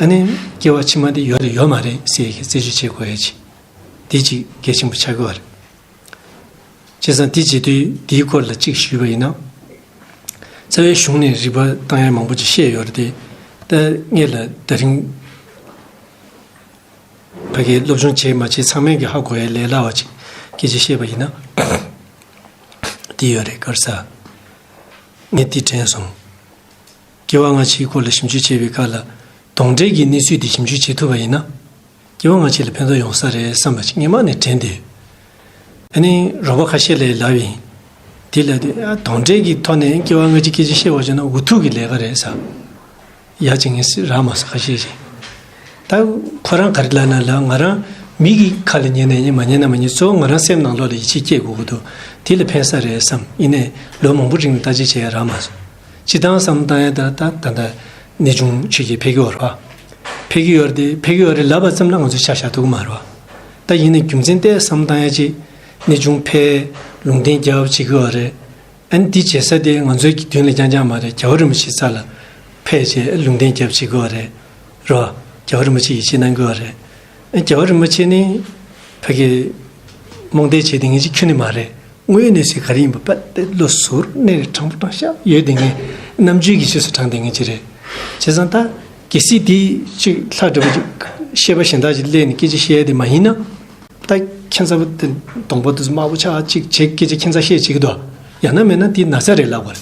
ཨ་ནི་སྐྱེ་བ་ཕྱི་མ་འདི་ཡོད་རེད་ཡོད་མ་རེད་ཟེར་ཡ་གི་རྩད་གཅོད་བྱེད་དགོས་ཡ་ཅིག་འདི་གཅིག་གལ་ཆེན་པོ་ཆགས་ཀྱི་ཡོད་རེད། བྱས་ཙང་འདི་བྱེད་དུས་འདིའི་སྐོར་ལ་གཅིག་ཞུས་པ་ཡིན་ན། རྩ་བའི་གཞུང་ནས་རིག་པ་བཏང་ཡ་མང་པོ་ཅིག་བཤད་ཡོད་རེད་དེ། ད་ངེད་ལ་ད་རིང་ཕ་གིའི་སློབ་སྦྱོང་བྱས་མ་བྱས་ཚང་མས་ཀྱི་ཧ་གོ་ཡ་ལས་སླ་བ་ཅིག་སྐད་ཆ་བཤད་པ་ཡིན་ན། འདི་ཡོད་རེད་དཀར་ས། ངས་འདི་དྲན་སོང་། སྐྱེ་བ་སྔ་ཕྱིའི་སྐོར་ལ་ཞིབ་འཇུག་བྱེད་པའི་སྐབས་ལ་གདོན་འདྲེ་གི་གནས་ཚུལ་འདི་ཞིབ་འཇུག་བྱེད་ཐུབ་པ་ཡིན་ན། སྐྱེ་བ་སྔ་ཕྱི་ལ་ཕན་ཐོགས་ཡོང་ས་རེད་བསམ་པ་ཞིག་སྔོན་མ་ནས་དྲན་ཏེ། ཨ་ནི་རོགས་པ་ཁ་ཤས་ལ་ལབ་ཡིན། དེ་ལ་དེ་ཨ་གདོན་འདྲེ་གི་ཐོག་ནས་སྐྱེ་བ་སྔ་ཕྱི་སྐད་ཆ་བཤད་པ་བྱས་ན་འུ་ཐུག་གི་ལས་ཀ་རེད་ཟེར། ཡ་བྱེད་མཁན་རག་མ་སོང་ཁ་ཤས་ཤིག་ད་ཁོ་རང་ག་རེ་ལབ་ན་ལབ་ང་རང་མི་གི་ཁ་ལ་ཉན་ན་ཉན་མ་ཉན་ན་མ་ཉན་གཙོ་བོ་ང་རང་སེམས་ནང་ལོགས་ལ་ཡིད་ཆེས་སྐྱེ་དགོས་ཀྱི་འདུག་དེ་ལ་ཕན་ས་རེད་བསམ་ཡིན་ནའི་ལོ་མང་པོ་རིང་ལ་བརྟག་དཔྱད་བྱེད་ཡ་རག་མ་སོང་། སྤྱིར་བཏང་བསམ་བློ་བཏང་ཡ་ད་ད་ད་ད་གནས་ཆུང་ཆོས་ཀྱི་ཕེབས་ཀྱི་ཡོད་རེད་བ། ཕེབས་ཀྱི་ཡོད་རེད་དེ་ཕེབས་ཀྱི་ཡོད་རེད་ལབ་པ་ཙམ་ལ་ང་ཚོས་ཆ་བཞག་ཐུབ་ཀྱི་མ་རེད་བ། ད་ཡིན་ནའི་རྒྱུ་མཚན་ཏོག་ཙམ་བསམ་བློ་བཏང་ཡ་ཅིག་གནས་ཆུང་ཕེབས་ལུང་བསྟན་རྒྱབ་བྱེད་ཀྱི་ཡོད་རེད། ཨ་ནི་འདི་བྱེད་ས་དེ་ང་ཚོའི་གི་མདུན་ལ་རྐྱང་རྐྱང་མ་རེད། རྒྱལ་བ་རིན་པོ་ཆེའི་རྩ་ལ་ཕེབས་བྱས་ལུང་བསྟན་རྒྱབ་བྱེད་དགོས་རེད། རོ། རྒྱལ་བ་རིན་པོ་ཆེ་ཡིད་ཆེས་གནང་དགོས་རེད། ཨ་རྒྱལ་བ་རིན་པོ་ཆེ་ནི་ཕ་གི་རྨོངས་དད་བྱེད་དེ་ངེས་ཅིག་ཁྱོན་ནས་མ་རེད། དངོས་ཡོད་གནས་ཚུལ་ག་རེ་ཡིན་པ་པ་དེ་བློ་གཟུར་གནས་ནས་དྲང་པོ་དྲང་བཞག་ཡོད་དེ་ངས་རྣམ་དཔྱོད་ཀྱི་རྗེས་སུ་འབྲངས་དེ་ངེས་ཅིག་རེད། བྱས་ཙང་ད་གལ་སྲིད་དེ་ཅིག་ལྷ་འདྲ་པོ་ཅིག་ཤེས་པ་གཞན་དག་ཅིག་སླེབས་ནས་སྐད་ཆ་བཤད་ཡ་དེ་མ་ཡིན་ན། ད་ཁྱད་མཚར་པོ་དེ་གདོང་པ་དེ་ཚོ་དམར་པོ་ཆགས་ཅིག་བྱེད་སྐད་ཆ་ཁྱད་མཚར་བཤད་བྱེད་ཀྱི་འདུག་ཡང་ན་མེད་ན་དེ་ན་ཚ་རེད་ལབ་པ་རེད།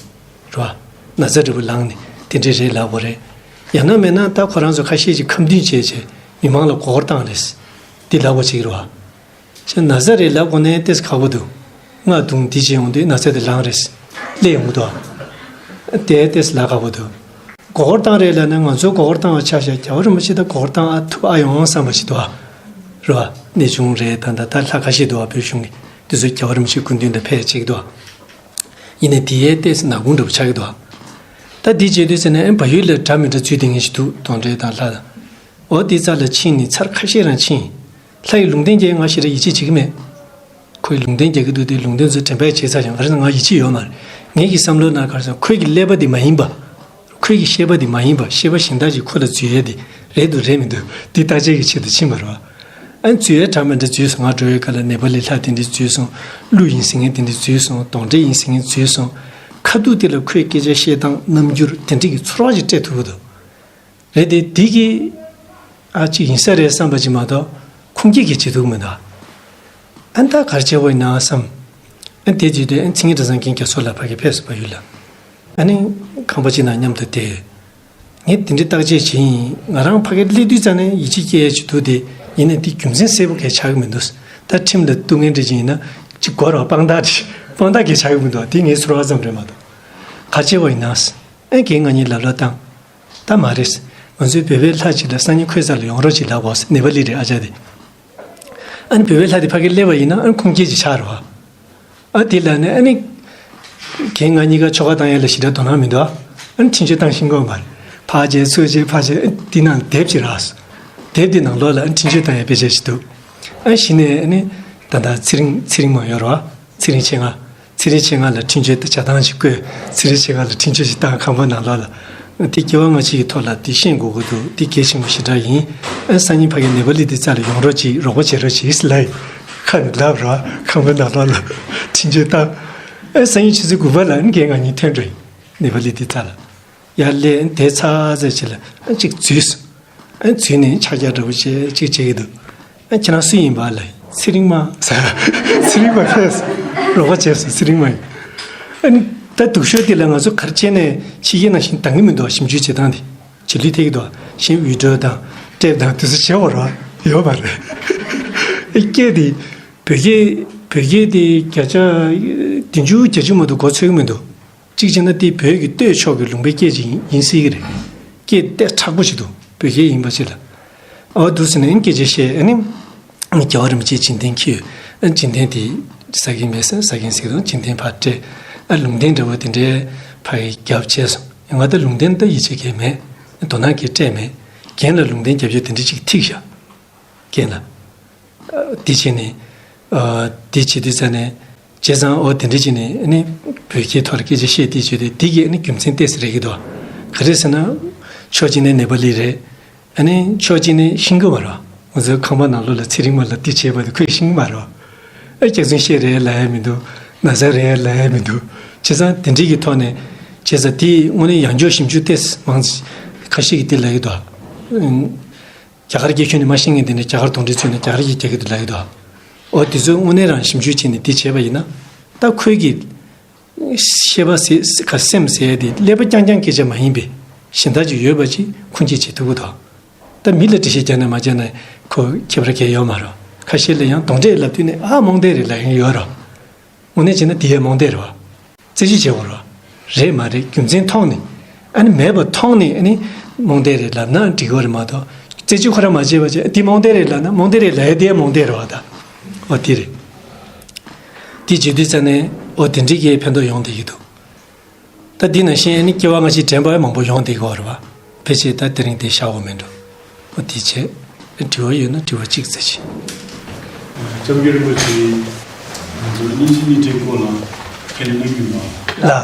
རེད་བ། ན་ཚ་འདྲ་པོ་ལངས་ནས་དེ་འདྲས་རེད་ལབ་པ་རེད། ཡང་ན་མེད་ན་ད་ཁོ་རང་ཚོ་ཁ་ཤས་ཀྱིས་ཁ་འདོན་བྱས་བྱས་མི་མང་ལ་མགོ་སྐོར་བཏང་རེད། དེ་ལབ་པ་ཅིག་རེད་བ། ཅེ་ན་ཚ་རེད་ལབ་དགོས་ནའི་ཏོག་ཙམ་ཁག་པོ་འདུག་སྔགས་བརྡུང་འདི་བྱས་ཡོང་དུས་ན་ཚ་དེ་ལངས་རེད། སླེབས་ཡོང་གི་འདུག་བ། དེ་ཏོག་ཙམ་ལབ་ཁག་པོ་འདུག་མགོ་སྐོར་བཏང་རེད་ལབ་ན་ང་ཚོ་མགོ་སྐོར་བཏང་བ་ཆ་བཞག་རྒྱལ་བ་རིན་པོ་ཆེ་ད་མགོ་སྐོར་བཏང་ཨ་ཐུབ་ཨ་ཡོང་བསམ་པ་ཞིག་འདུག་ཨ། རེད་བ། གནས་ཆུང་རེད་ད་ད་ད་ལྷ་ཁ་ཤས་འདུག་ཨ་བོད་གཞུང་གི་དེ་ཚོ་རྒྱལ་བ་རིན་པོ་ཆེའི་སྐུ་མདུན་དུ་ཕེབས་བྱེད་ཀྱི་འདུག་ཨ། ཡིན་ནའི་དེ་ཡས་ཏོག་ཙམ་ནག་ཁུང་འདྲ་པོ་ཆགས་ཀྱི་འདུག་ཨ། ད་འདི་བྱེད་དུས་ཟེར་ན་ཨེ་བལ་ཡུལ་ལ་འདྲ་མི་འདྲ་ཚུལ་དེ་ངེས་ཤིག་འདུག་གདོན་འདྲེ་དང་ལྷ་དང་། འོ་དེ་རྩ་ལ་ཕྱིན་ནས་ཚར་ཁ་ཤས་རང་ཕྱིན། ལྷ་ཡི་ལུང་བསྟན་རྒྱག་ང་ཞེ་དྲག་ཡིད་ཆེས་བྱེད་ཀྱི་མེད། ཁོས་ལུང་བསྟན་རྒྱག་གི་འདུག་དེ་ལུང་བསྟན་ཚོ་དྲན་པ་བྱས་ཚར་ཀྱང་ང་རང་ང་ཡིད་ཆེས་ཡོད་མ་རེད། ངེད་ཀྱི་བསམ་བློ་ནང་ག་རེ་ཟེར་ན་ཁོས་ཀྱི་ཀླད་པ་དེ་མ་ཡིན་པ། ཁོས་ཀྱི་ཤེས་པ་དེ་མ་ཡིན་པ་ཤེས་པ་གཞན་དག་ཅིག་ཁོ་ལ་འཛུལ་ཡས་དེ་རེད་འདུག་རེད་མི་འདུག་དེ་བརྟག་དཔྱད་ཀྱི་ཆེད་དུ་ཕྱིན་པ་རེད་བ། ཨ་ནི་འཛུལ་ཡས་གྲ་མི་འདྲ་འཛུལ་སོང་། ང་འགྲོ་བའི་སྐབས་ལ་ནེ་པ་ལི་ལྷ་དེ་འདྲས་འཛུལ་སོང་། ཀླུ་ཡིན་ཟེར་མཁན་དེ་འདྲས་འཛུལ་སོང་། གདོན་འདྲེ་ཡིན་ཟེར་མཁན་འཛུལ་སོང་། ཁ་ཐུག་དེ་ལ་ཁོས་སྐད་ཆ་བཤད་སྟངས་རྣམ་འགྱུར་དེ་འདྲས་ཀྱི་ཚོར་བ་ཅིག་སྤྲད་ཐུབ་ཀྱི་འདུག་རེད་དེ་འདི་གི་ཨ་ཅིག་ཡིན་ས་རེད་བསམ་པ་ཅིག་མ་གཏོགས་ཁུངས་སྐྱེལ་གྱི་བྱེད་ཐུབ་མི་འདུག་ཨ་ནི་ད་ག་རེ་བྱེད་དགོས་ཡིན་ན་བསམ། ཨ་ནི་དེ་དུས་དེ་ཨ་ནི་མཚན་སྙན་གྲྭ་ཚང་མཁན་རྒྱ་མཚོ་ལགས་ཕ་གི་ཕེབས་སོང་བལ་ཡུལ་ལ། ཨ་ནི་ཁང་པ་ཅིག་ནང་མཉམ་དུ་བསྡད། ངས་དེ་འདྲའི་བརྟག་དཔྱད་བྱས་ཡིན། ང་རང་ཕ་གིར་སླེབས་དུས་ཙམ་ནས་ཡིད་ཆེས་སྐྱེ་ཡས་ཅིག་འདུག་སྟེ། ཡིན་ནའི་དེ་རྒྱུ་མཚན་གསལ་པོ་གང་ཡང་ཆགས་ཀྱི་མི་འདུག་ད་ཁྲིམས་ལ་གཏུག་མཁན་འདྲ་ཅིག་ཡིན་ན་ཅིག་གོ་ར་དཔང་རྟགས་ཅིག་དཔང་རྟགས་གང་ཡང་ཆགས་ཀྱི་མི་འདུག་དེ་ངའི་ཚོར་བ་ཙམ་རེད་མ་གཏོགས། ག་བྱས་པ་ཡིན་ན། ཨེ་རྒན་ང་གཉིས་ལབ་ལབ་བཏང་། ད་མ་རེད། ང་ཚོའི་བོད་པའི་ལྷ་ཅིག་ལ་སང་ཉིན་ཁོའི་རྩ་ལ་ཡོང་རོགས་ཅིག་ལབ་དགོས། ནེ་པ་ལི་རེད་ཨ་ཅག་དེ། ཨ་ནི་བོད་པའི་ལྷ་དེ་ཕ་གིར་སླེབས་པ་ཡིན་ན་ཨ་ནི་ཁུངས་སྐྱེལ་ཅིག་ཆགས་རེད་བ། ཨ་དེ་ལ་ནི་ཨ་ནི། རྒན་ང་གཉིས་ཀ་ཆོ་ག་བཏང་ཡ་ལ་ཞེ་དྲག་དོ་སྣང་མི་འདུག་ཨ་ནི་འཕྲིན་བཅོལ་བཏང་ཤེས་ཀྱི་ཡོད་མ་རེད། ཕར་བྱས་ཚུར་བྱས་ཕར་བྱས། ཨ་དེ་ནང་དེབ་ཅིག་རག་སོང་། དེབ་དེ་ནང་ལོགས་ལ་ཨ་ནི་འཕྲིན་བཅོལ་བཏང་ཡ་དཔེ་ཆ་ཞིག་འདུག་ཨ་གཞི་ནས་ཨ་ནི། ད་ལྟ་ཚེ་རིང་ཚེ་རིང་མ་ཡོད་རེད་བ། ཚེ་རིང་མཆེད་ལྔ། ཚེ་རིང་མཆེད་ལྔ་ལ་འཕྲིན་བཅོལ་དང་བྱ་སྟངས་ཤིག་བཀོད། ཚེ་རིང་མཆེད་ལྔ་ལ་འཕྲིན་བཅོལ་ཞིག་བཏང་ཁང་པ་ནང་ལོགས་ལ། དེ་སྐྱེ་བ་སྔ་ཕྱི་གི་ཐོག་ལ་དེ་ཤེས་དགོས་ཀྱི་འདུག་དེ་གལ་ཆེན་པོ་ཞེ་དྲག་ཡིན། ཨ་སང་ཉིན་ཕ་གི་ནེ་པ་ལི་དེ་རྩ་ལ་ཡོང་རོགས་གྱིས། རོགས་པ་བྱེད་རོགས་གྱིས་ལབ་ཡིན། ཁ་ནས་ལབ་ར་ཁང་པ་ནང་ལོགས་ལ་འཕྲིན་བཅོལ་བཏང་། ཨ་སང་ཉིན་ཆུ་ཚོད་དགུ་པ་ལ་ཨ་ནི་རྒན་ང་གཉིས་ཐོན་འགྲོ་ཡིན། ནེ་པ་ལི་དེ་རྩ་ལ། ཡར་སླེབས་དེ་ཚར་ཚར་ཅིག་ལ་ཨ་གཅིག་འཛུལ་སོང་། ཨ་འཛུལ་ནས་ཕྱག་རྒྱ་འདྲ་པོ་བྱས་གཅིག་བྱེད་ཀྱི་འདུག་ཨ་ཁྱེད་རང་སུ་ཡིན་པ་ལབ། ཚེ་རིང་མ་ཟེར། ཚེ་རིང་མ་ཕེབས་སོང་། རོགས་པ་བྱས་སོང་། ཚེ་རིང་མ་ཡིན། ཨ་ནི་ད་སྡུག་ཤོས་དེ་ལ་ང་ཚོ་ག་རེ་བྱས་ནས་ཕྱི་རྒྱལ་ནང་བཞིན་འདང་གི་མི་འདུག་ཞིབ་འཇུག་བྱེད་སྟངས་དེ་རྗེས་ལུས་ཐེབས་ཀྱི་འདུག་གཞན་ཝི་ཌི་ཡོ་དང་ཊེབ་དང་དེ་ཚོ་བྱེད་དགོས་རེད་བ། ཡོད་མ་རེད། ཨ་སྐད་དེ་བོད་སྐད། བོད་སྐད་དེ་བརྒྱ་ཆ་བདུན་ཅུ་བརྒྱད་ཅུ་མ་གཏོགས་གོ་ཚོད་ཀྱི་མི་འདུག་གཅིག་བྱས་ན་དེ་བོད་ཀྱི་སྟོད་ཕྱོགས་ཀྱི་ལུང་པའི་སྐད་ཅིག་ཡིན་ཡིན་སྲིད་ཀྱི་རེད། སྐད་དེ་མཁྲེགས་པོ་ཞིག་འདུག་བོད་སྐད་ཡིན་པ་ཞིག་ལ། ཨོ་འདུག་ཟེར་ནས་སྐད་ཆ་བཤད། ཨ་ནི། རྒྱལ་བ་རིན་པོ་ཆེའི་མཆོད་རྟེན་འཁྱེར་ཡོད། ཨ་མཆོད་རྟེན་དེ་ཟ་མཁན་མེད་ཟེར། ཟ་མཁན་ཟེར་དང་མཆོད་རྟེན་ཕར་སྤྲད། ཨ་ལུང་བསྟན་འདྲ་བོ་དེ་འདྲའི་ཕར་རྒྱབ་བྱས་སོང་། ང་ད་ལུང་བསྟན་ད་ཡིད་ཆེས་མཁན་མེད། དོ་སྣང་གིས་སྤྲད་མེད། རྒན་ལ་ལུང་བསྟན་རྒྱབ་ཡོད་དེ་འདྲ་ཅིག་ཐིག་བཞག་རྒན་ལ། དེ་བྱས་ནས། དེ་བྱེད་དུས་ཙ་ནས། བྱས་ཙང་ཨོ་དེ་འདྲ་བྱས་ནས་ཨ་ནི་བོད་སྐད་ཐོག་ལ་སྐད་ཆ་བཤད་དེ་བྱས་ཏེ་དེ་གི་ཨ་ནི་རྒྱུ་མཚན་ཏོག་ཙམ་རེད་ཀྱི་འདུག་ག་རེ་ཟེར་ན། ཕྱོགས་གཅིག་ནས་ནེ་པ་ལི་རེད། ཨ་ནི་ཕྱོགས་གཅིག་ནས་ཤེས་ཀྱི་མ་རེད། ང་ཚོའི་ཁང་པ་ནང་ལོགས་ལ་ཚེ་རིང་མ་ལ་དེ་བྱས་པ་དེ་ཁོས་ཤེས་ཀྱི་མ་རེད། ཨ་སྐྱག་རྫུན་བཤད་རེད་ལབ་ཡ་མི་འདུག་ན་ཚ་རེད་ལབ་ཡ་མི་འདུག་བྱས་ཙང་དེ་འདྲའི་གི་ཐོག་ནས། བྱས་ཙང་དེ་དངོས་གནས་ཡང་འཇོག་ཞིབ་འཇུག་ཏོག་ཙམ་མང་ཙམ་ཁ་ཤས་ཀྱིས་དེ་ལབ་ཀྱི་འདུག་རྒྱ་གར་སྐད་ཁྱོན་ནས་མ་ཤེས་མཁན་དེ་འདྲ་རྒྱ་གར་གདོན་འདྲེ་ཚུད་ནས་རྒྱ་གར་སྐད་རྒྱག་གི་འདུག་ལབ་ཀྱི་འདུག་འོ་དེ་ཚོ་དངོས་གནས་རང་ཞིབ་འཇུག་བྱས་ནས་དེ་བྱས་པ་ཡིན་ན། ད་ཁོའི་གི་བཤད་པ་ཟེར་ག་སེམས་ཟེར་དེ་ཀླད་པ་རྐྱང་རྐྱང་སྐད་ཆ་མ་ཡིན་པའི་གཞན་དག་ཅིག་ཡོད་པ་ཅིག་ཁུངས་སྐྱེལ་བྱེད་ཐུབ་ཀྱི་འདུག་ད་མི་ལ་འགྲེལ་བཤད་རྒྱག་ན་མ་རྒྱག་ན་ཁོ་ཁྱད་པར་གང་ཡང་ཡོད་མ་རེད། ཁ་ཤས་ལ་ཡང་གདོན་འདྲེ་ལབ་དུས་ནས་ཨ་རྨོངས་དད་རེད་ལབ་མཁན་ཡོད་རེད། དངོས་གནས་བྱས་ན་དེ་ཡང་རྨོངས་དད་རེད་བ། རྩད་གཅོད་བྱེད་དགོས་རེད་བ། རེད་མ་རེད་རྒྱུ་མཚན་མཐོང་ནས། ཨ་ནི་མེད་པ་མཐོང་ནས་ཨ་ནི་རྨོངས་དད་རེད་ལབ་ན་འགྲིག་གི་རེད་མ་གཏོགས། རྩད་གཅོད་ཁོ་རང་མ་བྱས་པ་བྱས་འདི་རྨོངས་དད་རེད་ལབ་ན་རྨོངས་དད་རེད་ལབ་ཡ་དེ་ཡང་རྨོངས་དད་རེད་བ་ད། འོ་དེ་རེད། དེ་བྱེད་དུས་ཙ་ནས་འོ་དེ་འདྲའི་གི་ཕན་ཐོགས་ཡོང་བསྡད་ཀྱི་འདུག་ད་འདི་ནང་བཞིན་ཨ་ནི་སྐྱེ་བ་སྔ་ཕྱི་དྲན་པ་མང་པོ་ཡོང་བསྡད་ཀྱི་ཡོད་རེད་བ། ཕལ་ཆེར་ད་དེ་རིང་དེ་ཤ་བོ་མིན་འགྲོ། ཨོ་དེ་བྱས། དྲི་བ་ཡོད་ན་དྲི་བ་གཅིག་ཙམ་བྱས། སྐྱབས་མགོན་རིན་པོ་ཆེ། ང་ཚོ་གླིང་བཞི་གླིང་ཕྲན་སྐོར་ལ་ཁས་ལེན་གནང་གི་ཡོད་པ། ལགས།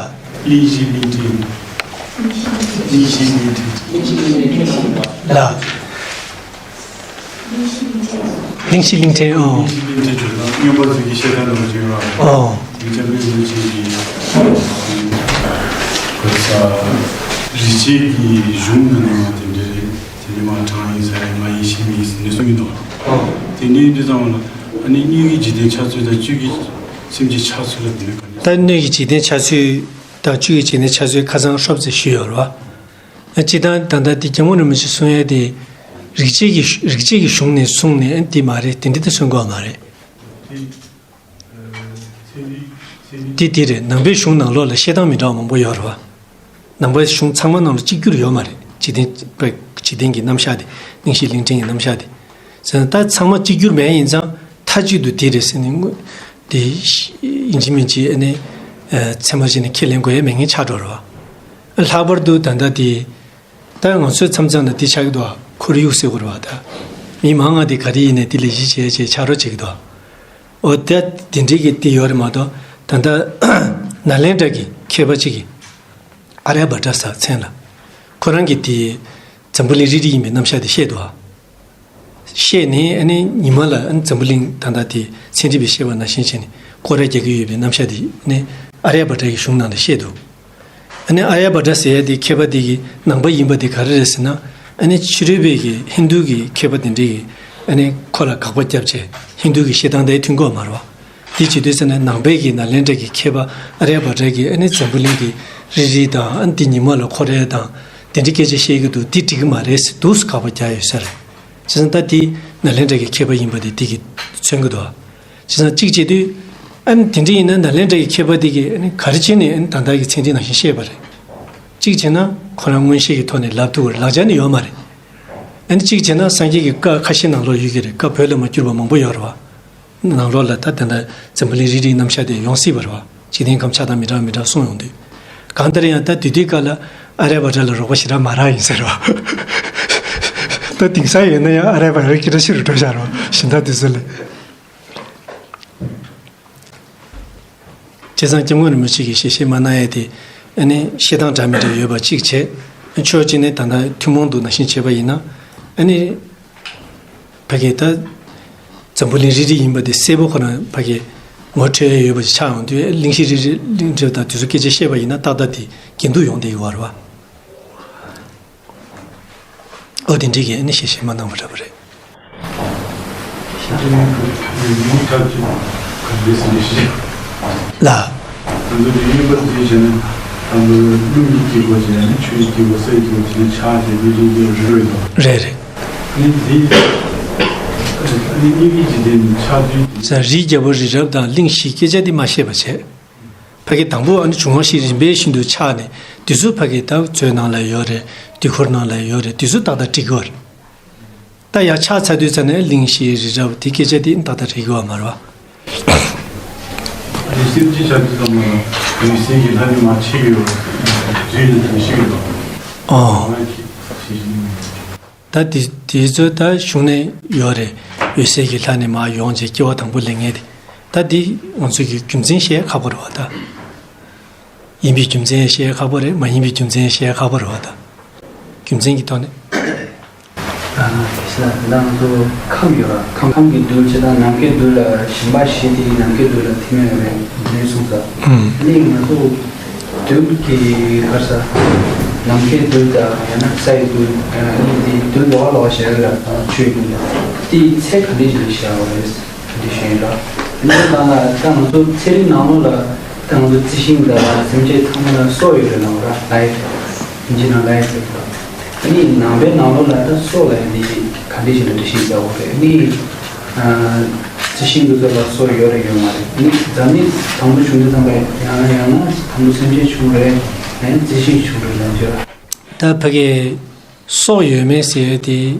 གླིང་བཞི་གླིང་ཕྲན། གླིང་བཞི་གླིང་ཕྲན། ལགས། གླིང་བཞི་གླིང་ཕྲན་ཨོ། གླིང་བཞི་གླིང་ཕྲན་ཁྲོད་ན་མངོན་པ་མཛོད་ཀྱི་བཤད་སྟངས་ནང་བཞིན་ར། ཨོ། སྐྱབས་མགོན་རིན་པོ་ཆེ་གིས་གོ་ས་རིག་བྱེད་ཀྱི་གཞུང་ནང་ནས་མ་དེ་འདྲ་རེད། དེ་ནས་མ་གྲངས་ཡིན་ས་ཡིན་མ་ཡིན་ཤེས་མི་ཡིན་ཟེར་ནས་གསུང་གི་འདུག་དེ་འདྲའི་འདི་ཙམ་ལ་ཨ་ནི་སྣོད་ཀྱི་འཇིག་རྟེན་འཆར་ཚུལ་དང་བཅུད་ཀྱི་སེམས་ཀྱི་འཆར་ཚུལ་ལ་དེ་ནས་ག་འདྲ། ད་སྣོད་ཀྱི་འཇིག་རྟེན་འཆར་ཚུལ་དང་བཅུད་ཀྱི་འཇིག་རྟེན་འཆར་ཚུལ་ཁ་སང་ཧྲོབ་ཙམ་ཞུས་ཡོད་རེད་བ། སྤྱིར་བཏང་ད་ལྟ་དེ་སྐྱབས་མགོན་རིན་པོ་ཆེ་གསུང་ཡས་དེ། རིག་བྱེད་ཀྱི་རིག་བྱེད་ཀྱི་གཞུང་ནས་གསུངས་ནས་ཨ་ནི་དེ་མ་རེད་དེ་འདྲ་ད་གསུང་གི་ཡོད་མ་རེད། དེ་དེ་རེད། ནང་པའི་གཞུང་ནང་ལོགས་ལ་བཤད་སྟངས་མི་འདྲ་བ་མང་པོ་ཡོད་རེད་བ། ནང་པའི་གཞུང་ཚང་མ་ནང་ལ་གཅིག་གྱུར་ཡོད་མ་རེད། འཇིག་རྟེན་པ་འཇིག་རྟེན་གྱི་རྣམ་གཞག་དེ་གླིང་བཞི་གླིང་ཕྲན་གྱི་རྣམ་གཞག་དེ། ཟེར་ན་ད་ཚང་མ་གཅིག་གྱུར་མེད་ཡིན་ཙང་མཐའ་གཅིག་ཏུ་དེ་རེད་ཟེར་ནས་དངོས་དེ་ཡིན་གཅིག་མིན་གཅིག་ཨ་ནི་ཚད་མ་བྱས་ནས་ཁས་ལེན་དགོས་ཡ་མེད་མཁན་ཆགས་འགྲོ་རེད་བ། ལྷག་པར་དུ་ད་ལྟ་དེ། ད་ང་ཚོའི་མཚམས་མཚམས་ལ་དེ་ཆགས་ཀྱི་འདུག་ཁོར་ཡུག་ཟེར་དགོས་རེད་བ་ད། མི་མང་ང་དེ་ག་རེ་ཡིན་ནའི་དེ་ལ་གཞི་བྱས་བྱས་ཆགས་རོགས་བྱེད་ཀྱི་འདུག་འོ་ད་དེ་འདྲའི་གི་དེ་ཡོད་རེད་མ་གཏོགས་ད་ལྟ་ནཱ་ལེནྡྲ་གི་མཁས་པ་གཅིག་གིས་ཨཱརྱ་བྷ་དྲ་ཟེར་མཚན་ལ། ཁོ་རང་གིས་དེ་འཛམ་བུ་གླིང་རིལ་རིལ་ཡིན་པའི་རྣམ་གཞག་དེ་བཤད་འདུག་བ། བཤད་ནས་ཨ་ནི་ཉི་མ་ལ་ཨ་ནི་འཛམ་བུ་གླིང་ད་ལྟ་དེ་ཚན་རིག་པས་བཤད་པ་ནང་བཞིན་བྱས་ནས་སྐོར་ར་རྒྱག་གི་ཡོད་པའི་རྣམ་གཞག་དེ་ཨ་ནི་ཨཱརྱ་བྷ་དྲ་ཡི་གཞུང་ནང་ལ་བཤད་འདུག་ཨ་ནི་ཨཱརྱ་བྷ་དྲ་ཟེར་ཡ་དེ་མཁས་པ་དེ་གི་ནང་པ་ཡིན་པ་དེ་ག་རེ་རེད་ཟེར་ན། ཨ་ནི་ཕྱི་རོལ་པའི་གི་ཧིན་རྡུ་གི་མཁས་པ་དེ་འདྲས་ཀྱིས་ཨ་ནི་ཁོ་ལ་དགག་པ་བརྒྱབ་བྱས་ཧིན་རྡུ་གི་བཤད་སྟངས་དེ་མཐུན་གོ་མ་རེད་བ། དེ་བྱེད་དུས་ཙ་ནས་ནང་པའི་གི་ནཱ་ལེནྡྲ་གི་མཁས་པ་ཨ་རྱ་བྷ་དྲ་གིས་ཨ་ནི་འཛམ་བུ་གླིང་གི་རིལ་རིལ་དང་ཨ་ནི་དེ་ཉི་མ་ལ་འཁོར་ཡས་དང་དེ་འདྲའི་སྐད་ཆ་བཤད་ཀྱི་འདུག་དེ་འགྲིག་གི་མ་རེད་ཟེར་འདུག་སེ་དགག་པ་རྒྱག་ཡོད་ས་རེད། བྱས་ཙང་ད་དེ་ནཱ་ལེནྡྲ་གི་མཁས་པ་ཡིན་པ་དེ་དེ་གིས་མཚོན་གྱི་འདུག་བྱས་ཙང་གཅིག་བྱེད་དུས་ཨ་ནི་དེ་འདྲ་ཡིན་ན་ནཱ་ལེནྡྲ་གི་མཁས་པ་དེ་གིས་ཨ་ནི་ག་རེ་བྱས་ནས་ཨ་ནི་ད་ལྟ་གི་མཚན་ལྡན་ནང་བཞིན་བཤད་པ་རེད། གཅིག་བྱས་ན་ཁོ་རང་མངོན་ཤེས་ཀྱི་ཐོག་ནས་ལབ་ཐུབ་པ་རེད། ལག་ཆ་ནི་ཡོད་མ་རེད། ཨ་ནི་གཅིག་བྱས་ན་སངས་རྒྱས་ཀྱི་བཀའ་ཁ་ཤས་ནང་ལོགས་ཡོད་ཀྱི་རེད། བཀའ་བོད་ལ་མ་བསྒྱུར་བ་མང་པོ་ཡོད་རེད་བ། ནང་ལོགས་ལ་ད་དེ་འདྲ་འཛམ་བུ་གླིང་རིལ་རིལ་རྣམ་གཞག་དེ་ཡོང་སྲིད་པ་རེད་བ། འཇིག་རྟེན་ཁམས་ཆགས་སྟངས་མི་འདྲ་མི་འདྲ་གསུངས་ཡོང་དུས། གང་ལྟར་ཡང་ད་དུས་དུས་སྐབས་ལ་ཨ་རྱ་བྷ་དྲ་ལ་རོགས་པ་ཞེ་དྲག་མ་རག་ཡིན་ཟེར་བ། ད་དེང་སང་ཡིན་ན་ཡང་ཨ་རྱ་བྷ་དྲ་སྐད་གྲགས་ཆེ་རུ་འགྲོ་བཞག་རེད་བ། གཞན་དག་དེ་ཚོ་ལས། བྱས་ཙང་སྐྱབས་མགོན་རིན་པོ་ཆེ་གིས་ཞལ་བཞེས་མ་གནང་ཡས་དེ། ཨ་ནི་བཤད་སྟངས་འདྲ་མི་འདྲ་ཡོད་པ་གཅིག་བྱས། ཕྱོགས་གཅིག་ནས་ད་ལྟ་ཐུན་མོང་དུ་ནང་བཞིན་བྱས་པ་ཡིན་ན། ཨ་ནི་ཕ་གི་ད་འཛམ་བུ་གླིང་རིལ་རིལ་ཡིན་པ་དེ་གསལ་པོ་ཁོ་རང་ཕ་གི་ངོ་འཕྲོད་ཡས་ཡོད་པ་ཞིག་ཆགས་ཡོང་དུས། གླིང་བཞི་རིལ་རིལ་གླིང་རིལ་དང་དེ་ཚོ་སྐད་ཆ་བཤད་པ་ཡིན་ན་ཏག་ཏག་དེ་འགལ་འདུ་ཡོང་བསྡད་ཡོད་པ་རེད་བ། ཨོ་དེ་འདྲའི་གི་ཨ་ནི་ཞལ་བཞེས་མ་གནང་བ་འདྲ་པོ་རེད། ལ། རེད་རེད། ས་རིའི་རྒྱལ་པོ་རི་རབ་དང་གླིང་བཞིའི་སྐད་ཆ་འདི་མ་བཤད་པ་བྱས། ཕ་གི་དང་པོ་ཨ་ནི་བྱུང་བ་ཞིག་རིམ་པས་བཞིན་དུ་ཆགས་ནས། དེ་ཚོ་ཕ་གི་ད་མཛོད་ནང་ལ་ཡོད་རེད། དུས་འཁོར་ནང་ལ་ཡོད་རེད། དེ་ཚོ་ཏག་ཏག་འགྲིག་གི་ཡོད་རེད། ད་ཡར་ཆགས་ཚར་དུས་ཙ་ནས་གླིང་བཞིའི་རི་རབ་དེ་སྐད་ཆ་དེ་ཏག་ཏག་རེད་གི་ཡོད་མ་རེད་བ། རི་རབ་ཅི་ཆགས་དུས་ཙམ་ལ་འོད་གསལ་གྱི་ལྷ་ནི་མར་ཆེ་གི་ཡོད་རེད། རི་ལ་དུས་ཤིག་ཡོད། ཨོ། ང་གི་ཤེས་བཞིན། ད་དེ་དེ་ཚོ་ད་གཞུང་ནས་ཡོད་རེད། འོད་གསལ་གྱི་ལྷ་ནི་མར་ཡོང་བྱས་སྐྱེ་བ་དང་པོ་ལེན་མཁན་དེ། ད་དེ་ང་ཚོ་གི་རྒྱུ་མཚན་བཤད་ཁག་པོ་རེད་བ་ད། ཡིན་པའི་རྒྱུ་མཚན་བཤད་ཁག་པོ་རེད། མ་ཡིན་པའི་རྒྱུ་མཚན་བཤད་ཁག་པོ་རེད་བ་ད། རྒྱུ་མཚན་གྱི་ཐོག་ནས། ཨ་ཟེར་ན་ང་ཚོ་ཁམས་ཡོད་ར། ཁམས་ཁམས་ཀྱི་རྡུལ་བྱས་ན་ནམ་མཁའི་རྡུལ་ལ་ཞེན་པ་བཞི་དེ་ནམ་མཁའི་རྡུལ་ལ་ཐིམ་ཡོད་རེད་ནས་གསུངས་ས། ཨུམ། ནི་ང་ཚོ་རྡུལ་གྱི་ག་རེ་ཟ། ནམ་མཁའི་རྡུལ་དང་ཡང་ན་ས་ཡི་རྡུལ། ཡང་ན་གླིང་དེའི་རྡུལ་ལོགས་ལོགས་བཤད་ཡོད་ར། ཆུའི་རྡུལ་དེའི་ཚད་ག་འདྲ་ཞིག་ལ་བཤད་པ་རེད། འདི་ཤེས་ཡོད་ལ། འདི་ལ་ད་ང་ཚོ་ཚན་རིག་ནང་ལོགས་ལ་ད་ང་ཚོ་རྩི་ཤིང་དང་སེམས་ཅན་ཚང་མ་ལ་སྲོག་ཡོད་རེད་ལབ་ར། ལའིཕ། ཨིན་ཇི་ནང་ལའིཕ་ཟེར་གི་རེད། ཨ་ནི་ནང་པའི་ནང་ལོགས་ལ་ད་སྲོག་ལབ་ཡ་འདི་ག་འདྲ་ཞིག་ལ་འགྲེལ་བཤད་རྒྱག་དགོས་རེད། ཨ་ནི་ཨ་རྩི་ཤིང་འདི་ཚོ་ལ་སྲོག་ཡོད་རེད་ཡོད་མ་རེད། ཨ་ནི་འཛམ་གླིང་དང་པོ་བྱུང་དུས་ཙམ་པ་ཡང་ན་ཡང་ན་དང་པོ་སེམས་ཅན་བྱུང་རེད། ཡང་ན་རྩི་ཤིང་བྱུང་རེད་ལབ་ཀྱི་ར། ད་ཕ་གི་སྲོག་ཡོད་མེད་ཟེར་ཡ་དེ།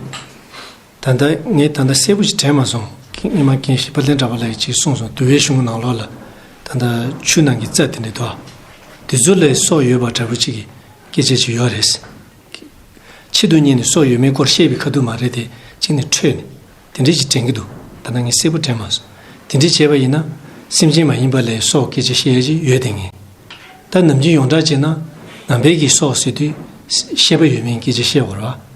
ད་ལྟ་ངས་ད་ལྟ་གསལ་པོ་ཞིག་དྲན་མ་སོང་། སྔོན་མ་མཁན་ཞིག་དཔལ་ལྡན་གྲགས་པ་ལགས་ཀྱིས་གསུངས་སོང་། འདུལ་བའི་གཞུང་ནང་ལོགས་ལ་ད་ལྟ་ཆུ་ནང་གི་རྩྭ་དེ་འདྲ་འདུག་དེ་ཚོ་ལ་སྲོག་ཡོད་པ་འདྲ་པོ་ཅིག་གི་སྐད་ཆ་ཅིག་ཡོད་རེད། ཆེད་དུ་གཉེར་ནས་སྲོག་ཡོད་མེད་སྐོར་བཤད་པའི་ཁ་ཐུག་མ་རེད་དེ། གཅིག་ནས་འཕྲོས་ནས་དེ་འདྲ་ཞིག་དྲན་གྱི་འདུག་ད་ལྟ་ངས་གསལ་པོ་དྲན་མ་སོང་། དེ་འདྲ་བྱས་པ་ཡིན་ན་སེམས་ཅན་མ་ཡིན་པ་ལ་སྲོག་སྐད་ཆ་བཤད་ཡ་ཅིག་ཡོད་དེ། ངས་ད་ནམ་རྒྱུན་ཡོངས་གྲགས་བྱས་ན་ནང་པའི་གི་སྲོག་ཟེར་དུས་ཤེས་པ་ཡོད་མེད་སྐད་ཆ་བཤད་དགོས་རེད་བ།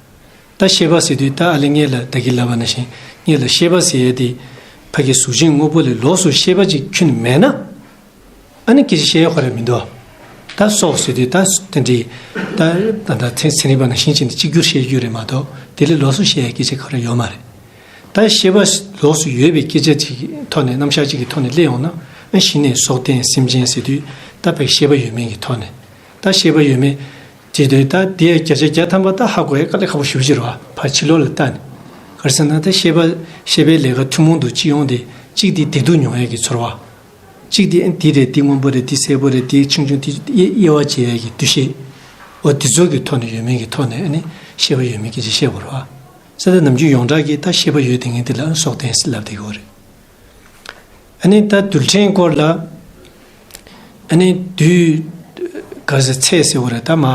ད་ཤེས་པ་ཟེར་དུས་ད་ཨ་ལེ་ངས་ལ་ད་གིན་ལབ་པ་ནང་བཞིན་ངས་ལ་ཤེས་པ་ཟེར་ཡས་དེ་ཕ་གི་གཟུགས་ཅན་དངོས་པོ་ལས་ལོགས་སུ་ཤེས་པ་ཅིག་ཁྱོན་ནས་མེད་ན། ཨ་ནི་སྐད་ཆ་བཤད་ཡས་ཁོ་རང་མི་འདུག་ད་སྲོག་ཟེར་དུས་ད་དེ་འདྲའི་ད་ད་ད་ཚན་ཚན་རིག་པ་ནང་བཞིན་བྱས་ནས་གཅིག་གྱུར་བཤད་རྒྱུ་རེད་མ་གཏོགས་དེ་ལས་ལོགས་སུ་བཤད་ཡས་སྐད་ཆ་ཁོ་རང་ཡོད་མ་རེད། ད་ཤེས་པ་ལོགས་སུ་ཡོད་པའི་སྐད་ཆ་ཅིག་གི་ཐོག་ནས་རྣམ་གཞག་ཅིག་གི་ཐོག་ནས་སླེབས་ཡོང་ན། ཨ་གཞི་ནས་སྲོག་ལྡན་སེམས་ཅན་ཟེར་དུས་ད་ཕ་གི་ཤེས་པ་ཡོད་མེད་ཀྱི་ཐོག་ནས། ད་ཤེས་པ་ཡོད་མེད་དེ་དུས་ད་དེ་བརྒྱ་ཆ་བརྒྱ་ཐམ་པ་ད་ཧ་གོ་ཡ་དཀའ་ལས་ཁག་པོ་ཞེ་པོ་ཅིག་རེད་བ། ཕར་ཕྱི་ལོགས་ལ་ལྟ་ནས། ག་རེ་ཟེར་ན་ད་ཤེས་པ་ཤེས་པའི་ལས་ཀ་ཐུན་མོང་དུ་སྤྱི་ཡོངས་དེ་གཅིག་དེ་བདེ་སྡུག་མྱོང་ཡ་གི་ཚོར་བ། གཅིག་དེ་འདི་རེད། འདི་སྔོན་པོ་རེད། འདི་སེར་པོ་རེད། འདི་ཆུང་ཆུང་། འདི་དབྱེ་དབྱེ་བ་འབྱེད་ཡ་གི་འདུ་ཤེས། འོ་དེ་ཚོ་གི་ཐོག་ནས་ཡོད་མེད་ཀྱི་ཐོག་ནས་ཨ་ནི་ཤེས་པ་ཡོད་མེད་སྐད་ཆ་བཤད་དགོས་རེད་བ། ས་ད་ནམ་རྒྱུན་ཡོངས་གྲགས་ཀྱི་ད་ཤེས་པ་ཡོད་དེ་ངས་འདི་ལ་སྲོག་ལྡན་ཟེར་ལབ་བསྡད་ཀྱི་ཡོད་རེད། ཨ་ནི་ད་རྡུལ་ཕྲན་སྐོར་ལ། ཨ་ནི་རྡུལ། ག་ཟེར་ཚད་ཟེར་བ་རེད། ད་མ།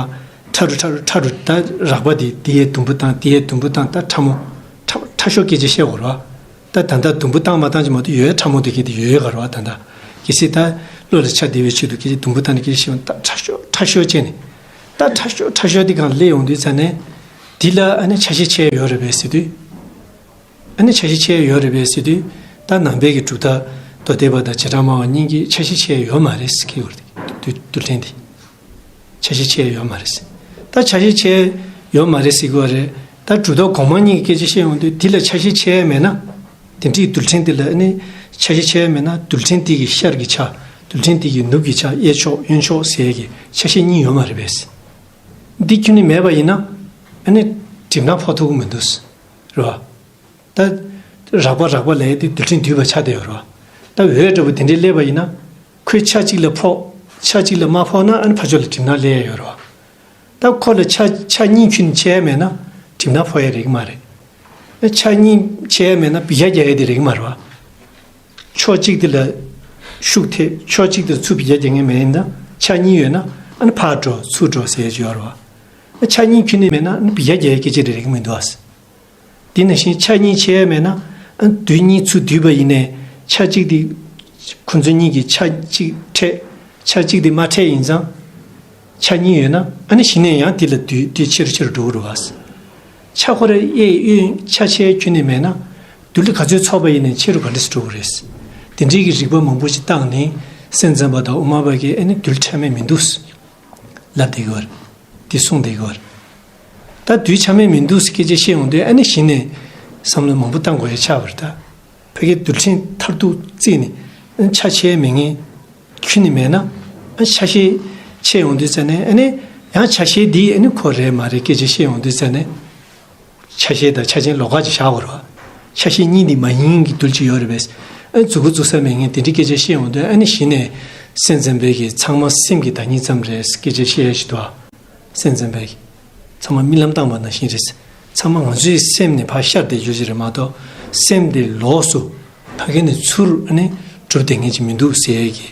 ཕྲ་རུ་ཕྲ་རུ་ཕྲ་རུ་ད་རགས་པ་དེ་དེ་ཡས་དུམ་བུ་བཏང་། དེ་ཡས་དུམ་བུ་བཏང་། ད་ཕྲ་མོ། ཕྲ་ཕྲ་ཤོས་སྐད་ཆ་བཤད་དགོས་རེད་བ། ད་ད་ལྟ་དུམ་བུ་བཏང་མ་བཏང་ཅིག་མ་གཏོགས་ཡོད་ཡ་ཕྲ་མོ་དེ་གི་དེ་ཡོད་ཡོད་ག་རེད་བ། ད་ད་གལ་སྲིད་ད་བློ་ལ་འཆར་བདེ་བའི་ཆེད་དུ་སྐད་ཆ་དུམ་བུ་བཏང་ནས་སྐད་ཆ་བཤད་ཡོང་ད་ཕྲ་ཤོས་ཕྲ་ཤོས་བྱས་ནས། ད་ཕྲ་ཤོས་ཕྲ་ཤོས་དེ་སྒང་སླེབས་ཡོང་དུས་ཙ་ནས། དེ་ལ་ཨ་ནི་ཆ་ཤས་ཕྱེ་ཡ་ཡོད་རེད་པས་ཟེར་དུས། ཨ་ནི་ཆ་ཤས་ཕྱེ་ཡ་ཡོད་རེད་པས་ཟེར་དུས། ད་ནང་པའི་གི་གྲུབ་མཐའ་མདོ་སྡེ་པ་དང་བྱེ་བྲག་སྨྲ་བ་གཉིས་ཀྱིས་ཆ་ཤས་ཕྱེ་ཡ་ཡོད་མ་རེད་ཟེར་གྱི་ཡོད་རེད། རྡུལ་རྡུལ་ཕྲན་དེ། ཆ་ཤས་ཕྱེ་ཡ་ཡོད་མ་རེད་ཟེར། ད་ཆ་ཤས་ཕྱེ་ཡ་ཡོད་མ་རེད་ཟེར་གྱི་ཡོད་རེད། ད་གྲུབ་མཐའ་གོང་མ་གཉིས་ཀྱི་སྐད་ཆ་བཤད་ཡོང་དུས་དེ་ལ་ཆ་ཤས་ཕྱེ་ཡ་མེད་ན། དེ་འདྲའི་རྡུལ་ཕྲན་དེ་ལ་ཨ་ནི་ ཆ་ཤས་ཕྱེ་ཡ་མེད་ན་རྡུལ་ཕྲན་དེ་གི་ཤར་གྱི་ཆ། རྡུལ་ཕྲན་དེ་གི་ནུབ་ཀྱི་ཆ། གཡས་ཕྱོགས་གཡོན་ཕྱོགས་ཟེར་ཡ་གི་ཆ་ཤས་གཉིས་ཡོད་མ་རེད་པས། འདི་ཁྱོན་ནས་མེད་པ་ཡིན་ན་ཨ་ནི་གྲིབ་ནག་ཕོག་ཐུབ་ཀྱི་མི་འདུག་རེད་བ། ད་རགས་པ་རགས་པ་ལབ་ཡ་དེ་རྡུལ་ཕྲན་འདུས་པ་ཆགས་བསྡད་ཡོད་རེད་བ། ད་འོད་འདྲ་པོ་དེ་འདྲའི་སླེབས་པ་ཡིན་ན། ཁོས་ཆ་གཅིག་ལ་ཕོག་ཆ་གཅིག་ལ་མ་ཕོག་ན་ཨ་ནི་ཕར་ཕྱོགས་ལ་གྲིབ་ནག་སླེབས་ཡ་ཡོད་རེད་བ། ད་ཁོ་ལ་ཆ་ཆ་གཉིས་ཁྱོན་ནས་ཕྱེ་ཡ་མེད་ན་གྲིབ་ནག་ཕོག་ཡ་རེད་གི་མ་རེད། ཆ་གཉིས་ཕྱེ་ཡ་མེད་ན་འབུད་རྒྱག་རྒྱག་ཡ་དེ་རེད་གི་མ་རེད་བ། ཕྱོགས་གཅིག་དེ་ལ་ཤུགས་ཐེབས། ཕྱོགས་གཅིག་དེ་ལ་ཚུར་འབུད་རྒྱག་རྒྱག་མཁན་མེད་ཡིན་ན། ཆ་གཉིས་ཡོད་ན་ཨ་ནི་ཕར་འགྲོ་ཚུར་འགྲོ་ཟེར་ཡ་ཅིག་ཡོད་རེད་བ། ཆ་གཉིས་ཁྱོན་ནས་མེད་ན་ཨ་ནི་འབུད་རྒྱག་རྒྱག་ཡ་སྐད་ཆ་རེ་རེད་གི་མི་འདུག་ཨ། དེ་ནང་བཞིན་ཆ་གཉིས་ཕྱེ་ཡ་མེད་ན་ཨ་ནི་རྡུལ་གཉིས་ཚུར་འདུས་པ་ཡིན་ནའི་ཆ་གཅིག་དེ་ཁོ་ཚོ་གཉིས་ཀྱི་ཆ་གཅིག་འཕྲད། ཆ་གཅིག་དེ་མ་འཕྲད་ཡིན་ཙང་། ཆ་གཉིས་ཡོད་ན་ཨ་ནི་གཞི་ནས་ཡང་དེ་ལ་འདུས་དེ་ཆེ་རུ་ཆེ་རུ་འགྲོ་གི་རེད་བ། ཆ་ཁོ་ར་གཡས་གཡོན་ཆ་ཕྱེ་ཁྱོན་ནས་མེད་ན་རྡུལ་ག་ཚོད་ཚོགས་པ་ཡིན་ནའི་ཆེ་རུ་ག་འདྲས་སུ་འགྲོ་གི་རེད། དེ་འདྲའི་གི་རིགས་པ་མང་པོ་ཞིག་བཏང་ནས་སེམས་ཙམ་པ་དང་དབུ་མ་པ་གིས་ཨ་ནི་རྡུལ་ཆ་མེད་མི་འདུག་ལབ་བསྡད་ཀྱི་ཡོད་རེད། དེ་གསུངས་བསྡད་ཀྱི་ཡོད་རེད། ད་རྡུལ་ཆ་མེད་མི་འདུག་སྐད་ཆ་བཤད་ཡོང་དུས་ཨ་ནི་གཞི་ནས་བསམ་བློ་མང་པོ་བཏང་དགོས་ཡ་ཆགས་པ་རེད་ད། ཕ་གི་རྡུལ་ཕྲན་མཐར་ཐུག་བརྩིས་ནས་ཆ་ཕྱེ་མེད་མཁན་ཁྱོན་ནས་མེད་ན། ཆ་ཤས་ཕྱེ་ཡོང་དུས་ཙ་ནས་ཨ་ནི་ཡང་ཆ་ཤས་འདི་ཨ་ནི་ཁོ་རེད་མ་རེད་སྐད་ཆ་བཤད་ཡོང་དུས་ཙ་ནས། ཆ་ཤས་དང་ཆ་ཅན་ལོགས་ཀ་ཅིག་བཞག་དགོས་རེད་བ། ཆ་ཤས་གཉིས་འདི་མ་ཡིན་གྱི་རྡུལ་ཅིག་ཡོད་རེད་པས། ཨ་ནི་འཛུགས་པ་འཛུགས་ས་མེད་མཁན་དེ་འདྲའི་སྐད་ཆ་བཤད་ཡོང་དུས་ཨ་ནི་གཞི་ནས་སེམས་ཙམ་པའི་གི་ཚང་མ་སེམས་ཀྱི་བདག་ཉིད་ཙམ་རེད་སྐད་ཆ་བཤད་ཡ་ཞིག་འདུག་བ། སེམས་ཙམ་པས་ཚང་མ་རྨི་ལམ་བཏང་བ་ནང་བཞིན་རེད། ཚང་མ་ང་ཚོའི་སེམས་ནས་ཕར་ཤར་བསྡད་རྒྱུ་ཞིག་རེད་མ་གཏོགས་སེམས་དེ་ལོགས་སུ་ཕ་གི་ནས་ཚུར་ཨ་ནི་གྲུབ་བསྡད་མཁན་ཅིག་མི་འདུག་ཟེར་ཡས་ཀྱི་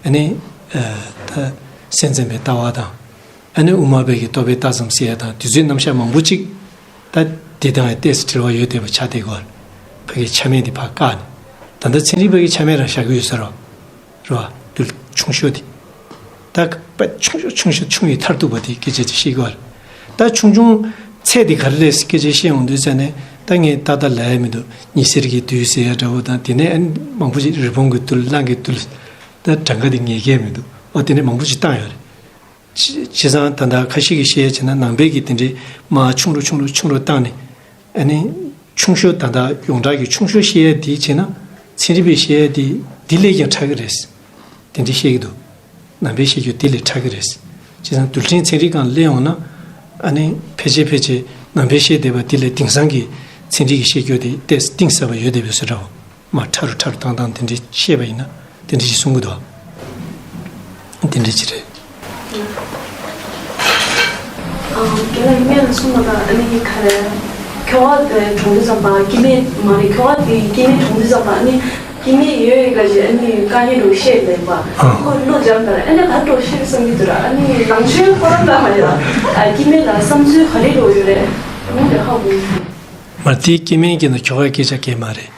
ཨ་ནི་ད་སེམས་ཙམ་པའི་ལྟ་བ་དང་ཨ་ནི་དབུ་མ་པའི་གི་རྟོག་པའི་ལྟ་ཙམ་ཟེར་ཡ་དང་དེ་ཚོའི་རྣམ་གཞག་མང་པོ་ཅིག་ད་འདི་དང་ཡང་ཏོག་ཙམ་འབྲེལ་བ་ཡོད་བསྡད་པ་ཆགས་བསྡད་ཀྱི་ཡོད་རེད། ཕ་གི་ཆ་མེད་དེ་ཕར་བཀག་ནས་ད་ལྟ་ཚན་རིག་པ་གི་ཆ་མེད་རང་བཞག་གི་ཡོད་ས་རེད། རེད་བ། རྡུལ་ཆུང་ཤོས་དེ། ད་དཔེ་ཆུང་ཤོས་ཆུང་ཤོས་ཆུང་ཡི་མཐར་ཐུག་པ་དེ་སྐད་ཆ་དེ་བཤད་ཀྱི་ཡོད་རེད། ད་ཆུང་ཆུང་ཚད་དེ་ག་རེ་རེད་སྐད་ཆ་བཤད་ཡོང་དུས་ཙ་ནས་ད་ངས་ཏག་ཏག་ལབ་ཡ་མི་འདུག་ཉི་ཟེར་གྱི་རྡུལ་ཟེར་ཡ་འདྲ་བོ་དང་དེ་ནས་ཨ་ནི་མང་པོ་ཞིག་རི་བོང་གི་རྡུལ་གླང་གི་རྡུལ། ད་གྲངས་ཀ་དེ་ངེས་ཀྱི་མི་འདུག་ཨོ་དེ་ནས་མང་པོ་ཞིག་བཏང་ཡོད་རེད། བྱས་བྱས་ཙང་ད་ལྟ་ཁ་ཤས་ཀྱིས་བཤད་ཡ་བྱས་ན་ནང་པའི་གི་དེ་འདྲའི་མར་ཆུང་རུ་ཆུང་རུ་ཆུང་རུ་བཏང་ནས། ཨ་ནི། ཆུང་ཤོས་ད་ལྟ་ཡོངས་གྲགས་ཀྱི་ཆུང་ཤོས་བཤད་ཡ་དེ་བྱས་ན། ཚན་རིག་པས་བཤད་ཡ་དེ་དེ་ལས་ཀྱང་ཕྲ་གི་རེད། དེ་འདྲའི་བཤད་ཀྱི་འདུག་ནང་པའི་བཤད་རྒྱུ་དེ་ལས་ཕྲ་གི་རེད། བྱས་ཙང་རྡུལ་ཕྲན་ཚན་རིག་སྒང་ལ་སླེབས་ཡོང་ན། ཨ་ནི་ཕལ་ཆེར་ཕལ་ཆེར་ནང་པའི་བཤད་བསྡད་པ་དེ་ལས་དེང་སང་གི་ཚན་རིག་གི་བཤད་རྒྱུ་དེ་ཏོག་ཙམ་གཏིང་ཟབ་པ་ཡོད་བསྡད་པའི་བཟོ་འདྲ་བོ། མར་ཕྲ་རུ་ཕྲ་རུ་བཏང་བཏང་དེ་འདྲའི་བཤད་པ་ཡིན་ན་དེ་འདྲ་ཞིག་གསུང་གི་འདུག་དེ་འདྲ་ཞིག་རེད། ཨ། རྒན་ལགས་སྨན་ལ་གསུངས་པ་དང་ཨ་ནི་ག་རེ། ཁྱོ་ག་དེ་གྲོངས་དུས་ཙམ་པ་སྐྱེ་དམན་མ་རེད། ཁྱོ་ག་དེ་སྐྱེ་དམན་གྲོངས་དུས་ཙམ་པ་ཨ་ནི་སྐྱེ་དམན་ཡོད་ཡོད་ག་ཞིག་ཨ་ནི་དཀའ་ངལ་འགྲོ་བཤད་ལེན་པ། ཨ། ཁོ་བློ་སྦྱངས་པར་ཨ་ནི་ག་འགྲོ་བཤད་བསམ་གྱི་འདུག་ར། ཨ་ནི་ནང་ཆོས་ཁོ་རང་ལ་མ་ཡ། ཨ། སྐྱེ་དམན་ལ་བསམ་ཚུལ་ག་རེ་འགྲོ་ཡོད་རེད། ཨ་ནི་དེ་ཧ་གོ་མ་རེད། དེ་སྐྱེ་དམན་གྱི་ནང་ཁྱོ་གའི་སྐད་ཆ་གང་ཡང་མ་རེད།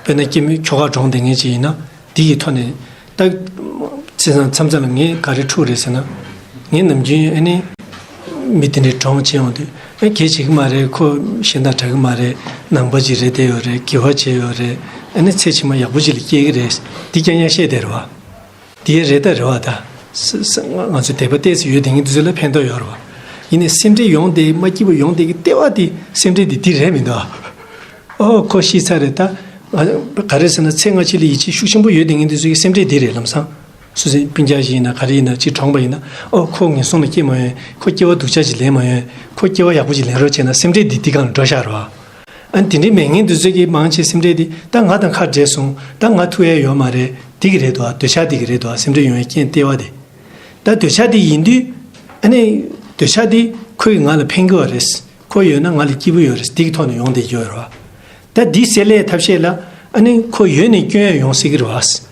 དཔེར་ན་སྐྱེ་དམན་ཁྱོ་ག་གྲོངས་བསྡད་མཁན་ཅིག་ཡིན་ན་དེ་ཡི་ཐོག་ནས་ད། བྱས་ཙང་མཚམས་མཚམས་ལ་ངས་ག་རེ་འཁྲུག་རེད་ཟེར་ན། ངས་ནམ་རྒྱུན་ཨ་ནི། མི་དེ་འདྲའི་གྲོངས་བྱས་ཡོང་དུས་ཨ་གལ་ཆེ་གི་མ་རེད། ཁོ་གཞན་དང་འདྲ་གི་མ་རེད། ནང་པ་ཅིག་རེད་བསྡད་ཡོད་རེད། དགེ་བ་བྱས་ཡོད་རེད། ཨ་ནི་ཚེ་ཕྱི་མ་ཡག་པོ་ཅིག་ལ་སྐྱེ་གི་རེད། འདི་རྐྱང་རྐྱང་བཤད་བསྡད་རེད་བ། དེ་རེད་ད་རེད་བ་ད། ང་ཚོ་དད་པ་ཏོག་ཙམ་ཡོད་བསྡད་མཁན་དེ་ཚོ་ལ་ཕན་ཐོགས་ཡོད་རེད་བ། ཡིན་ནའི་སེམས་ཁྲལ་ཡོང་བསྡད་མ་སྐྱིད་པོ་ཡོང་བསྡད་ཀྱི་ལྟེ་བ་དེ་སེམས་ཁྲལ་དེ་འདི་རེད་མི་འདུག་ཨ། ཨོ་ཁོ་ཤི་ཚར་རེད་ད། ང་ག་རེ་ཟེར་ན་ཚེ་སྔ་ཕྱི་ལ་ཡིད་ཆེས་ཤུགས་ཆེན་པོ་ཡོད་བསྡད་མཁན་དེ་ཚོ་གི་སེམས་ཁྲལ་འདི་རེད་ལམ་སང་། སུ་སེམས་སྤུན་ཀྱག་ཞིག་ཡིན་ན་ག་རེ་ཡིན་ན་ཅིག་གྲོངས་པ་ཡིན་ན་ཨོ་ཁོ་ངན་སོང་ལ་སྐྱེ་མ་ཡོང་། ཁོ་སྐྱེ་བ་སྡུག་ཅག་ཅིག་ལེན་མ་ཡོང་། ཁོ་སྐྱེ་བ་ཡག་པོ་ཅིག་ལེན་རོགས་བྱས་ན་སེམས་ཁྲལ་འདི་འདི་སྒང་ལ་འགྲོ་བཞག་རེད་བ། ཨ་ནི་དེ་འདྲའི་མེད་མཁན་དེ་ཚོ་གིས་མང་ཆེ་སེམས་ཁྲལ་དེ་ད་ང་དང་ཁ་བྲལ་སོང་། ད་ང་ཐུག་ཡ་ཡོད་མ་རེད། དེ་གི་རེད་དོ། འདོད་ཆགས་དེ་གི་རེད་དོ། སེམས་ཁྲལ་ཡོང་ཡའི་རྐྱེན་ལྟེ་བ་དེ། ད་འདོད་ཆགས་དེ་ཡིན་དུས་ཨ་ནི་འདོད་ཆགས་དེ་ཁོ་གིས་ང་ལ་ཕན་གི་བ་རེད། ཁོ་ཡོད་ན་ང་ལ་སྐྱིད་པོ་ཡོད་རེད། དེ་གི་ཐོག་ནས་ཡོང་བསྡད་ཀྱི་ཡོད་རེད་བ། ད་འདི་སེལ་ཡའི་ཐབས་ཤེས་ལ་ཨ་ནི་ཁོ་ཡོད་ནས་སྐྱོན་ཡ་ཡོང་སྲིད་གི་རེད་བ།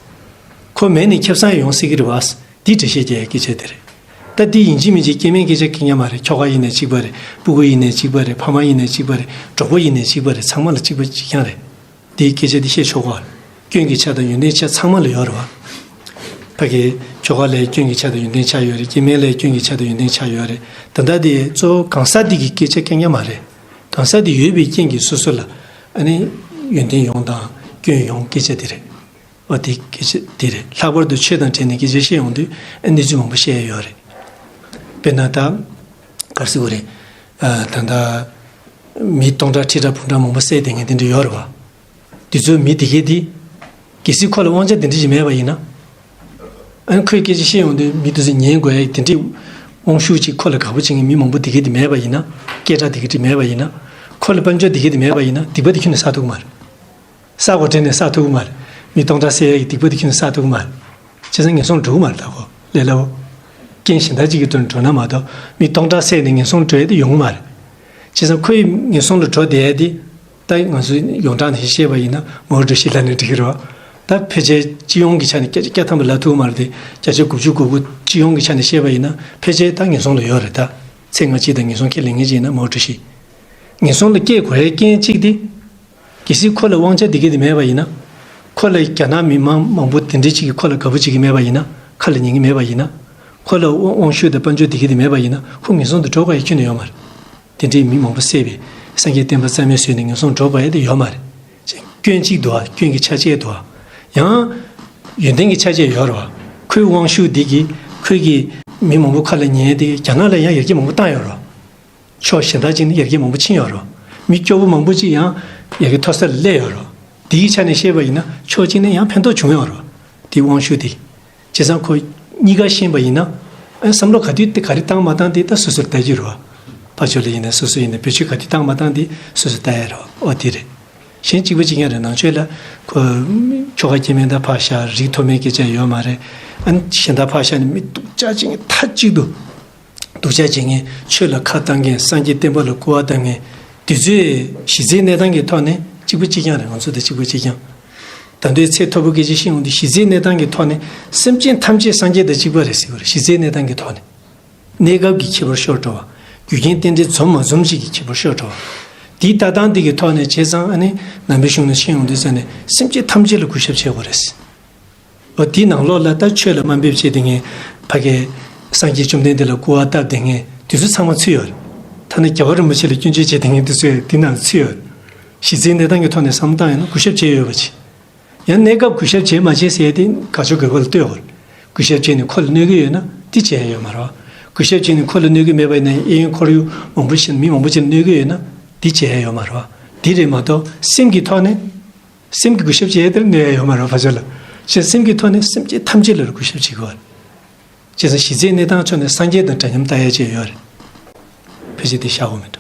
ཁོ་མེད་ནས་ཁེ་བཟང་ཡོང་སྲིད་ཀྱི་རེད་བ། འདི་འགྲེལ་བཤད་རྒྱག་ཡའི་སྐད་ཆ་དེ་རེད། ད་འདི་ཡིན་གཅིག་མིན་གཅིག་སྐྱེ་དམན་སྐད་ཆ་གང་ཡང་མ་རེད། ཁྱོ་ག་ཡིན་ནའི་གཅིག་པ་རེད། སྤུ་གུ་ཡིན་ནའི་གཅིག་པ་རེད། ཕ་མ་ཡིན་ནའི་གཅིག་པ་རེད། གྲོགས་པོ་ཡིན་ནའི་གཅིག་པ་རེད། ཚང་མ་ལ་གཅིག་པ་གཅིག་རྐྱང་རེད། འདིའི་སྐད་ཆ་འདི་བཤད་ཆོག་གོ། སྐྱོན་གྱི་ཆ་དང་ཡོན་ཏན་ཆ་ཚང་མ་ལ་ཡོད་རེད་བ། ཕ་གི་ཁྱོ་ག་ལ་སྐྱོན་གྱི་ཆ་དང་ཡོན་ཏན་ཆ་ཡོད་རེད། སྐྱེ་དམན་ལ་སྐྱོན་གྱི་ཆ་དང་ཡོན་ཏན་ཆ་ཡོད་རེད། ད་ལྟ་འདི་གཙོ་བོ་གང་ཟག་འདི་གི་སྐད་ཆ་གང་ཡང་མ་རེད། གང་ཟག་འདི་ཡོད་པའི་རྐྱེན་གྱིས་སོ་སོ་ལ་ཨ་ནི་ཡོན་ཏན་ཡོང་དང་སྐྱོན་ཡོང་སྐད་ཆ་འདི་རེད། འོ་དེ་སྐད་ཆ་འདི་རེད། ལྷག་པར་དུ་ཆོས་དང་འབྲེལ་ནས་སྐད་ཆ་བཤད་ཡོང་དུས་ཨ་གནས་ཚུལ་མང་པོ་བཤད་ཡ་ཡོད་རེད། དཔེར་ན་ད་ག་རེ་ཟེར་དགོས་རེད། ཨ། ད་ལྟ་མི་སྟོང་ཕྲག་ཁྲི་ཕྲག་འབུམ་ཕྲག་མང་པོ་བསད་བསྡད་མཁན་དེ་འདྲ་ཡོད་རེད་བ། དེ་ཚོའི་མི་དེ་གས་དེ་ གལ་སྲིད་ཁོ་ལ་དབང་ཆ་དེ་འདྲ་ཞིག་མེད་པ་ཡིན་ན། ཨ་ནི་ཁོས་སྐད་ཆ་བཤད་ཡོང་དུས་མི་དེ་ཚོས་ཉན་དགོས་ཡ་དེ་འདྲའི་དབང་ཤུགས་ཅིག་ཁོ་ལ་དགའ་པོ་བྱེད་མཁན་མི་མང་པོ་དེ་ག་དེ་མེད་པ་ཡིན་ན། སྐད་གྲགས་དེ་ག་དེ་མེད་པ་ཡིན་ན། ཁོ་ལ་དཔལ་འབྱོར་དེ་ག་དེ་མེད་པ་ཡིན་ན་སྡིག་པ་དེ་ཁྱོན་ནས་བསགས་ཐུབ་ཀྱི་མ་རེད། བསགས་དགོས་དྲན་ནས་བསགས་ཐུབ་ཀྱི་མ་རེད། མི་སྟོང་ཕྲག་བསད་ཡ་གི་སྡིག་པ་དེ་ཁྱོན་ནས་བསགས་ཐུབ་ཀྱི་མ་རེད། བྱས་ཙང་ངན་སོང་འགྲོ་གི་མ་རེད། ད་ཁོ་ལས་སླ་བོ། རྐྱེན་གཞན་དག་ཅིག་གི་ཐོག་ནས་འགྲོ་ན་མ་གཏོགས་མི་སྟོང་ཕྲག་བསད་ནས་ངན་སོང་འགྲོ་ཡ་དེ་ཡོང་གི་མ་རེད། བྱས་ཙང་ཁོ་ཡི་ངན་སོང་ལ་འགྲོ་བསྡད་ཡ་དེ། ད་ང་ཚོ་ཡོངས་གྲགས་ནས་བཤད་པ་ཡིན་ན་མའོ་ཀྲུའུ་ཞི་ལབ་ན་འགྲིག་གི་རེད་བ། ད་ཕལ་ཆེར་སྤྱི་ཡོངས་ཀྱི་ཆ་ནས་བརྒྱ་ཆ་བརྒྱ་ཐམ་པ་ལབ་ཐུབ་ཀྱི་མ་རེད་དེ། བརྒྱ་ཆ་དགུ་བཅུ་གོ་དགུ་སྤྱི་ཡོངས་ཀྱི་ཆ་ནས་བཤད་པ་ཡིན་ན་ཕལ་ཆེར་ད་ངན་སོང་ལ་ཡོད་རེད་ད། ཚེ་སྔ་ཕྱི་དང་ངན་སོང་ཁས་ལེན་མཁན་ཅིག་ཡིན་ན་མའོ་ཀྲུའུ་ཞི། ངན་སོང་ལ་སྐྱེ་དགོས་ཡའི་རྐྱེན་གཅིག་དེ། གལ་སྲིད་ཁོ་ལ་དབང་ཆ་དེ་ག་དེ་མེད་པ་ཡིན་ན། ཁོ་ལ་རྒྱ་ནག་མི་མང་མང་པོ་དེ་འདྲ་ཅིག་གིས་ཁོ་ལ་དགའ་པོ་བྱེད་ཀྱི་མེད་པ་ཡིན་ན། ཁ་ལ་ཉན་གྱི་མེད་པ་ཡིན་ན། ཁོ་ལ་དབང་དབང་ཤུགས་དང་དཔལ་འབྱོར་དེ་ག་དེ་མེད་པ་ཡིན་ན་ཁོ་ངན་སོང་དུ་འགྲོ་དགོས་ཡ་ཁྱོན་ནས་ཡོད་མ་རེད། དེ་འདྲའི་མི་མང་པོ་བསད་པའི་སངས་རྒྱས་བསྟན་པ་རྩ་མེད་བཟོས་ནས་ངན་སོང་འགྲོ་དགོས་ཡ་དེ་ཡོད་མ་རེད། སྐྱོན་གཅིག་འདུག་ཨ། སྐྱོན་གྱི་ཆ་བཅད་འདུག་ཨ། ཡང་། ཡོན་ཏན་གྱི་ཆ་བཅད་ཡོད་རེད་བ། ཁོའི་དབང་ཤུགས་འདི་གིས་ཁོས་ཀྱི་མི་མང་པོ་ཁ་ལ་ཉན་ཡ་དེ་རྒྱ་ནག་ལ་ཡང་ཡར་རྒྱས་མང་པོ་བཏང་ཡོད་རེད་བ། ཕྱོགས་གཞན་དག་ཅིག་ནས་ཡར་རྒྱས་མང་པོ་ཕྱིན་ཡོད་རེད། མི་སྐྱོ་པོ་མང་པོ་ཅིག་ཡང་ཡར་རྒྱས་མཐོ་ས་ལ་སླེབས་ཡོད་རེད། དེའི་ཆ་ནས་བཤད་པ་ཡིན་ན་ཕྱོགས་གཅིག་ནས་ཡང་ཕན་ཐོགས་བྱུང་ཡོད་རེད། དེའི་དབང་ཤུགས་དེ། བྱས་ཙང་ཁོ་གཉིས་ཀ་ཤེས་པ་ཡིན་ན། ཨ་བསམ་བློ་ག་དུས་དེ་ག་རེ་བཏང་མ་བཏང་དེ་ད་སོ་སོར་ལྟ་རྒྱུ་རེད་བ། ཕར་ཕྱོགས་ལ་ཡིན་ན་སོ་སོ་ཡིན་ན་བེད་སྤྱོད་ག་དུས་བཏང་མ་བཏང་དེ་སོ་སོར་ལྟ་ཡ་རེད་བ། ཨོ་དེ་རེད། གཞན་གཅིག་པ་གཅིག་རྐྱང་རེད། ནང་ཆོས་ལ་ཁོ་ཆོ་ག་སྐྱེ་དམན་དག་ཕར་བཞག་རིགས་མཐོ་དམན་སྐད་ཆ་ཡོད་མ་རེད། ཨ་ནི་གཞན་དག་ཕར་བཞག་ནས་མི་སྡུག་ཅག་ཅིག་མཐའ་གཅིག་ཏུ། སྡུག་ཅག་བྱེད་མཁན། ཆོས་ལ་ཁ་བཏང་མཁན། སངས་རྒྱས་བསྟན་པ་ལ་སྐུར་བ་བཏང་མཁན། དེ་ཚོས་གཞི་རྩའི་གནས་སྟངས་ཀྱི་ཐོག་ནས་གཅིག་པ་གཅིག་རྐྱང་རེད། ང་ཚོ་དང་གཅིག་པ་གཅིག་རྐྱང་། ད་དུང་ཚད་མཐོ་པོ་སྐད་ཆ་བཤད་ཡོང་དུས་གཞི་རྩའི་གནས་སྟངས་ཀྱི་ཐོག་ནས་སེམས་ཅན་ཐམས་ཅད་སངས་རྒྱས་དང་གཅིག་པ་རེད་ཟེར་གྱི་རེད། གཞི་རྩའི་གནས་སྟངས་ཀྱི་ཐོག་ནས། གནས་སྐབས་ཀྱི་ཁྱད་པར་ཤོར་འགྲོ་བ། རྒྱུ་རྐྱེན་རྟེན་འབྲེལ་འཛོམས་མ་འཛོམས་ཅིག་གི་ཁྱད་པར་ཤོར་འགྲོ་བ། དེའི་ལྟ་སྟངས་དེ་གི་ཐོག་ནས་བྱས་ཙང་ཨ་ནི་ནང་པའི་གཞུང་ནས་བཤད་ཡོང་དུས་ཙང་ནས་སེམས་ཅན་ཐམས་ཅད་ལ་གུས་ཞབས་བྱེད་དགོས་རེད། འོ་དེའི་ནང་ལོགས་ལ་ད་ཆོས་ལ་དམའ་འབེབས་བྱེད་བསྡད་མཁན། ཕ་གིའི་སངས་རྒྱས་བཅོམ་ལྡན་འདས་ལ་སྐུར་བ་བཏབ་བསྡད་མཁན་དེ་ཚོ་ཚང་མ་ཚུད་ཡོད་རེད། ཐ་ན་རྒྱལ་བ་རིན་པོ་ཆེ་ལ་སྐྱོན་བརྗོད་བྱེད་བསྡད་མཁན་དེ་ཚོ་དེ་ནང་ཚུད་ཡོད་རེད། གཞི་རྩའི་གནས་སྟངས་ཀྱི་ཐོག་ནས་བསམ་བློ་བཏང་ཡོང་ན་གུས་ཞབས་བྱས་ཡོད་པ་བྱེད། ཡང་གནས་སྐབས་གུས་ཞབས་བྱས་མ་བྱས་ཟེར་ཡ་དེ་དགག་ཕྱོགས་དགོས་པ་ལ་ལྟོས་དགོས་རེད། གུས་ཞབས་བྱས་ནས་ཁོ་ལ་གནོད་ཀྱི་ཡོད་ན་དེ་བྱས་ཡ་ཡོད་མ་རེད་བ། གུས་ཞབས་བྱས་ནས་ཁོ་ལ་གནོད་ཀྱི་མེད་པ་ཡིན་ན་གཡས་གཡོན་ཁོར་ཡུག་མང་པོ་ཞིག་མི་མང་པོ་ཅིག་ལ་གནོད་ཀྱི་ཡོད་ན་དེ་བྱས་ཡ་ཡོད་མ་རེད་བ། དེ་རེད་མ་གཏོགས་སེམས་ཀྱི་ཐོག་ནས། སེམས་ཀྱི་གུས་ཞབས་བྱས་དེར་གནོད་ཡ་ཡོད་མ་རེད་བ་ཕར་ཕྱོགས་ལ། གཞན་སེམས་ཀྱི་ཐོག་ནས་སེམས་ཅན་ཐམས་ཅད་ལ་གུས་ཞབས་བྱེད་དགོས་པ་རེད། བྱས་ཙང་གཞི་རྩའི་གནས་སྟངས་ཕྱོགས་ནས་སངས་རྒྱས་དང་འདྲ་མཉམ་ལྟ་ཡ་བཅས་ཡོད་རེད། ཕལ་ཆེར་དེ་བཞག་དགོས་མེད་འགྲོ།